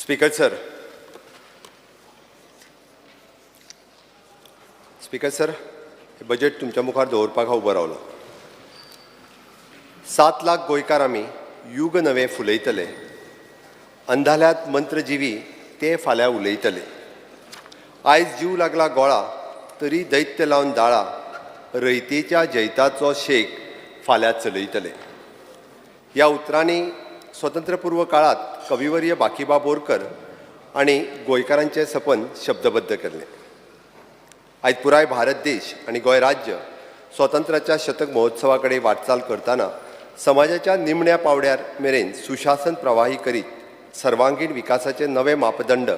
Speaker sir, speaker sir, हे budget तुमच्या मुखार दवरपाक हांव उबो रावलो. 7 लाख गोंयकार आमी युग नवें फुलयतले, अंधाल्यात मंत्रजिवी ते फाल्यां उलयतले. आयज जीव लागला गोळा तरी दैत्य लावन दाळा, रयतेच्या जैताचो शेक फाल्यां चलयतले. ह्या उतरांनी स्वतंत्रपूर्व काळात कविवर्य बाकीबाब बोरकर आनी गोंयकारांचें सपन शब्दबद्ध केल्लें. आयज पुराय भारत देश आनी गोंय राज्य स्वतंत्राच्या शतक महोत्सवा कडेन वाटचाल करतना समाजाच्या निमण्या पावड्यार मेरेन सुशासन प्रवाही करीत सर्वांगीण विकासाचे नवे मापदंड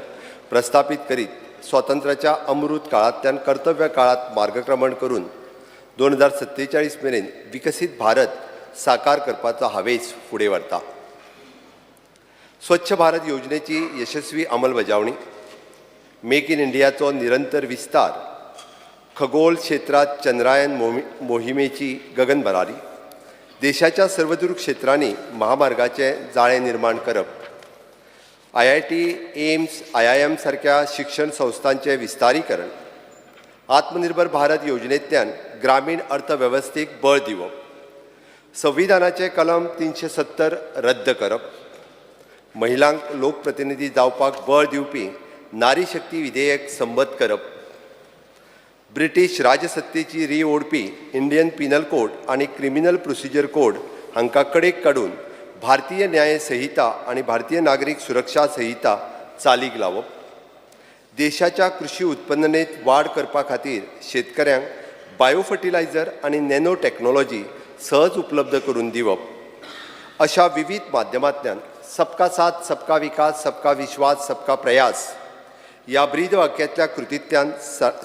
प्रस्थापित करीत स्वातंत्र्याच्या अमृत काळांतल्यान कर्तव्य काळात मार्गक्रमण करून 2047 मेरेन विकसीत भारत साकार करपाचो हावेस फुडें व्हरता. स्वच्छ भारत योजनेची यशस्वी अंमलबजावणी, मेक इन इंडियाचो निरंतर विस्तार, खगोल क्षेत्रांत चंद्रायन मोहिमेची गगनभरारी, देशाच्या सर्वदूर क्षेत्रांनी महामार्गाचे जाळें निर्माण करप, IIT, AIIMS, IIM सारक्या शिक्षण संस्थांचें विस्तारीकरण, आत्मनिर्भर भारत योजनेंतल्यान ग्रामीण अर्थवेवस्थेक बळ दिवप, संविधानाचें कलम 370 रद्द करप, महिलांक लोकप्रतिनिधी जावपाक बळ दिवपी नारी शक्ती विधेयक संमत करप, ब्रिटीश राजसत्तेची री ओडपी इंडियन पिनल कोड आनी क्रिमिनल प्रोसिजर कोड हांकां कडेक काडून भारतीय न्याय संहिता आनी भारतीय नागरीक सुरक्षा संहिता चालीक लावप, देशाच्या कृषी उत्पन्नेत वाड करपा खातीर शेतकऱ्यांक बायो फर्टिलायझर आनी नॅनो टॅक्नोलॉजी सहज उपलब्ध करून दिवप, अशा विविध माध्यमांतल्यान सबका साथ, सबका विकास, सबका विश्वास, सबका प्रयास ह्या ब्रीद वाक्यांतल्या कृतींतल्यान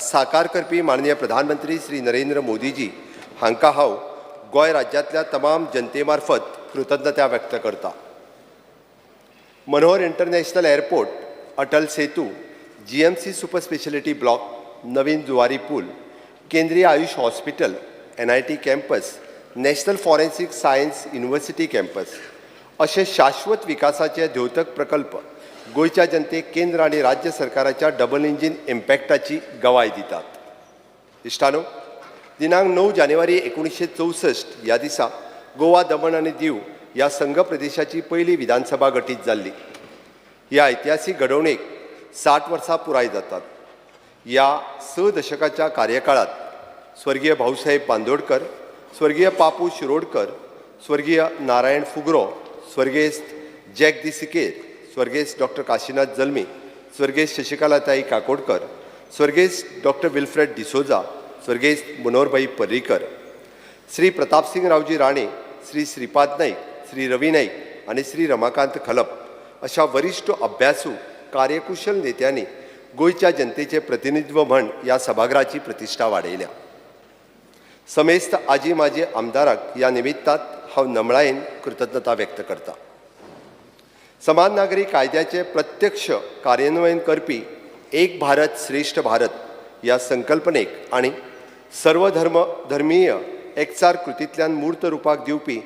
साकार करपी माननीय प्रधानमंत्री श्री नरेंद्र मोदीजी हांकां हांव गोंय राज्यांतल्या तमाम जनते मार्फत कृतज्ञता व्यक्त करता. Manohar international airport, Atal Setu, GMC super speciality block, Naveen Zuari पूल, केंद्रीय AYUSH hospital, NIT campus, national forensic science university campus अशे शाश्वत विकासाचे द्योतक प्रकल्प गोंयच्या जनतेक केंद्र आनी राज्य सरकाराच्या डबल इंजीन इम्पॅक्टाची गवाय दितात. इश्टानो, दिनांक 9 जानेवारी 1964 ह्या दिसा गोवा, दमण आनी दीव ह्या संघ प्रदेशाची पयली विधानसभा गठीत जाल्ली. ह्या ऐतिहासीक घडोवणेक 60 वर्सां पुराय जातात. ह्या 6 दशकाच्या कार्यकाळात स्वर्गीय भाऊसाहेब बांदोडकर, स्वर्गीय पापू शिरोडकर, स्वर्गीय नारायण फुगरो, स्वर्गेस्त जॅक दी सिकेर, स्वर्गेस्त डॉक्टर काशीनाथ जल्मी, स्वर्गेस्त शशिकलाताई काकोडकर, स्वर्गेस्त डॉक्टर विल्फ्रेड डिसोजा, स्वर्गेस्त मनोहरभाई पर्रीकर, श्री प्रतापसिंग रावजी राणे, श्री श्रीपाद नाईक, श्री रवी नाईक आनी श्री रमाकांत खलप अशा वरिश्ठ अभ्यासू कार्यकुशल नेत्यांनी गोंयच्या जनतेचे प्रतिनिधित्व म्हण ह्या सभागृहाची प्रतिश्ठा वाडयल्या. समेस्त आजी माजी आमदाराक ह्या निमित्तात हांव नमळायेन कृतज्ञता व्यक्त करता. समान नागरी कायद्याचे प्रत्यक्ष कार्यान्वयन करपी एक भारत श्रेष्ठ भारत ह्या संकल्पनेक आनी सर्वधर्म धर्मीय एकचार कृतींतल्यान मूर्त रुपाक दिवपी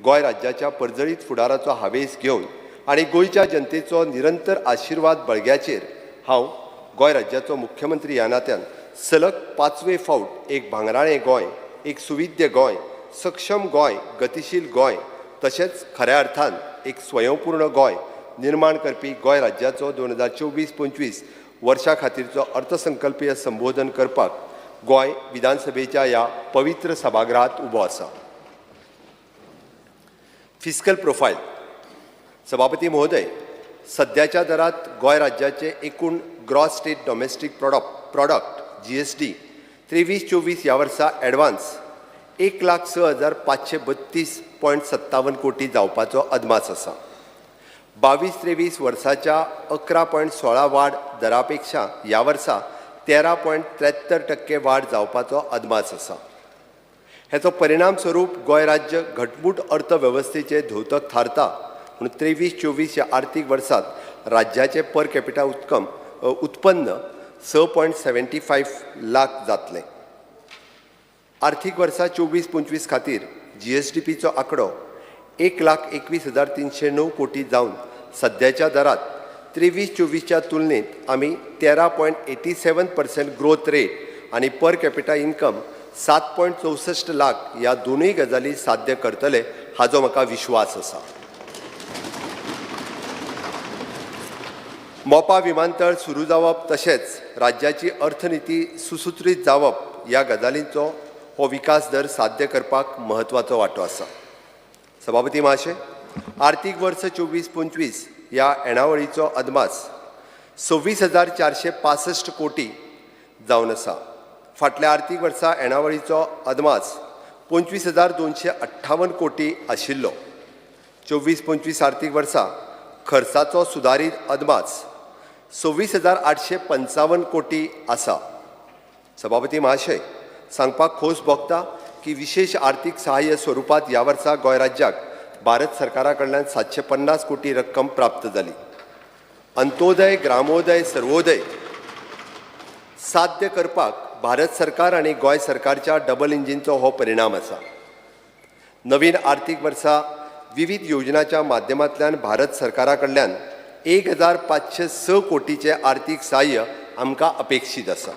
गोंय राज्याच्या पर्जळीत फुडाराचो हावेस घेवन आनी गोंयच्या जनतेचो निरंतर आशिर्वाद बळग्याचेर हांव गोंय राज्याचो मुख्यमंत्री ह्या नात्यान सलग 5वे फावट एक भांगराळें गोंय, एक सुविद्य गोंय, सक्षम गोंय, गतिशील गोंय तशेंच खऱ्या अर्थान एक स्वयंपूर्ण गोंय निर्माण करपी गोंय राज्याचो 2024-25 वर्सां खातीरचो अर्थसंकल्पीय संबोधन करपाक गोंय विधानसभेच्या ह्या पवित्र सभागृहात उबो आसा. Fiscal profile. सभापती महोदय, सद्याच्या दरात गोंय राज्याचे एकूण gross state domestic product GSD 23-24 ह्या वर्सा एडवान्स 1,06,532.57 कोटी जावपाचो अदमास आसा. 22-23 वर्साच्या 11.16 वाड दरापेक्षा ह्या वर्सा 13.73% वाड जावपाचो अदमास आसा. हेचो परिणाम स्वरूप गोंय राज्य घटमूट अर्थवेवस्थेचे धोतक थारता म्हणून 23-24 ह्या आर्थीक वर्सात राज्याचें पर कॅपिटा उत्पन्न 6.75 लाख जातलें. आर्थीक वर्सा 24-25 खातीर GSDPचो आंकडो 1,21,309 कोटी जावन सद्याच्या दरात 23-24च्या तुलनेत आमी 13.87% ग्रोथ रेट आनी पर कॅपिटा इन्कम 7.64 लाख ह्या दोनूय गजाली साध्य करतले हाजो म्हाका विश्वास आसा. मोपा विमानतळ सुरू जावप तशेंच राज्याची अर्थनिती सुसूत्रीत जावप ह्या गजालींचो हो विकास दर साध्य करपाक म्हत्वाचो वांटो आसा. सभापती महाशय, आर्थीक वर्स 24-25 ह्या येणावळीचो अदमास 26,465 कोटी जावन आसा. फाटल्या आर्थीक वर्सा येणावळीचो अदमास 25,258 कोटी आशिल्लो. 24-25 आर्थीक वर्सा खर्चाचो सुदारीत अदमास 26,855 कोटी आसा. सभापती महाशय, सांगपाक खोस भोगता की विशेष आर्थीक सहाय्य स्वरुपांत ह्या वर्सा गोंय राज्याक भारत सरकारा कडल्यान 750 कोटी रक्कम प्राप्त जाली. अंत्योदय, ग्रामोदय, सर्वोदय साध्य करपाक भारत सरकार आनी गोंय सरकारच्या डबल इंजिनचो हो परिणाम आसा. नवीन आर्थीक वर्सा विविध योजनाच्या माध्यमांतल्यान भारत सरकारा कडल्यान 1,506 कोटीचें आर्थीक सहाय्य आमकां अपेक्षीत आसा.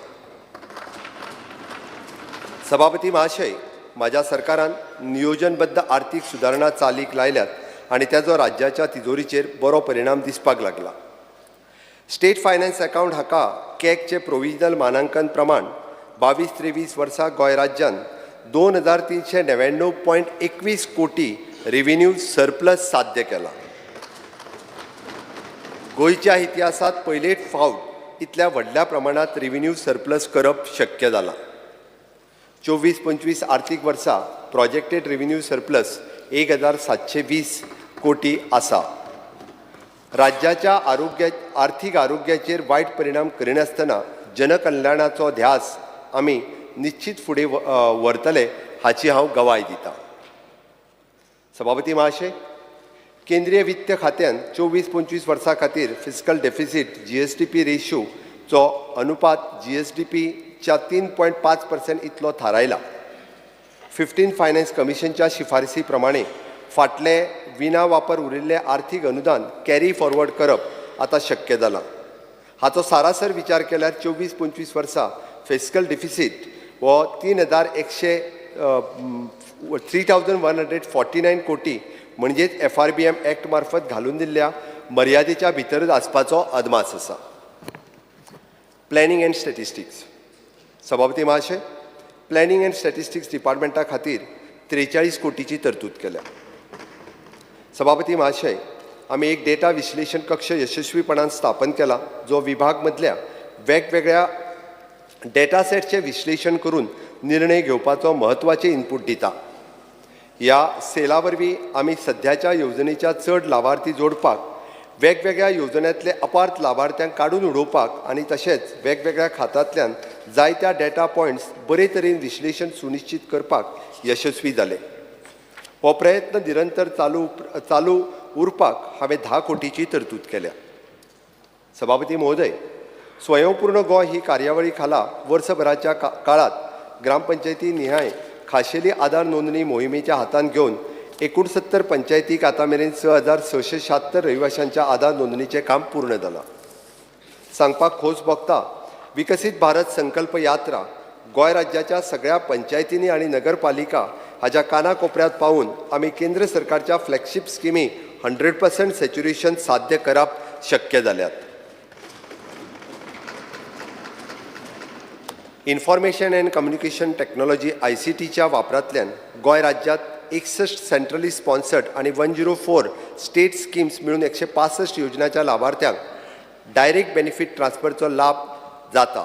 सभापती महाशय, म्हाज्या सरकारान नियोजनबद्द आर्थीक सुदारणा चालीक लायल्यात आनी ताजो राज्याच्या तिजोरीचेर बरो परिणाम दिसपाक लागला. स्टेट फायनान्स अकाउंट हाका कॅगचे प्रोविजनल मानांकन प्रमाण 22-23 वर्सा गोंय राज्यान 2,399.21 कोटी रेव्हेन्यू सरप्लस साध्य केला. गोंयच्या इतिहासांत पयलेच फावट इतल्या व्हडल्या प्रमाणांत रेव्हेन्यू सरप्लस करप शक्य जालां. 24-25 आर्थीक वर्सा प्रोजेक्टेड रेव्हेन्यू सरप्लस 1,720 कोटी आसा. राज्याच्या आरोग्य आर्थीक आरोग्याचेर वायट परिणाम करिनासतना जनकल्याणाचो ध्यास आमी निश्चित फुडें व्हरतले हाची हांव गवाय दिता. सभापती महाशय, केंद्रीय वित्त खात्यान 24-25 वर्सां खातीर फिस्कल डेफिसीट GSDP रेशोचो अनुपात GSDPच्या 3.5% इतलो थारायला. 15 फायनान्स कमिशनच्या शिफारसी प्रमाणे फाटले विना वापर उरिल्ले आर्थीक अनुदान कॅरी फॉरवर्ड करप आतां शक्य जालां. हाचो सारासर विचार केल्यार 24-25 वर्सां फिस्कल डिफिसीट हो 3,149 कोटी म्हणजेच FRBM act मार्फत घालून दिल्ल्या मर्यादेच्या भितरच आसपाचो अदमास आसा. Planning and statistics. सभापती महाशय, प्लॅनिंग अँड स्टॅटिस्टिक्स डिपार्टमेंटा खातीर 43 कोटीची तरतूद केल्या. सभापती महाशय, आमी एक डेटा विश्लेशण कक्ष यशस्वीपणान स्थापन केला जो विभाग मदल्या वेगवेगळ्या डेटा सेटचें विश्लेशण करून निर्णय घेवपाचो म्हत्वाचे इनपूट दिता. ह्या सेला वरवीं आमी सद्याच्या येवजणेच्या चड लावार्थी जोडपाक, वेगवेगळ्या येवजण्यांतले अपार्थ लावार्थ्यांक काडून उडोवपाक आनी तशेंच वेगवेगळ्या खात्यांतल्यान जायत्या डेटा पॉयंट्स बरे तरेन विश्लेशण सुनिश्चित करपाक यशस्वी जाले. हो प्रयत्न निरंतर चालू उरपाक हांवें 10 कोटीची तरतूद केल्या. सभापती महोदय, स्वयंपूर्ण गोंय ही कार्यावळी खाला वर्सभराच्या काळांत ग्रामपंचायती निहाय खाशेली आधार नोंदणी मोहिमेच्या हातांत घेवन 69 पंचायतीक आतां मेरेन 6,676 रहिवाशांच्या आधार नोंदणीचें काम पूर्ण जालां. सांगपाक खोस भोगता, विकसीत भारत संकल्प यात्रा गोंय राज्याच्या सगळ्या पंचायतींनी आनी नगरपालिका हाज्या काना कोपऱ्यांत पावून आमी केंद्र सरकारच्या फ्लॅगशीप स्किमी 100% सॅच्युरेशन साध्य करप शक्य जाल्यात. इन्फॉर्मेशन अँड कम्युनिकेशन टॅक्नॉलॉजी ICTच्या वापरांतल्यान गोंय राज्यांत 61 सेंट्रली स्पॉन्सर्ड आनी 104 स्टेट स्किम्स मेळून 165 योजनाच्या लावार्थ्यांक डायरेक्ट बेनिफीट ट्रान्सफरचो लाभ जाता.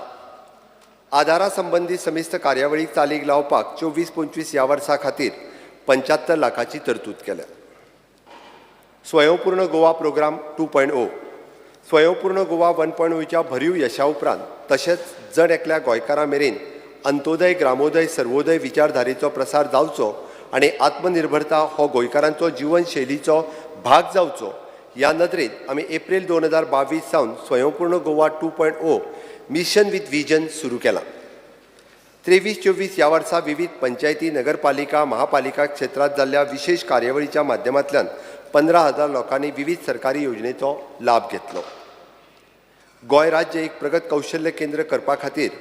आधारा संबंदी समिस्त कार्यावळी चालीक लावपाक 24-25 ह्या वर्सा खातीर 75 लाखाची तरतूद केल्या. स्वयंपूर्ण गोवा प्रोग्राम 2.0. स्वयंपूर्ण गोवा 1.0च्या भरीव यशा उपरांत तशेंच जण एकल्या गोंयकारा मेरेन अंत्योदय, ग्रामोदय, सर्वोदय विचारधारेचो प्रसार जावचो आनी आत्मनिर्भरता हो गोंयकारांचो जिवनशैलीचो भाग जावचो ह्या नदरेन आमी एप्रील 2022 सावन Swayampurna Goa 2.0 mission with vision सुरू केलां. 23-24 ह्या वर्सा विविध पंचायती, नगरपालिका, महापालिका क्षेत्रांत जाल्ल्या विशेष कार्यावळीच्या माध्यमांतल्यान 15,000 लोकांनी विविध सरकारी योजनेचो लाभ घेतलो. गोंय राज्य एक प्रगत कौशल्य केंद्र करपा खातीर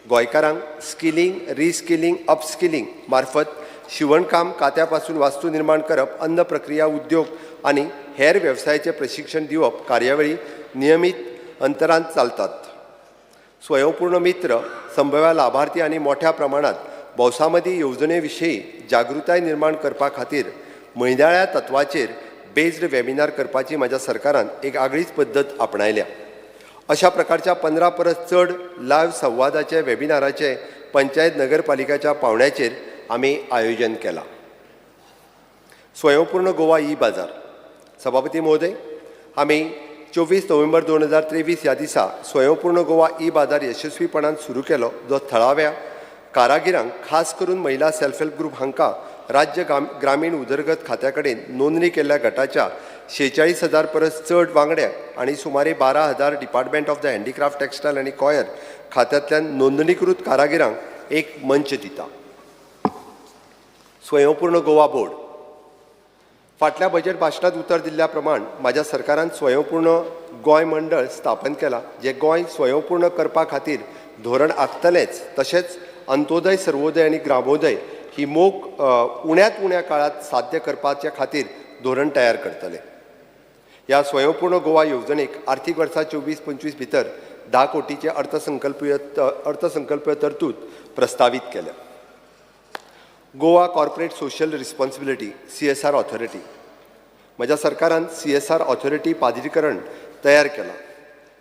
गोंयकारांक स्किलिंग, रिस्किलिंग, अपस्किलिंग मार्फत शिवणकाम, कात्या पासून वास्तू निर्माण करप, अन्न प्रक्रिया उद्योग आनी हेर वेवसायाचें प्रशिक्षण दिवप कार्यावळी नियमीत अंतरान चालतात. स्वयंपूर्ण मित्र संभाव्य लाभार्थी आनी मोठ्या प्रमाणात भौसा मदीं येवजणे विशीं जागृताय निर्माण करपा खातीर म्हयन्याळ्या तत्वाचेर बेज्ड वेबिनार करपाची म्हाज्या सरकारान एक आगळीच पद्दत आपणायल्या. अशा प्रकारच्या 15 परस चड लायव्ह संवादाचे वेबिनाराचे पंचायत नगरपालिकाच्या पावंड्याचेर आमी आयोजन केलां. स्वयंपूर्ण गोवा ई बाजार. सभापती महोदय, आमी 24 नोव्हेंबर 2023 ह्या दिसा स्वयंपूर्ण गोवा ई बाजार यशस्वीपणान सुरू केलो, जो थळाव्या कारागिरांक, खास करून महिला सेल्फ हेल्प ग्रुप हांकां राज्य ग्रामीण उदरगत खात्या कडेन नोंदणी केल्ल्या गटाच्या 46,000 परस चड वांगड्यांक आनी सुमारे 12,000 department of the handicraft, textile आनी कॉयर खात्यांतल्यान नोंदणीकृत कारागिरांक एक मंच दिता. स्वयंपूर्ण गोवा बोर्ड. फाटल्या बजेट भाशणांत उतर दिल्ल्या प्रमाण म्हाज्या सरकारान स्वयंपूर्ण गोंय मंडळ स्थापन केलां, जें गोंय स्वयंपूर्ण करपा खातीर धोरण आंखतलेंच, तशेंच अंत्योदय, सर्वोदय आनी ग्रामोदय ही मोख उण्यांत उण्या काळांत साध्य करपाच्या खातीर धोरण तयार करतले. ह्या स्वयंपूर्ण गोवा येवजणेक आर्थीक वर्सा 24-25 भितर 10 कोटीचे अर्थसंकल्पीय तरतूद प्रस्तावीत केल्या. Goa corporate social responsibility CSR authority. म्हज्या सरकारान सीएसआर ऑथॉरिटी प्राधिकरण तयार केलां.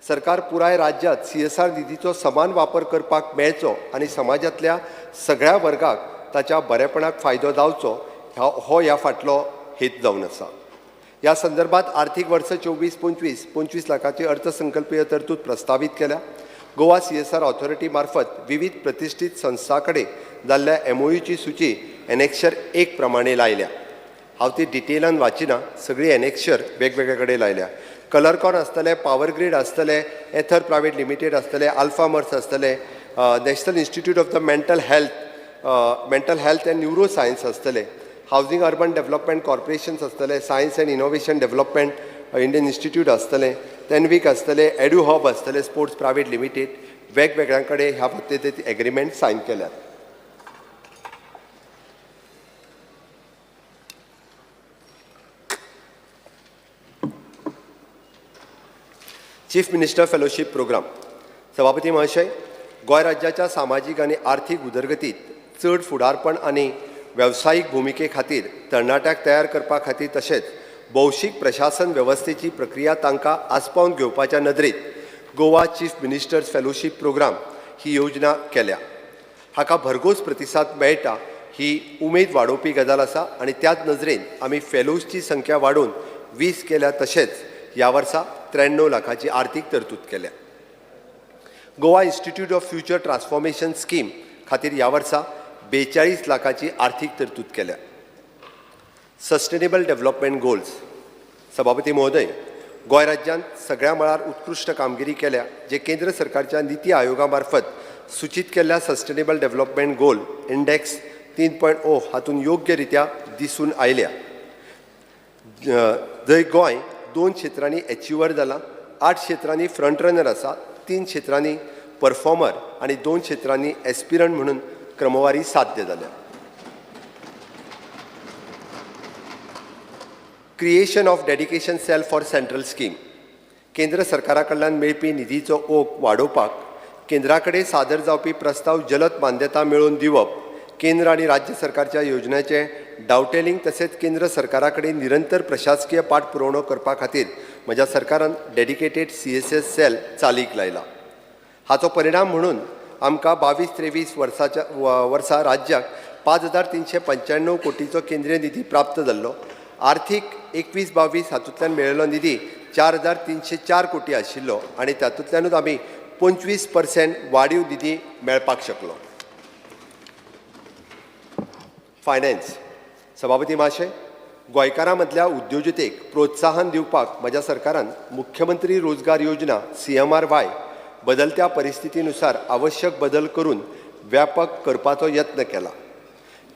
सरकार पुराय राज्यांत सीएसआर निधीचो समान वापर करपाक मेळचो आनी समाजांतल्या सगळ्या वर्गाक ताच्या बरेपणाक फायदो जावचो हो ह्या फाटलो हेत जावन आसा. ह्या संदर्भात आर्थीक वर्स 24-25 25 लाखाची अर्थसंकल्पीय तरतूद प्रस्तावीत केल्या. गोवा सीएसआर ऑथॉरिटी मार्फत विविध प्रतिश्ठीत संस्थां कडेन जाल्ल्या एमओयूची सुची एनेक्शर 1 प्रमाणे लायल्या. हांव ती डिटेलान वाचिना, सगळी एनेक्शर वेगवेगळे कडेन लायल्या. कलरकॉन आसतलें, पावर ग्रीड आसतलें, एथर प्रायवेट लिमिटेड आसतलें, अल्फा मर्स आसतलें, national institute of the mental health and neuro science आसतलें, हावजींग अर्बन डेव्हलपमेंट कॉर्पोरेशन्स आसतलें, science and innovation development Indian institute आसतलें, तेनवीक आसतलें, एड्यू हब आसतलें, स्पोर्ट्स प्रायवेट लिमिटेड, वेगवेगळ्यां कडेन ह्या पद्दतीन एग्रीमेंट सायन केल्यात. Chief minister fellowship program. सभापती महाशय, गोंय राज्याच्या सामाजीक आनी आर्थीक उदरगतीत चड फुडारपण आनी वेवसायीक भुमिके खातीर तरणाट्याक तयार करपा खातीर तशेंच भौशीक प्रशासन वेवस्थेची प्रक्रिया तांकां आस्पावन घेवपाच्या नदरेत Goa chief minister's fellowship programme ही योजना केल्या. हाका भरघोस प्रतिसाद मेळटा ही उमेद वाडोवपी गजाल आसा आनी त्याच नजरेन आमी फेलोजची संख्या वाडोवन 20 केल्या, तशेंच ह्या वर्सा 93 लाखाची आर्थीक तरतूद केल्या. Goa institute of future transformation scheme खातीर ह्या वर्सा 42 लाखाची आर्थीक तरतूद केल्या. Sustainable development goals. सभापती महोदय, गोंय राज्यांत सगळ्या मळार उत्कृश्ट कामगिरी केल्या, जे केंद्र सरकारच्या निती आयोगा मार्फत सूचीत केल्ल्या सस्टेनेबल डेव्हलपमेंट गोल इंडेक्स 3.0 हातूंत योग्य रित्या दिसून आयल्या. जंय गोंय 2 क्षेत्रांनी एचिवर जाला, 8 क्षेत्रांनी फ्रंट रनर आसा, 3 क्षेत्रांनी परफॉर्मर आनी 2 क्षेत्रांनी एस्पिरंट म्हणून क्रमवारी साध्य जाल्या. Creation of dedication cell for central scheme. केंद्र सरकारा कडल्यान मेळपी निधीचो ओघ वाडोवपाक केंद्रा कडेन सादर जावपी प्रस्ताव जलद मान्यता मेळोवन दिवप, केंद्र आनी राज्य सरकारच्या योजनांचें डावटेलिंग तशेंच केंद्र सरकारा कडेन निरंतर प्रशासकीय पाठपुरवणो करपा खातीर म्हज्या सरकारान डेडिकेटेड सीएसएस सेल चालीक लायला. हाचो परिणाम म्हणून आमकां 22-23 वर्साच्या वर्सा राज्याक 5,395 कोटीचो केंद्रीय निधी प्राप्त जाल्लो. आर्थीक 21-22 हातूंतल्यान मेळिल्लो निधी 4,304 कोटी आशिल्लो आनी तातूंतल्यानूच आमी 25% वाडीव निधी मेळपाक शकलो. फायनान्स. सभापती महाशय, गोंयकारां मदल्या उद्योजतेक प्रोत्साहन दिवपाक म्हज्या सरकारान मुख्यमंत्री रोजगार योजना CMRY बदलत्या परिस्थितीनुसार आवश्यक बदल करून व्यापक करपाचो यत्न केला.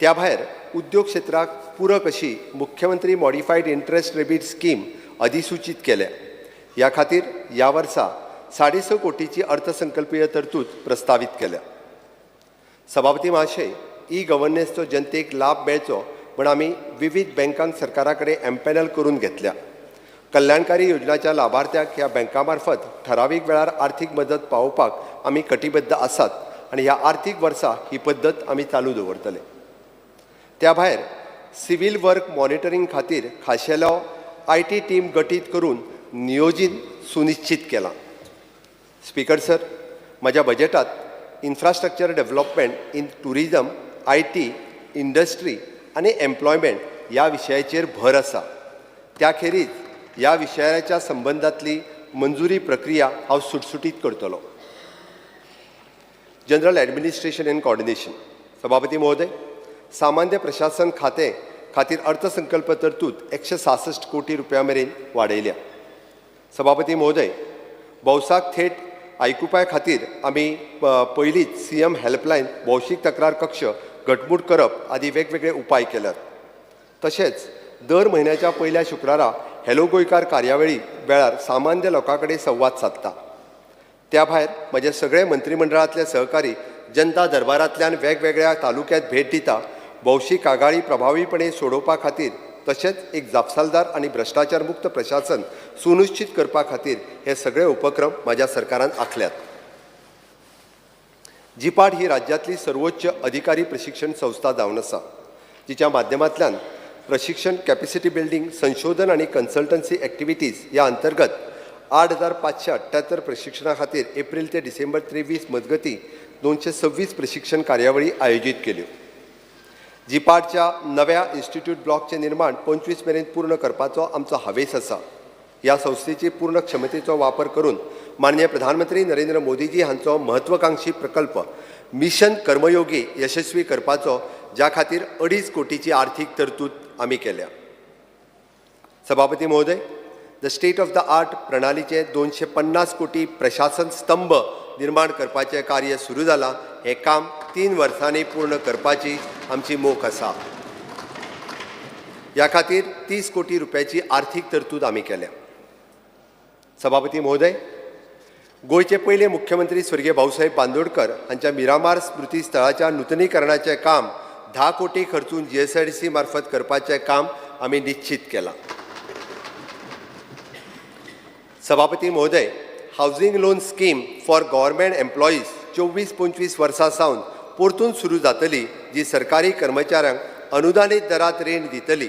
त्या भायर उद्योग क्षेत्राक पूरक अशी मुख्यमंत्री मॉडिफायड इंट्रस्ट रेबीट स्कीम अधिसूचीत केल्या. ह्या खातीर ह्या वर्सा 6.5 कोटीची अर्थसंकल्पीय तरतूद प्रस्तावीत केल्या. सभापती महाशय, ई गव्हर्नन्सचो जनतेक लाभ मेळचो म्हण आमी विविध बँकांक सरकारा कडेन एम्पॅनल करून घेतल्या. कल्याणकारी योजनाच्या लाभार्थ्याक ह्या बँका मार्फत ठरावीक वेळार आर्थीक मदत पावोवपाक आमी कटिबद्ध आसात आनी ह्या आर्थीक वर्सा ही पद्दत आमी चालू दवरतले. त्या भायर सिव्हील वर्क मॉनिटरींग खातीर खाशेलो IT team गठीत करून नियोजीन सुनिश्चीत केलां. स्पीकर सर, म्हज्या बजेटात infrastructure development in tourism, IT, industry आनी एम्प्लॉयमेंट ह्या विशयाचेर भर आसा. त्या खेरीज ह्या विशयाच्या संबंदांतली मंजुरी प्रक्रिया हांव सुटसुटीत करतलो. General administration and coordination. सभापती महोदय, सामान्य प्रशासन खातें खातीर अर्थसंकल्प तरतूद 166 कोटी रुपया मेरेन वाडयल्या. सभापती महोदय, भौसाक थेट आयकुपा खातीर आमी पयलींच सीएम हेल्पलायन, भौशीक तक्रार कक्ष घटमूट करप आदी वेगवेगळे उपाय केल्यात. तशेंच दर म्हयन्याच्या पयल्या शुक्रारा हॅलो गोंयकार कार्यावळी वेळार सामान्य लोकां कडेन संवाद सादता. त्या भायर म्हजे सगळे मंत्रीमंडळांतले सहकारी जनता दरबारांतल्यान वेगवेगळ्या तालुक्यांत भेट दिता. भौशीक कागाळी प्रभावीपणे सोडोवपा खातीर तशेंच एक जापसालदार आनी भ्रश्टाचार मुक्त प्रशासन सुनिश्चीत करपा खातीर हे सगळे उपक्रम म्हज्या सरकारान आंखल्यात. जिपाट ही राज्यांतली सर्वोच्च अधिकारी प्रशिक्षण संस्था जावन आसा, जिच्या माध्यमांतल्यान प्रशिक्षण, कॅपेसिटी बिल्डींग, संशोधन आनी कन्सल्टन्सी एक्टिविटीज ह्या अंतर्गत 8578 प्रशिक्षणा खातीर एप्रील ते डिसेंबर 23 मजगतीं 226 प्रशिक्षण कार्यावळी आयोजीत केल्यो. जिपाटच्या नव्या इन्स्टिट्यूट ब्लॉकचें निर्माण 25 मेरेन पूर्ण करपाचो आमचो हावेस आसा. ह्या संस्थेची पूर्ण क्षमतेचो वापर करून माननीय प्रधानमंत्री नरेंद्र मोदीजी हांचो महत्वाकांक्षी प्रकल्प मिशन कर्मयोगी यशस्वी करपाचो, ज्या खातीर 2.5 कोटीची आर्थीक तरतूद आमी केल्या. सभापती महोदय, the state of the art प्रणालीचे 250 कोटी प्रशासन स्तंभ निर्माण करपाचें कार्य सुरू जालां. हें काम 3 वर्सांनी पूर्ण करपाची आमची मोख आसा. ह्या खातीर 30 कोटी रुपयाची आर्थीक तरतूद आमी केल्या. सभापती महोदय, गोंयचे पयले मुख्यमंत्री स्वर्गीय भाऊसाहेब बांदोडकर हांच्या मिरामार स्मृती स्थळाच्या नुतनीकरणाचें काम 10 कोटी खर्चून जीएसआयडीसी मार्फत करपाचें काम आमी निश्चीत केलां. सभापती महोदय, housing loan scheme for government employees 24-25 वर्सां सावन परतून सुरू जातली, जी सरकारी कर्मचाऱ्यांक अनुदानीत दरांत रीण दितली.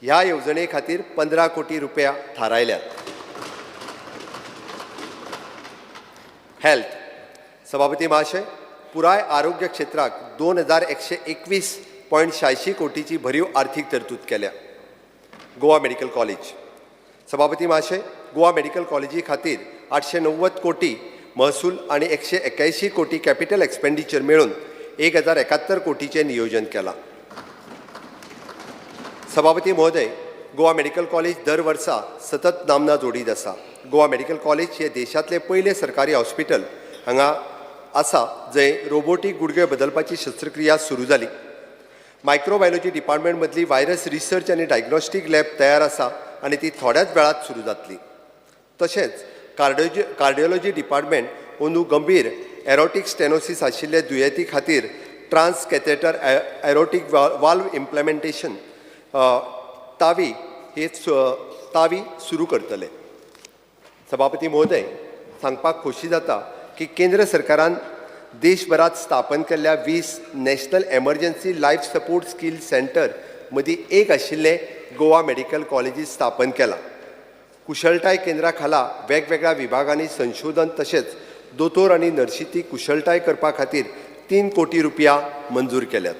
ह्या येवजणे खातीर 15 कोटी रुपया थारायल्यात. हेल्थ. सभापती महाशय, पुराय आरोग्य क्षेत्राक 2121.86 कोटीची भरीव आर्थीक तरतूद केल्या. Goa medical college. सभापती महाशय, गोवा मेडिकल कॉलेजी खातीर 890 कोटी महसूल आनी 181 कोटी कॅपिटल एक्सपेंडिचर मेळून 1071 कोटीचें नियोजन केलां. सभापती महोदय, गोवा मेडिकल कॉलेज दर वर्सा सतत नामना जोडीत आसा. गोवा मेडिकल कॉलेज हे देशांतलें पयलें सरकारी हॉस्पिटल हांगा आसा जंय रोबोटीक गुडघे बदलपाची शस्त्रक्रिया सुरू जाली. मायक्रोबायोलॉजी डिपार्टमेंट मदली व्हायरस रिसर्च आनी डायग्नोस्टीक लॅब तयार आसा आनी ती थोड्याच वेळात सुरू जातली. तशेंच कार्डियोलॉजी डिपार्टमेंट अंदू गंभीर एरोटीक स्टेनोसीस आशिल्ले दुयेंती खातीर trans catheter aortic valve implementation TAVI हे तावी सुरू करतले. सभापती महोदय, सांगपाक खोशी जाता की केंद्र सरकारान देशभरात स्थापन केल्ल्या 20 national emergency life support skill centre मदीं एक आशिल्लें गोवा मेडिकल कॉलेजीत स्थापन केलां. कुशळटाय केंद्रा खाला वेगवेगळ्या विभागांनी संशोधन तशेंच दोतोर आनी नर्शीची कुशळटाय करपा खातीर 3 कोटी रुपया मंजूर केल्यात.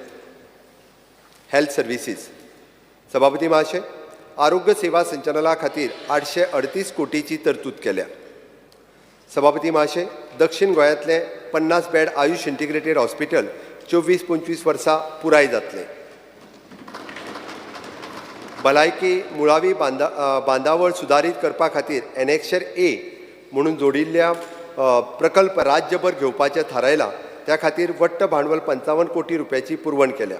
Health services. सभापती महाशय, आरोग्य सेवा संचालना खातीर 838 कोटीची तरतूद केल्या. सभापती महाशय, दक्षिण गोंयांतलें 50 बेड आयुष इंटिग्रेटेड हॉस्पिटल 24-25 वर्सां पुराय जातलें. भलायकी मुळावी बांदावळ सुदारीत करपा खातीर एनेक्शर ए म्हणून जोडिल्ल्या प्रकल्प राज्यभर घेवपाचें थारायलां. त्या खातीर वट्ट भांडवल 55 कोटी रुपयाची पुरवण केल्या.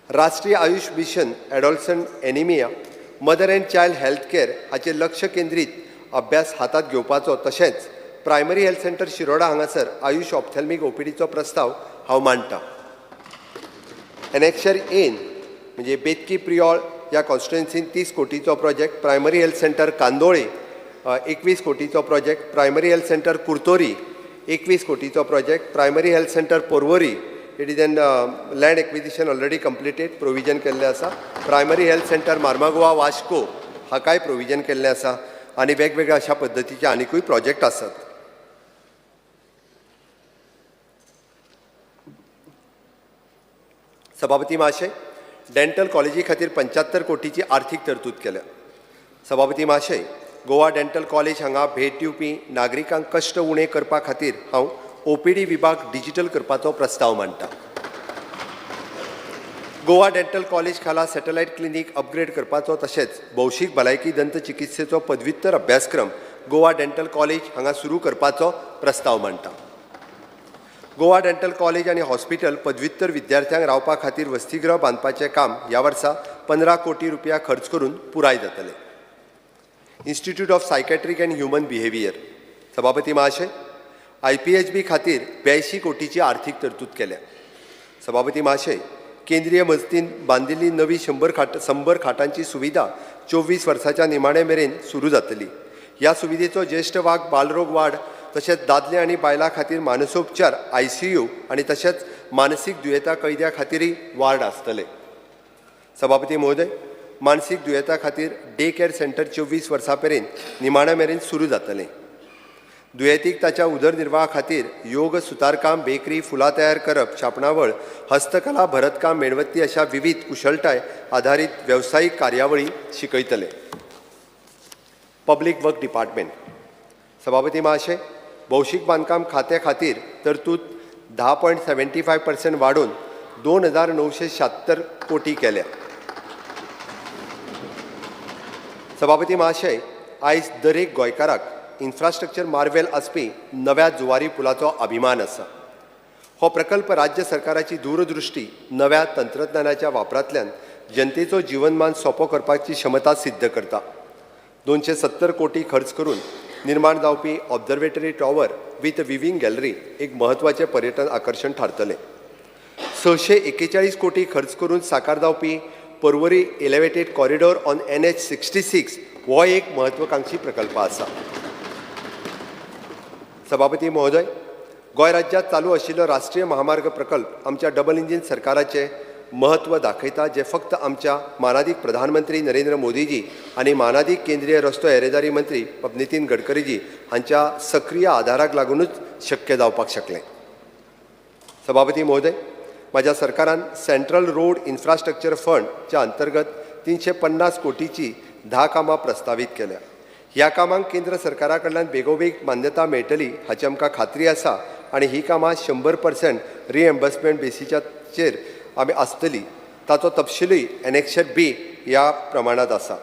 राष्ट्रीय AYUSH mission, adolescent anaemia, mother and child health care हाचेर लक्ष केंद्रीत अभ्यास हातांत घेवपाचो तशेंच प्रायमरी हेल्थ सेंटर शिरोडा हांगासर आयुष ऑप्थॅल्मिक ओपीडीचो प्रस्ताव हांव मांडटा. एनेक्शर एन म्हणजे बेतकी प्रियोळ ह्या कॉन्स्टिट्युएन्सीन 30 कोटीचो project, primary health centre Candolim 21 कोटीचो project, primary health centre Curtorim 21 कोटीचो project, primary health centre Porvorim it is an land acquisition already completed provision केल्लें आसा, primary health centre Mormugao Vasco हाकाय provision केल्लें आसा आनी वेगवेगळ्या अशा पद्दतीचे आनिकूय प्रोजेक्ट आसात. सभापती महाशय, डेंटल कॉलेजी खातीर 75 कोटीची आर्थीक तरतूद केल्या. सभापती महाशय, गोवा डेंटल कॉलेज हांगा भेट दिवपी नागरिकांक कश्ट उणे करपा खातीर हांव ओपीडी विभाग डिजिटल करपाचो प्रस्ताव मांडटा. गोवा डेंटल कॉलेज खाला सॅटलायट क्लिनीक अपग्रेड करपाचो तशेंच भौशीक भलायकी दंत चिकित्सेचो पदव्युत्तर अभ्यासक्रम गोवा डेंटल कॉलेज हांगा सुरू करपाचो प्रस्ताव मांडटा. गोवा डेंटल कॉलेज आनी हॉस्पिटल पदव्युत्तर विद्यार्थ्यांक रावपा खातीर वसतीगृह बांदपाचें काम ह्या वर्सा 15 कोटी रुपया खर्च करून पुराय जातलें. Institute of psychiatric and human behaviour. सभापती महाशय, IPHB खातीर 82 कोटीची आर्थीक तरतूद केल्या. सभापती महाशय, केंद्रीय मजतीन बांदिल्ली नवी 100 खाटांची सुविधा 24 वर्साच्या निमाणे मेरेन सुरू जातली. ह्या सुविधेचो ज्येश्ठ वाग बालरोग वाड तशेंच दादले आनी बायलां खातीर मानसोपचार ICU आनी तशेंच मानसीक दुयेंता कैद्या खातीरय वार्ड आसतले. सभापती महोदय, मानसीक दुयेंता खातीर डे केअर सेंटर 24 वर्सां मेरेन निमाण्या मेरेन सुरू जातलें. दुयेंतीक ताच्या उदरनिर्वाहा खातीर योग, सुतारकाम, बेकरी, फुलां तयार करप, छापणावळ, हस्तकला, भरतकाम, मेणबत्ती अशा विविध कुशळटाय आधारीत वेवसायीक कार्यावळी शिकयतले. Public work department. सभापती महाशय, भौशीक बांदकाम खात्या खातीर तरतूद 10.75% वाडोवन 2,976 कोटी केल्या. सभापती महाशय, आयज दरेक गोंयकाराक इन्फ्रास्ट्रक्चर मार्वेल आसपी नव्या जुवारी पुलाचो अभिमान आसा. हो प्रकल्प राज्य सरकाराची दूरदृश्टी नव्या तंत्रज्ञानाच्या वापरांतल्यान जनतेचो जीवनमान सोंपो करपाची क्षमता सिद्ध करता. 270 कोटी खर्च करून निर्माण जावपी observatory tower with viewing gallery एक म्हत्वाचें पर्यटन आकर्शण थारतलें. 641 कोटी खर्च करून साकार जावपी Porvorim elevated corridor on NH 66 हो एक म्हत्वाकांक्षी प्रकल्प आसा. सभापती महोदय, गोंय राज्यांत चालू आशिल्लो राष्ट्रीय महामार्ग प्रकल्प आमच्या डबल इंजीन सरकाराचें म्हत्व दाखयता, जें फक्त आमच्या मानादीक प्रधानमंत्री नरेंद्र मोदीजी आनी मानादीक केंद्रीय रस्तो येरादारी मंत्री नितीन गडकरीजी हांच्या सक्रीय आदाराक लागूनच शक्य जावपाक शकलें. सभापती महोदय, म्हाज्या सरकारान सेंट्रल रोड इन्फ्रास्ट्रक्चर फंडच्या अंतर्गत 350 कोटीची 10 कामां प्रस्तावीत केल्या. ह्या कामांक केंद्र सरकारा कडल्यान बेगोबेग मान्यता मेळटली हाची आमकां खात्री आसा आनी ही कामां 100% रिएम्बर्समेंट बेसीचेर आमी आसतली. ताचो तपशीलूय एनेक्शर बी ह्या प्रमाणांत आसा.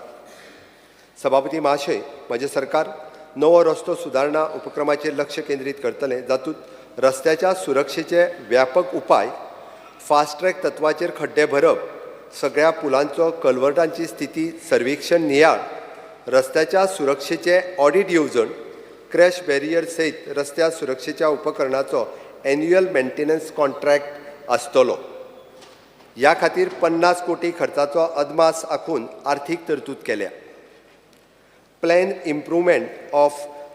सभापती महाशय, म्हजें सरकार नवो रस्तो सुदारणा उपक्रमाचेर लक्ष केंद्रीत करतलें, जातूंत रस्त्याच्या सुरक्षेचे व्यापक उपाय, फास्ट ट्रॅक तत्वाचेर खड्डे भरप, सगळ्या पुलांचो कलवर्टांची स्थिती सर्वेक्षण नियाळ, रस्त्याच्या सुरक्षेचे ऑडिट येवजण, क्रॅश बॅरियर सयत रस्त्या सुरक्षेच्या उपकरणाचो एन्युअल मेंटेनन्स कॉन्ट्रॅक्ट आसतलो. ह्या खातीर 50 कोटी खर्चाचो अदमास आंखून आर्थीक तरतूद केल्या. Plan improvement of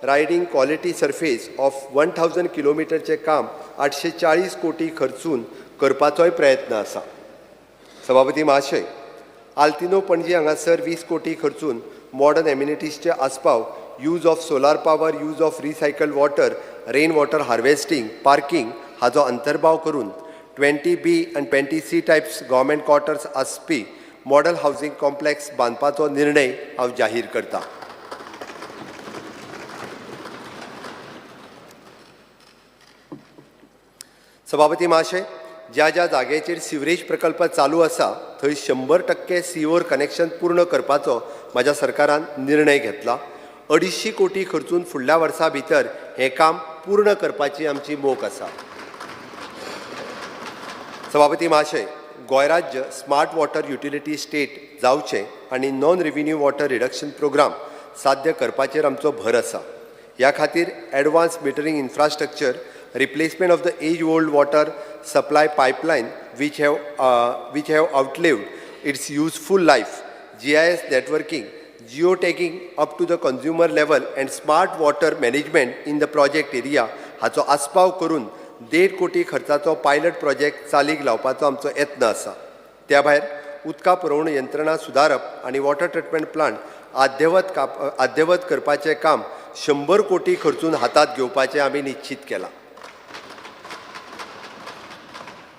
riding quality surface of 1000 किलोमिटरचें काम 840 कोटी खर्चून करपाचोय प्रयत्न आसा. सभापती महाशय, आल्तिनो पणजी हांगासर 20 कोटी खर्चून मॉडर्न एम्युनिटीजचे आस्पाव, use of solar power, use of recycled water, rain water harvesting, parking हाजो अंतर्भाव करून 20B आनी 20C types government quarters आसपी मॉडल हावजींग कॉम्प्लेक्स बांदपाचो निर्णय हांव जाहीर करता. सभापती महाशय, ज्या ज्या जाग्याचेर सिवरेज प्रकल्प चालू आसा थंय 100% सीओर कनेक्शन पूर्ण करपाचो म्हाज्या सरकारान निर्णय घेतला. 250 कोटी खर्चून फुडल्या वर्सा भितर हें काम पूर्ण करपाची आमची मोख आसा. सभापती महाशय, गोंय राज्य स्मार्ट वॉटर युटिलिटी स्टेट जावचें आनी non revenue water reduction programme साध्य करपाचेर आमचो भर आसा. ह्या खातीर advance metering infrastructure, replacement of the age old water supply pipeline which have outlived its useful life, GIS networking, geo tagging up to the consumer level and smart water management in the project area हाचो आस्पाव करून 1.5 कोटी खर्चाचो pilot project चालीक लावपाचो आमचो यत्न आसा. त्या भायर उदका पुरवण यंत्रणा सुदारप आनी वॉटर ट्रिटमेंट प्लांट अद्ययावत करपाचें काम 100 कोटी खर्चून हातांत घेवपाचें आमी निश्चित केलां.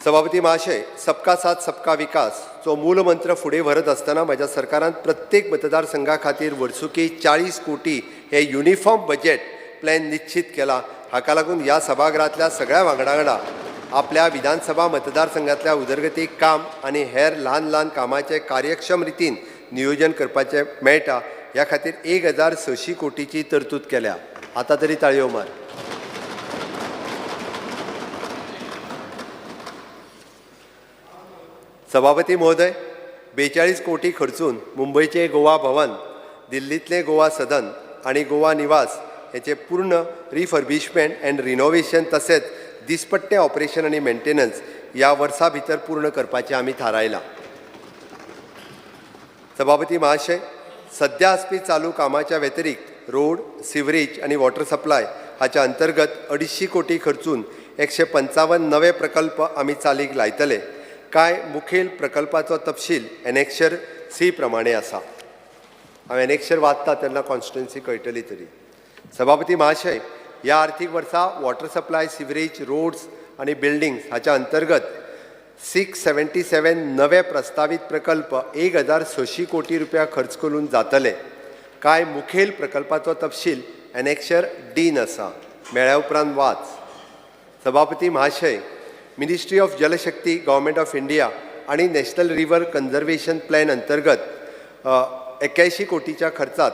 सभापती महाशय, सबका साथ सबका विकास चो मूलमंत्र फुडें व्हरत आसतना म्हज्या सरकारान प्रत्येक मतदारसंघा खातीर वर्सुकी 40 कोटी हे युनिफॉर्म बजेट प्लॅन निश्चित केला. हाका लागून ह्या सभागृहांतल्या सगळ्या वांगडा वांगडा आपल्या विधानसभा मतदारसंघांतल्या उदरगतीक काम आनी हेर ल्हान ल्हान कामाचें कार्यक्षम रितीन नियोजन करपाचें मेळटा. ह्या खातीर 1600 कोटीची तरतूद केल्या. आतां तरी ताळयो मार. सभापती महोदय, 42 कोटी खर्चून मुंबयचें गोवा भवन, दिल्लींतलें गोवा सदन आनी गोवा निवास हेचें पूर्ण रिफर्बिशमेंट एंड रिनोवेशन तशेंच दिसपट्टें ऑपरेशन आनी मेंटेनन्स ह्या वर्सा भितर पूर्ण करपाचें आमी थारायलां. सभापती महाशय, सद्या आसपी चालू कामाच्या व्यतिरिक्त रोड, सिवरेज आनी वॉटर सप्लाय हाच्या अंतर्गत 250 कोटी खर्चून 155 नवे प्रकल्प आमी चालीक लायतले. कांय मुखेल प्रकल्पाचो तपशील एनेक्शर सी प्रमाणे आसा. हांव एनेक्शर वाचता तेन्ना कॉन्स्टिट्युएन्सी कळटली तरी. सभापती महाशय, ह्या आर्थीक वर्सा वॉटर सप्लाय, सिवरेज, रोड्स आनी बिल्डिंग्स हाच्या अंतर्गत 677 नवे प्रस्तावीत प्रकल्प 1600 कोटी रुपया खर्च करून जातले. कांय मुखेल प्रकल्पाचो तपशील एनेक्शर डीन आसा. मेळ्या उपरांत वाच. सभापती महाशय, Ministry of Jal Shakti, government of India आनी नॅशनल रिवर कन्जर्वेशन प्लॅन अंतर्गत 81 कोटीच्या खर्चात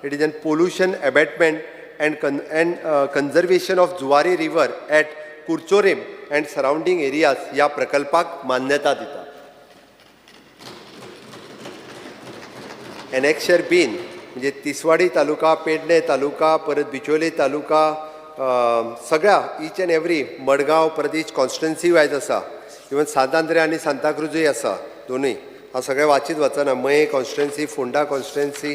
it is an pollution abatement and conservation of Zuari river at Curchorem and surrounding areas ह्या प्रकल्पाक मान्यता दिता. एनेक्शर बीन म्हणजे तिसवाडी तालुका, पेडणे तालुका, परत बिचोले तालुका, सगळ्या इच एंड एवरी मडगांव, परत इच कॉन्स्टिट्युएन्सी वायज आसा. इवन सांत आंद्रे आनी सांताक्रुजूय आसा. दोनूय हांव सगळें वाचीत वचना. मये कॉन्स्टिट्युएन्सी, फोंडा कॉन्स्टिट्युएन्सी,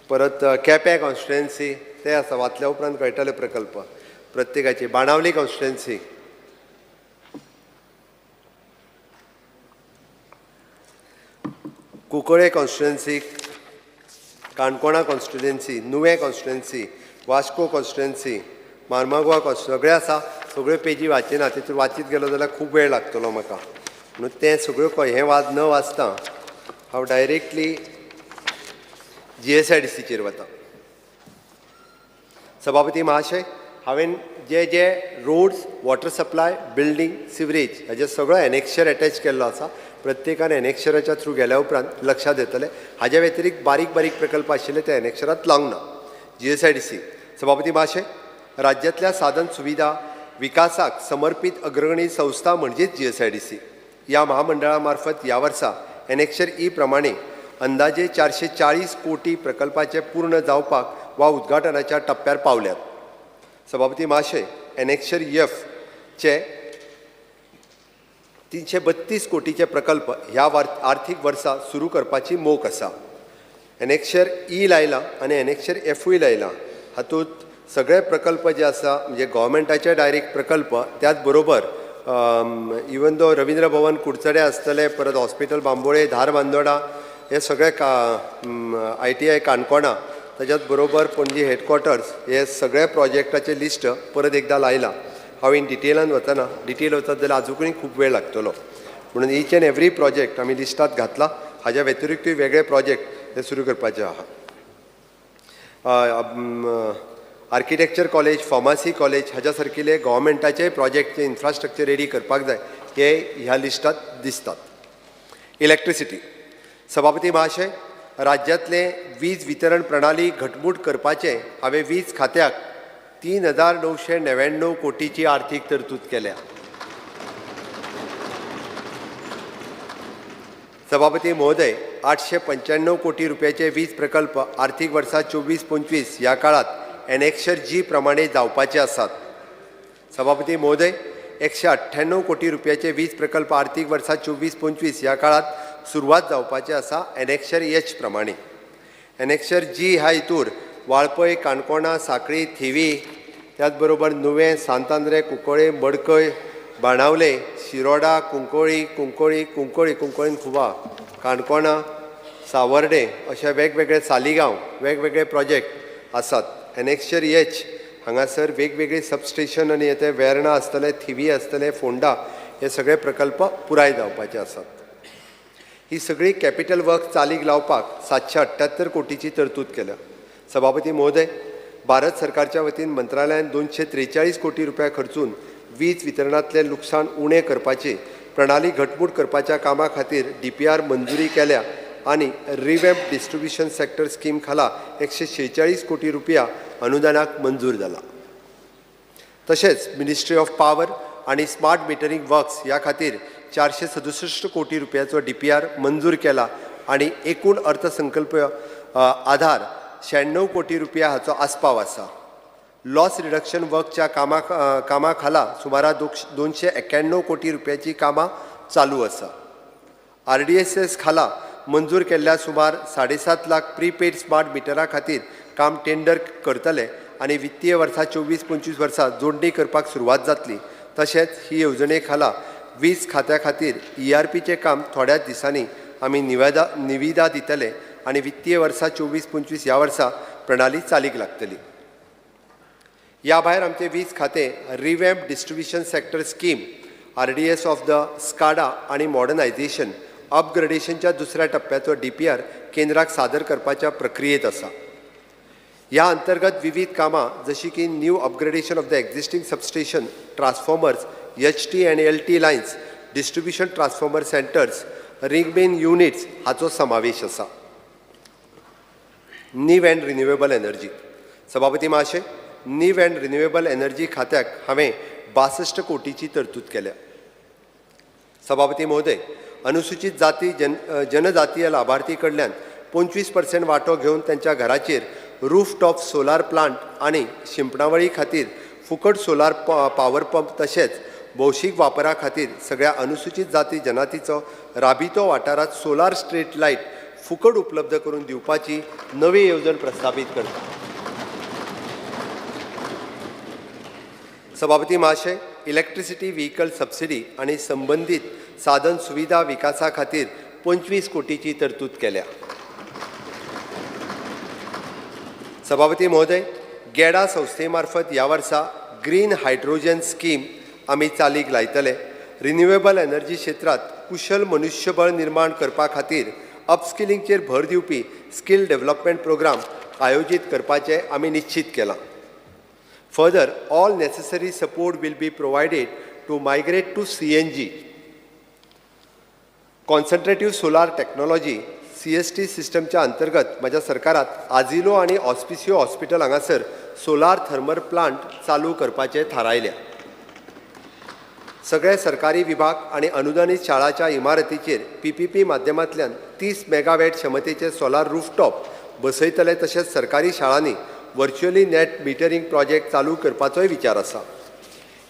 परत केपें कॉन्स्टिट्युएन्सी ते आसा. वाचल्या उपरांत कळटले प्रकल्प प्रत्येकाचे. बाणावली कॉन्स्टिट्युएन्सी, कुंकळे कॉन्स्टिट्युएन्सी, काणकोणा constituency, Nuvem constituency, Vasco constituency, Marmagao constituency, सगळें आसा. सगळ्यो पेजी वाचिना, तितून वाचीत गेलो जाल्यार खूब वेळ लागतलो म्हाका. म्हणून तें सगळ्यो हें न वाचता हांव डायरेक्टली GSIDCचेर वता. सभापती महाशय, हांवें जे जे roads, water supply, building, sewerage हाजे सगळो एनेक्शर एटॅच केल्लो आसा. प्रत्येकान एनेक्शराच्या थ्रू गेल्या उपरांत लक्षांत येतलें. हाज्या व्यतिरिक्त बारीक बारीक प्रकल्प आशिल्ले ते एनेक्शरांत लावंक ना. GSIDC. सभापती महाशय, राज्यांतल्या साधन सुविधा विकासाक समर्पीत अग्रगणी संस्था म्हणजेच GSIDC. ह्या महामंडळा मार्फत ह्या वर्सा एनेक्शर ई प्रमाणे अंदाजे 440 कोटी प्रकल्पाचे पूर्ण जावपाक वा उद्घाटनाच्या टप्प्यार पावल्यात. सभापती महाशय, एनेक्शर एफ चे 332 कोटीचे प्रकल्प ह्या आर्थीक वर्सा सुरू करपाची मोख आसा. एनेक्शर ई लायला आनी एनेक्शर एफूय लायला. हातूंत सगळे प्रकल्प जे आसा म्हणजे गव्हर्मेंटाचे डायरेक्ट प्रकल्प, त्याच बरोबर इवन दो रवींद्र भवन कुडचडे आसतले, परत हॉस्पिटल बांबोळे, धारबांदोडा, हे सगळे ITI Canacona, ताच्याच बरोबर पणजी हेडक्वॉर्टर्स, हे सगळे प्रोजेक्टाचे लिस्ट परत एकदां लायलां. हांव इन डिटेलान वचना, डिटेल वचत जाल्यार आजुकूय खूब वेळ लागतलो. म्हणून इच एंड एवरी प्रोजेक्ट आमी लिस्टांत घातला. हाज्या व्यतिरिक्तूय वेगळे प्रोजेक्ट हे सुरू करपाचे आहा. आर्किटेक्चर कॉलेज, फार्मासी कॉलेज हाज्या सारकिले गव्हर्मेंटाचे प्रोजेक्टचे इन्फ्रास्ट्रक्चर रेडी करपाक जाय, हे ह्या लिस्टांत दिसतात. इलेक्ट्रिसिटी. सभापती महाशय, राज्यांतले वीज वितरण प्रणाली घटमूट करपाचें हांवें वीज खात्याक 3999 कोटीची आर्थीक तरतूद केल्या. सभापती महोदय, 895 कोटी रुपयाचे वीज प्रकल्प आर्थीक वर्सा 24-25 ह्या काळात एनेक्शर जी प्रमाणे जावपाचे आसात. सभापती महोदय, 198 कोटी रुपयाचे वीज प्रकल्प आर्थीक वर्सा 24-25 ह्या काळात सुरवात जावपाचे आसा एनेक्शर एच प्रमाणे. एनेक्शर जी ह्या हितूर वाळपय, काणकोणा, साखळी, थिवी, त्याच बरोबर नुवें, सांत आंद्रे, कुंकळे, मडकय, बाणावले, शिरोडा, कुंकोळी, कुंकोळी, कुंकोळी, कुंकोळीन खुबा, काणकोणा, सावर्डे अशे वेगवेगळे सालिगांव वेगवेगळे प्रोजेक्ट आसात. एनेक्शर एच हांगासर वेगवेगळे सबस्टेशन आनी ते वेर्णा आसतले, थिवी आसतले, फोंडा हे सगळे प्रकल्प पुराय जावपाचे आसात. ही सगळी कॅपिटल वर्क चालीक लावपाक 778 कोटीची तरतूद केल्या. सभापती महोदय, भारत सरकारच्या वतीन मंत्रालयान 243 कोटी रुपया खर्चून वीज वितरणांतलें लुकसाण उणें करपाची प्रणाली घटमूट करपाच्या कामा खातीर डीपीआर मंजुरी केल्या आनी रिवॅम्प डिस्ट्रिब्युशन सेक्टर स्कीम खाला 146 कोटी रुपया अनुदानाक मंजूर जाला. तशेंच मिनिस्ट्री ऑफ पावर आनी स्मार्ट मिटरींग वर्क्स ह्या खातीर 467 कोटी रुपयाचो डीपीआर मंजूर केला आनी एकूण अर्थसंकल्प आधार 96 कोटी रुपया हाचो आस्पाव आसा. लॉस रिडक्शन वर्कच्या कामा खाला सुमारा 291 कोटी रुपयाची कामां चालू आसा. आरडीएसएस खाला मंजूर केल्ल्या सुमार 7.5 लाख प्रीपेड स्मार्ट मिटरा खातीर काम टेंडर करतले आनी वित्तीय वर्सा 24-25 वर्सा जोडणी करपाक सुरवात जातली. तशेंच ही येवजणे खाला वीज खात्या खातीर ईआरपीचें काम थोड्याच दिसांनी आमी निविदा दितले आनी वित्तीय वर्सा 24-25 ह्या वर्सा प्रणाली चालीक लागतली. ह्या भायर आमचें वीज खातें revamp distribution sector scheme RDS of the SCADA आनी मॉडर्नायझेशन अपग्रेडेशनच्या दुसऱ्या टप्प्याचो डीपीआर केंद्राक सादर करपाच्या प्रक्रियेत आसा. ह्या अंतर्गत विविध कामां जशी की new upgradation of the existing substation, transformers, HT and LT lines, distribution transformer centres, ring main units हाचो समावेश आसा. New and renewable energy. सभापती महाशय, न्यू अँड रिन्युएबल एनर्जी खात्याक हांवें 62 कोटीची तरतूद केल्या. सभापती महोदय, अनुसूचित जाती जनजातीय लाभार्थी कडल्यान 25% वांटो घेवन तांच्या घराचेर रूफ टॉप सोलार प्लांट आनी शिंपणावळी खातीर फुकट सोलार पावर पंप तशेंच भौशीक वापरा खातीर सगळ्या अनुसूचित जाती जनातीचो राबितो वाठारांत सोलार स्ट्रीट लायट फुकट उपलब्ध करून दिवपाची नवी येवजण प्रस्तावीत करता. सभापती महाशय, इलेक्ट्रिसिटी व्हिकल सबसिडी आनी संबंदीत साधन सुविधा विकासा खातीर 25 कोटीची तरतूद केल्या. सभापती महोदय, गेडा संस्थे मार्फत ह्या वर्सा ग्रीन हायड्रोजन स्कीम आमी चालीक लायतले. रिन्युएबल एनर्जी क्षेत्रांत कुशल मनुष्यबळ निर्माण करपा खातीर अपस्किलिंगचेर भर दिवपी स्कील डेव्हलपमेंट प्रोग्राम आयोजीत करपाचें आमी निश्चीत केलां. Further, all necessary support will be provided to migrate to CNG. Concentrative solar technology CST सिस्टमच्या अंतर्गत म्हज्या सरकारात आजिलो आनी ऑस्पिसियो हॉस्पिटल हांगासर सोलार थर्मल प्लांट चालू करपाचें थारायल्या. सगळे सरकारी विभाग आनी अनुदानीत शाळाच्या इमारतीचेर पीपीपी माध्यमांतल्यान 30 मेगावॅट क्षमतेचे सोलार रूफटॉप बसयतले. तशेंच सरकारी शाळांनी व्हर्च्युअली नॅट मिटरींग प्रोजेक्ट चालू करपाचोय विचार आसा.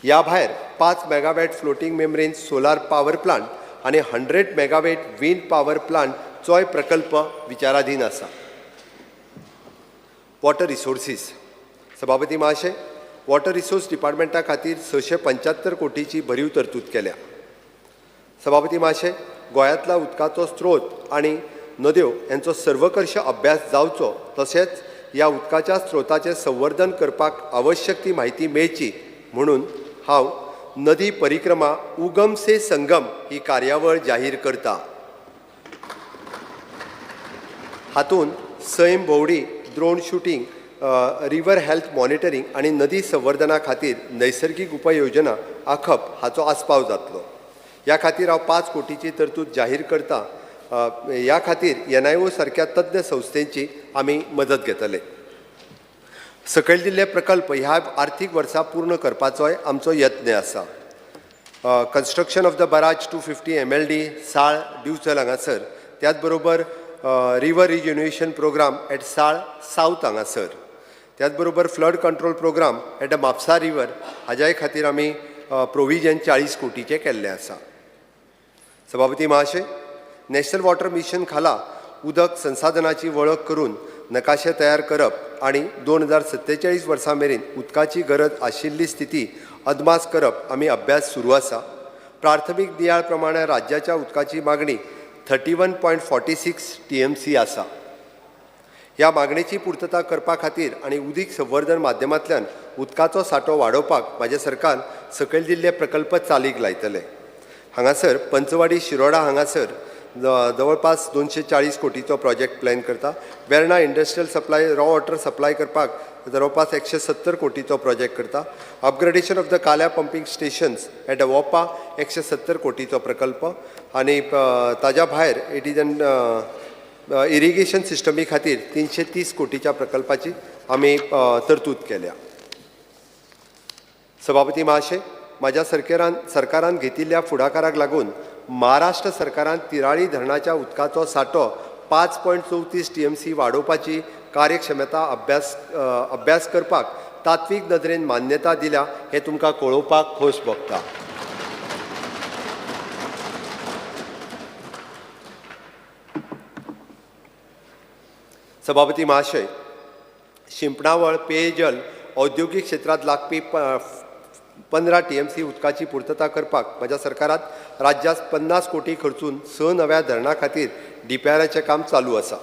ह्या भायर 5 megawatt floating membrane solar power plant आनी 100 मेगावॅट विंड पावर प्लांटचोय प्रकल्प विचाराधीन आसा. Water resources. सभापती महाशय, वॉटर रिसोर्स डिपार्टमेंटा खातीर 675 कोटीची भरीव तरतूद केल्या. सभापती महाशय, गोंयांतल्या उदकाचो स्त्रोत आनी नद्यो यांचो सर्वकर्श अभ्यास जावचो तशेंच ह्या उदकाच्या स्त्रोताचें संवर्धन करपाक आवश्यक ती म्हायती मेळची म्हणून हांव नदी परिक्रमा उगम से संगम ही कार्यावळ जाहीर करता. हातूंत सैम भोंवडी, drone shooting, river health monitoring आनी नदी संवर्धना खातीर नैसर्गीक उपाय योजना आंखप हाचो आस्पाव जातलो. ह्या खातीर हांव 5 कोटीची तरतूद जाहीर करता. ह्या खातीर एनआयओ सारक्या तज्ञ संस्थेची आमी मदत घेतले. सकयल दिल्ले प्रकल्प ह्या आर्थीक वर्सा पूर्ण करपाचोय आमचो यत्न आसा. Construction of the barrage 250 MLD साळ दिवचल हांगासर, त्याच बरोबर river rejuvenation programme at Sal south हांगासर. त्याच बरोबर flood control programme at the Mapusa river हाज्याय खातीर आमी प्रोविजन 40 कोटीचें केल्लें आसा. सभापती महाशय, नॅशनल वॉटर मिशन खाला उदक संसाधनाची वळख करून नकाशे तयार करप आनी 2047 वर्सां मेरेन उदकाची गरज आशिल्ली स्थिती अदमास करप आमी अभ्यास सुरू आसा. प्राथमीक नियाळ प्रमाणे राज्याच्या उदकाची मागणी 31.46 TMC आसा. ह्या मागणेची पुर्तता करपा खातीर आनी उदीक संवर्धन माध्यमांतल्यान उदकाचो सांठो वाडोवपाक म्हाजें सरकार सकयल दिल्ले प्रकल्प चालीक लायतले. हांगासर पंचवाडी शिरोडा हांगासर जवळपास 240 कोटीचो प्रोजेक्ट प्लॅन करता. Verna industrial supply raw water supply करपाक जवळपास 170 कोटीचो प्रोजेक्ट करता. Upgradation of the Kalya pumping stations at Mopa 170 कोटीचो प्रकल्प आनी ताज्या भायर it is an irrigation सिस्टमी खातीर 330 कोटीच्या प्रकल्पाची आमी तरतूद केल्या. सभापती महाशय, म्हाज्या सरकारान घेतिल्ल्या फुडाकाराक लागून महाराष्ट्र सरकारान तिराळी धरणाच्या उदकाचो सांठो 5.34 TMC वाडोवपाची कार्यक्षमता अभ्यास करपाक तात्वीक नदरेन मान्यता दिल्या हें तुमकां कळोवपाक खोस भोगता. सभापती महाशय, शिंपणावळ पेयजल औद्योगीक क्षेत्रांत लागपी 15 TMC उदकाची पुर्तता करपाक म्हाज्या सरकारात राज्यांत 50 कोटी खर्चून 6 नव्या धरणा खातीर DPRाचें काम चालू आसा.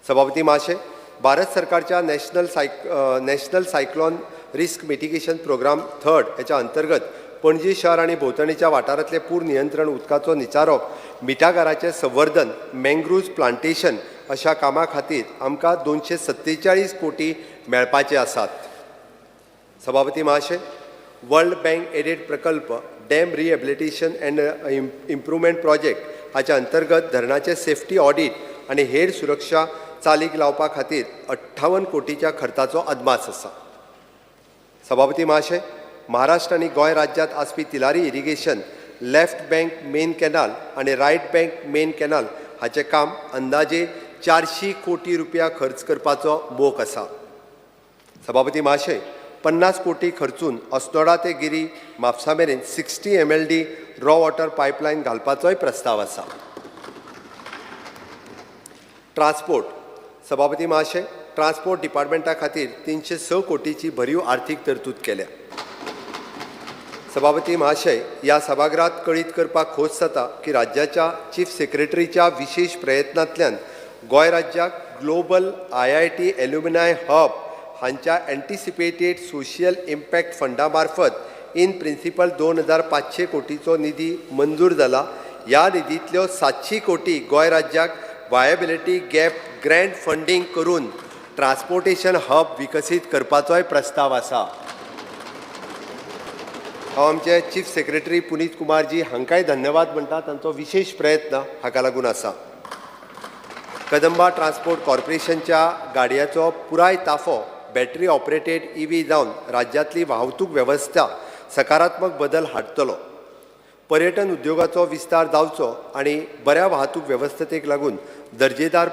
सभापती महाशय, भारत सरकारच्या national cyclone risk mitigation programme third हेच्या अंतर्गत पणजी शहर आनी भोंवतणीच्या वाठारांतले पूर नियंत्रण, उदकाचो निचारो, मिठागाराचें संवर्धन, मँग्रुव्ज प्लांटेशन अशा कामां खातीर आमकां 247 कोटी मेळपाचे आसात. सभापती महाशय, वर्ल्ड बँक एडेड प्रकल्प dam rehabilitation and improvement project हाच्या अंतर्गत धरणाचे सेफ्टी ऑडीट आनी हेर सुरक्षा चालीक लावपा खातीर 58 कोटीच्या खर्चाचो अदमास आसा. सभापती महाशय, महाराष्ट्र आनी गोंय राज्यांत आसपी Tillari irrigation left bank main canal आनी रायट बँक मेन कॅनाल हाचें काम अंदाजे 400 कोटी रुपया खर्च करपाचो मोख आसा. सभापती महाशय, 50 कोटी खर्चून अस्नोडा ते गिरी म्हापसा मेरेन 60 MLD raw water pipeline घालपाचोय प्रस्ताव आसा. ट्रान्सपोर्ट. सभापती महाशय, ट्रान्सपोर्ट डिपार्टमेंटा खातीर 306 कोटीची भरीव आर्थीक तरतूद केल्या. सभापती महाशय, ह्या सभागृहात कळीत करपाक खोस जाता की राज्याच्या चीफ सेक्रेटरीच्या विशेश प्रयत्नांतल्यान गोंय राज्याक ग्लोबल IIT alumni hub हांच्या एन्टिसिपेटेड सोशियल इम्पॅक्ट फंडा मार्फत इन प्रिंसिपल 2500 कोटीचो निधी मंजूर जाला. ह्या निधींतल्यो 700 कोटी गोंय राज्याक वायबिलिटी गॅप ग्रँट फंडींग करून ट्रान्सपोर्टेशन हब विकसीत करपाचोय प्रस्ताव आसा. हांव आमचे चीफ सेक्रेटरी पुनीत कुमारजी हांकांय धन्यवाद म्हणटा, तांचो विशेश प्रयत्न हाका लागून आसा. कदंबा ट्रान्सपोर्ट कॉर्पोरेशनच्या गाडयांचो पुराय ताफो बॅटरी ऑपरेटेड EV जावन राज्यांतली वाहतूक वेवस्था सकारात्मक बदल हाडटलो. पर्यटन उद्योगाचो विस्तार जावचो आनी बऱ्या वाहतूक वेवस्थेक लागून दर्जेदार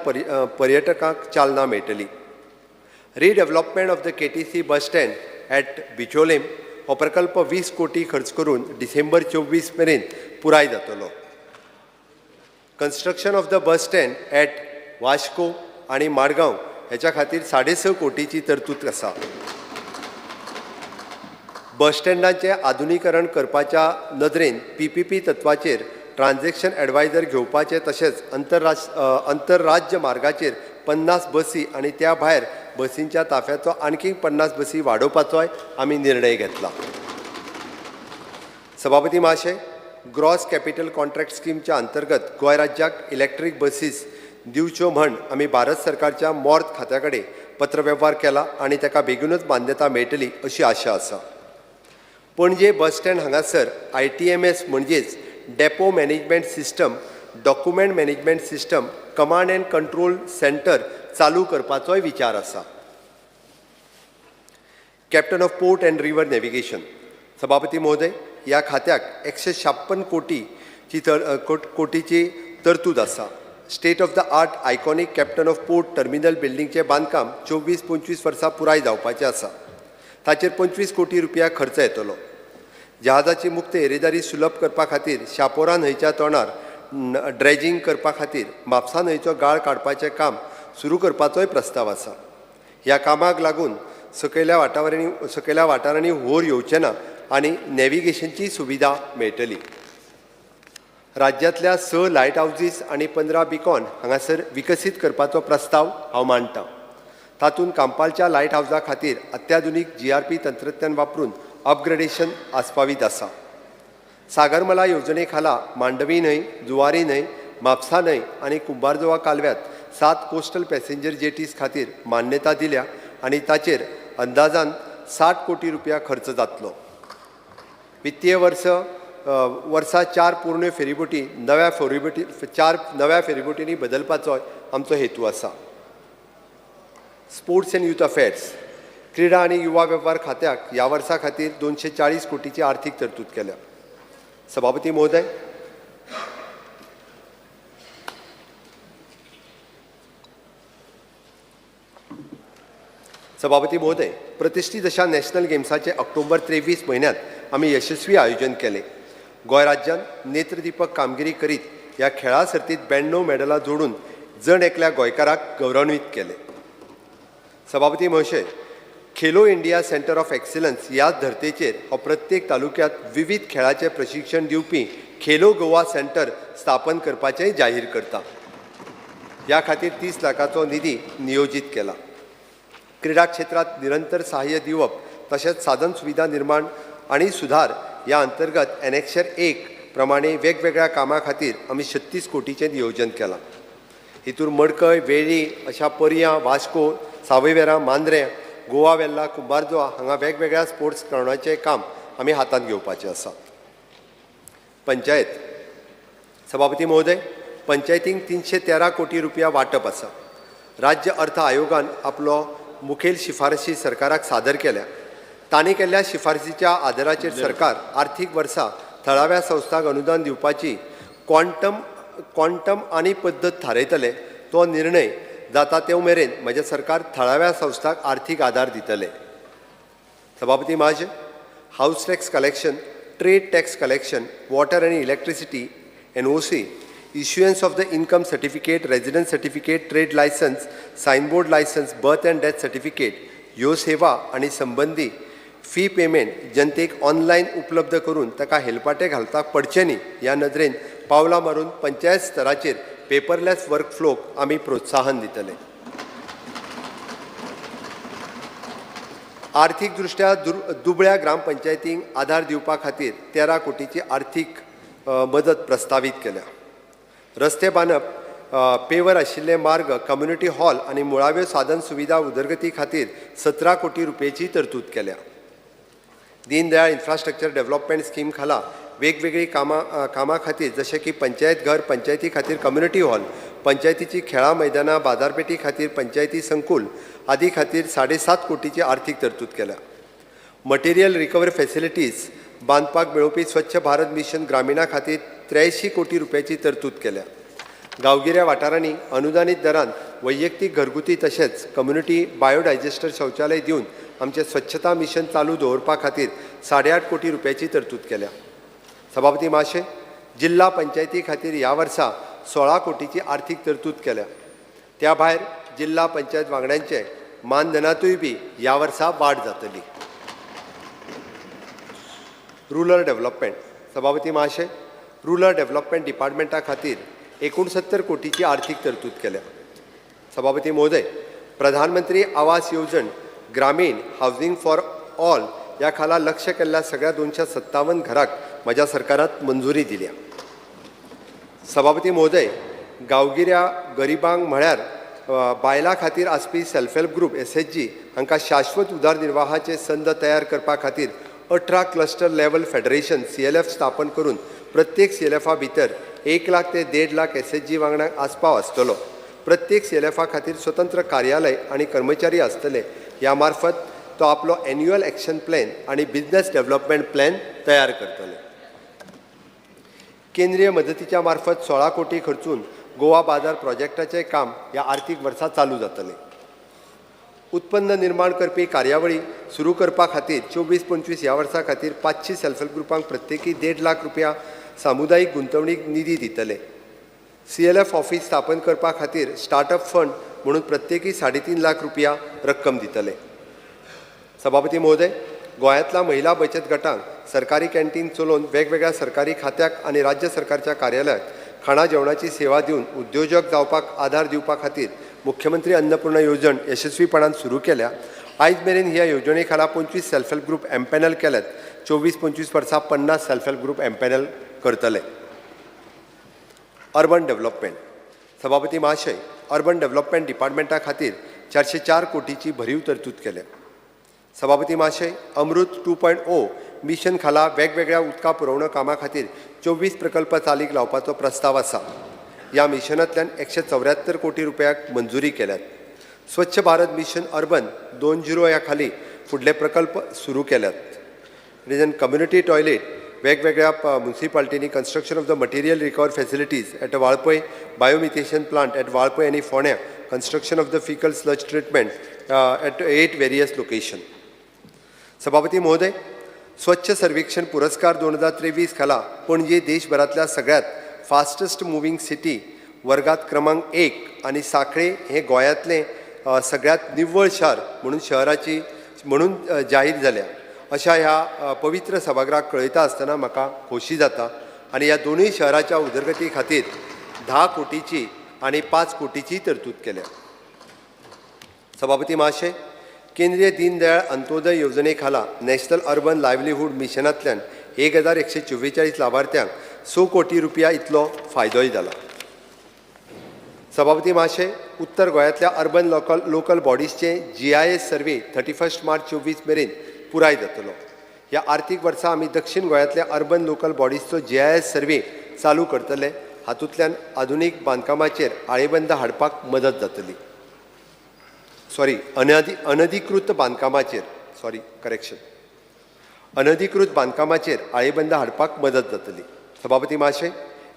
पर्यटकांक चालना मेळटली. Redevelopment of the KTC bus stand at Bicholim हो प्रकल्प 20 कोटी खर्च करून डिसेंबर 24 मेरेन पुराय जातलो. Construction of the bus stand at Vasco आनी माडगांव हेच्या खातीर 6.5 कोटीची तरतूद आसा. बस स्टँडांचें आधुनीकरण करपाच्या नदरेन PPP तत्वाचेर ट्रान्झॅक्शन एडवायजर घेवपाचे तशेंच अंतरराज्य मार्गाचेर 50 बसी आनी त्या भायर बसींच्या ताफ्याचो आणखी 50 बसी वाडोवपाचोय आमी निर्णय घेतला. सभापती महाशय, ग्रॉस कॅपिटल कॉन्ट्रॅक्ट स्किमच्या अंतर्गत गोंय राज्याक इलेक्ट्रीक बसीस दिवच्यो म्हण आमी भारत सरकारच्या मॉर्त खात्या कडेन पत्रवेव्हार केला आनी ताका बेगीनूच मान्यता मेळटली अशी आशा आसा. पणजे बस स्टँड हांगासर ITMS म्हणजेच depot management system, document management system, command and control centre चालू करपाचोय विचार आसा. Captain of port and river navigation. सभापती महोदय, ह्या खात्याक 156 कोटीची तरतूद आसा. State of the art iconic captain of port terminal बिल्डिंगचें बांदकाम 24-25 वर्सां पुराय जावपाचें आसा. ताचेर 25 कोटी रुपया खर्च येतलो. जहाजाची मुक्त येरादारी सुलभ करपा खातीर शापोरा न्हंयच्या तोंडार ड्रेजिंग करपा खातीर म्हापसा न्हंयचो गाळ काडपाचें काम सुरू करपाचोय प्रस्ताव आसा. ह्या कामाक लागून सकयल्या वाठारांनी होर येवचें ना आनी नॅव्हिगेशनची सुविधा मेळटली. राज्यांतल्या 6 लायट हावजीस आनी 15 बिकॉन हांगासर विकसीत करपाचो प्रस्ताव हांव मांडटा. तातूंत कांपालच्या लायट हावजा खातीर अत्याधुनीक GRP तंत्रज्ञान वापरून अपग्रेडेशन आस्पावीत आसा. सागरमला येवजणे खाला मांडवी न्हंय, जुवारी न्हंय, म्हापसा न्हंय आनी कुंभारजुवा कालव्यांत 7 कोस्टल पॅसेंजर जेटीस खातीर मान्यता दिल्या आनी ताचेर अंदाजान 60 कोटी रुपया खर्च जातलो. वित्तीय वर्सा 4 पूर्ण फेरीबोटी नव्या फेरीबोटींनी बदलपाचो आमचो हेतू आसा. स्पोर्ट्स एंड यूथ अफेर्स, क्रीडा आनी युवा वेव्हार खात्याक ह्या वर्सा खातीर 240 कोटीची आर्थीक तरतूद केल्या. सभापती महोदय, प्रतिष्ठित अशा नॅशनल गेम्साचे ऑक्टोबर 23 म्हयन्यांत आमी यशस्वी आयोजन केलें. गोंय राज्यान नेत्रदीपक कामगिरी करीत ह्या खेळा सर्तींत 92 मेडलां जोडून जण एकल्या गोंयकाराक गौरवान्वित केलें. सभापती महोदय, Khelo India centre of excellence ह्या धर्तेचेर हो प्रत्येक तालुक्यांत विविध खेळाचें प्रशिक्षण दिवपी खेलो गोवा सेंटर स्थापन करपाचें जाहीर करता. ह्या खातीर 30 लाखाचो निधी नियोजीत केला. क्रीडा क्षेत्रांत निरंतर सहाय्य दिवप तशेंच साधन सुविधा निर्माण आनी सुधार ह्या अंतर्गत एनेक्शर 1 प्रमाणे वेगवेगळ्या कामां खातीर आमी 36 कोटीचें नियोजन केलां. हितूर मडकय, वेळ्ळी अशा पर्यां, वास्को, सावयवेरा, मांद्रें, गोवा वेल्ला, कुंभारजुवा हांगा वेगवेगळ्या स्पोर्ट्स ग्रावंडाचें काम आमी हातांत घेवपाचें आसा. पंचायत, सभापती महोदय, पंचायतींक 313 कोटी रुपया वांटप आसा. राज्य अर्थ आयोगान आपलो मुखेल शिफारशी सरकाराक सादर केल्या. तांणी केल्ल्या शिफारसीच्या आदाराचेर सरकार आर्थीक वर्सा थळाव्या संस्थांक अनुदान दिवपाची क्वांटम आनी पद्दत थारयतले. तो निर्णय जाता ते मेरेन म्हजें सरकार थळाव्या संस्थांक आर्थीक आदार दितले. सभापती महाशय, house tax collection, trade tax collection, water आनी electricity, NOC, issuance of the income certificate, residence certificate, trade licence, signboard licence, birth and death certificate ह्यो सेवा आनी संबंदी फी पेमेंट जनतेक ऑनलायन उपलब्ध करून ताका हेलपाटे घालपाक पडचें न्ही ह्या नदरेन पावलां मारून पंचायत स्तराचेर पेपरलेस वर्कफ्लोक आमी प्रोत्साहन दितले. आर्थीक दृश्ट्या दुबळ्या ग्रामपंचायतींक आधार दिवपा खातीर 13 कोटीची आर्थीक मदत प्रस्तावीत केल्या. रस्ते बांदप, पेवर आशिल्ले मार्ग, कम्युनिटी हॉल आनी मुळाव्यो साधन सुविधा उदरगती खातीर 17 कोटी रुपयेची तरतूद केल्या. दीनदयाळ इन्फ्रास्ट्रक्चर डेव्हलपमेंट स्कीम खाला वेगवेगळी कामां खातीर जशें की पंचायत घर, पंचायती खातीर कम्युनिटी हॉल, पंचायतीची खेळां मैदानां, बाजारपेठी खातीर पंचायती संकुल आदी खातीर 7.5 कोटीची आर्थीक तरतूद केल्या. मटेरियल रिकवरी फॅसिलिटीज बांदपाक मेळोवपी स्वच्छ भारत मिशन ग्रामीणा खातीर 83 कोटी रुपयाची तरतूद केल्या. गांवगिऱ्या वाठारांनी अनुदानीत दरान वैयक्तीक घरगुती तशेंच कम्युनिटी बायोडायजेस्टर शौचालय दिवन आमचें स्वच्छता मिशन चालू दवरपा खातीर 8.5 कोटी रुपयाची तरतूद केल्या. सभापती महाशय, जिल्हा पंचायती खातीर ह्या वर्सा 16 कोटीची आर्थीक तरतूद केल्या. त्या भायर जिल्हा पंचायत वांगड्यांचे मानधनांतूय बी ह्या वर्सा वाड जातली. रुरल डेव्हलपमेंट, सभापती महाशय, रुरल डेव्हलपमेंट डिपार्टमेंटा खातीर 69 कोटीची आर्थीक तरतूद केल्या. सभापती महोदय, प्रधानमंत्री आवास येवजण ग्रामीण हावजींग फॉर ऑल ह्या खाला लक्ष केल्ल्या सगळ्या 257 घराक म्हज्या सरकारात मंजुरी दिल्या. सभापती महोदय, गांवगिऱ्या गरिबांक म्हळ्यार बायलां खातीर आसपी सेल्फ हेल्प ग्रूप SHG हांकां शाश्वत उदरनिर्वाहाचे संद तयार करपा खातीर 18 क्लस्टर लेवल फेडरेशन CLF स्थापन करून प्रत्येक CLFा भितर 1 लाख ते 1.5 लाख SHG वांगड्यांक आस्पाव आसतलो. प्रत्येक CLFा खातीर स्वतंत्र कार्यालय आनी कर्मचारी आसतले. ह्या मार्फत तो आपलो एन्युअल एक्शन प्लॅन आनी बिजनेस डेव्हलपमेंट प्लॅन तयार करतले. केंद्रीय मदतीच्या मार्फत 16 कोटी खर्चून गोवा बाजार प्रोजेक्टाचें काम ह्या आर्थीक वर्सा चालू जातलें. उत्पन्न निर्माण करपी कार्यावळी सुरू करपा खातीर 24-25 ह्या वर्सा खातीर 500 सेल्फ हेल्प ग्रुपांक प्रत्येकी 1.5 लाख रुपया सामुदायीक गुंतवणूक निधी दितले. CLF office स्थापन करपा खातीर स्टार्टअप फंड म्हणून प्रत्येकी 3.5 लाख रुपया रक्कम दितले. सभापती महोदय, गोंयांतल्या महिला बचत गटांक सरकारी कॅन्टीन चलोवन वेगवेगळ्या सरकारी खात्याक आनी राज्य सरकारच्या कार्यालयात खाणा जेवणाची सेवा दिवन उद्योजक जावपाक आधार दिवपा खातीर मुख्यमंत्री अन्नपूर्णा येवजण यशस्वीपणान सुरू केल्या. आयज मेरेन ह्या येवजणे खाला 25 सेल्फ हेल्प ग्रूप एम्पॅनल केल्यात. 24-25 वर्सां 50 सेल्फ हेल्प ग्रूप एम्पॅनल करतले. Urban development. सभापती महाशय, अर्बन डेव्हलपमेंट डिपार्टमेंटा खातीर 404 कोटीची भरीव तरतूद केल्या. सभापती महाशय, अमृत 2.0 मिशन खाला वेगवेगळ्या उदका पुरवण कामां खातीर 24 प्रकल्प चालीक लावपाचो प्रस्ताव आसा. ह्या मिशनांतल्यान 174 कोटी रुपयाक मंजुरी केल्यात. स्वच्छ भारत मिशन अर्बन 2.0 ह्या खाली फुडले प्रकल्प सुरू केल्यात. रिजन कम्युनिटी टॉयलेट वेगवेगळ्या मुन्सिपाल्टींनी construction of the material recover facilities at Valpoi, biomethanation plant at Valpoi आनी फोंड्या, construction of the faecal sludge treatment at 8 various location. सभापती महोदय, स्वच्छ सर्वेक्षण पुरस्कार 2023 खाला पणजे देशभरांतल्या सगळ्यात फास्टस्ट मुव्हींग सिटी वर्गात क्रमांक 1 आनी साखळे हे गोंयांतलें सगळ्यात निव्वळ शार म्हणून शहराची म्हणून जाहीर जाल्या. अशा ह्या पवित्र सभागृहाक कळयता आसतना म्हाका खोशी जाता आनी ह्या दोनूय शहराच्या उदरगती खातीर 10 कोटीची आनी 5 कोटीची तरतूद केल्या. सभापती महाशय, केंद्रीय दीनदयाळ अंत्योदय येवजणे खाला नॅशनल अर्बन लायव्हलीहूड मिशनांतल्यान 1144 लावार्थ्यांक 6 कोटी रुपया इतलो फायदोय जाला. सभापती महाशय, उत्तर गोंयांतल्या अर्बन लोकल बॉडीजचे GIS survey 31 मार्च 24 मेरेन पुराय जातलो. ह्या आर्थीक वर्सा आमी दक्षिण गोंयांतल्या अर्बन लोकल बॉडीजचो GIS survey चालू करतले. हातूंतल्यान आधुनीक बांदकामाचेर आळेबंद हाडपाक मदत जातली. सॉरी, अनधिकृत बांदकामाचेर सॉरी करेक्शन अनधिकृत बांदकामाचेर आळेबंद हाडपाक मदत जातली. सभापती महाशय,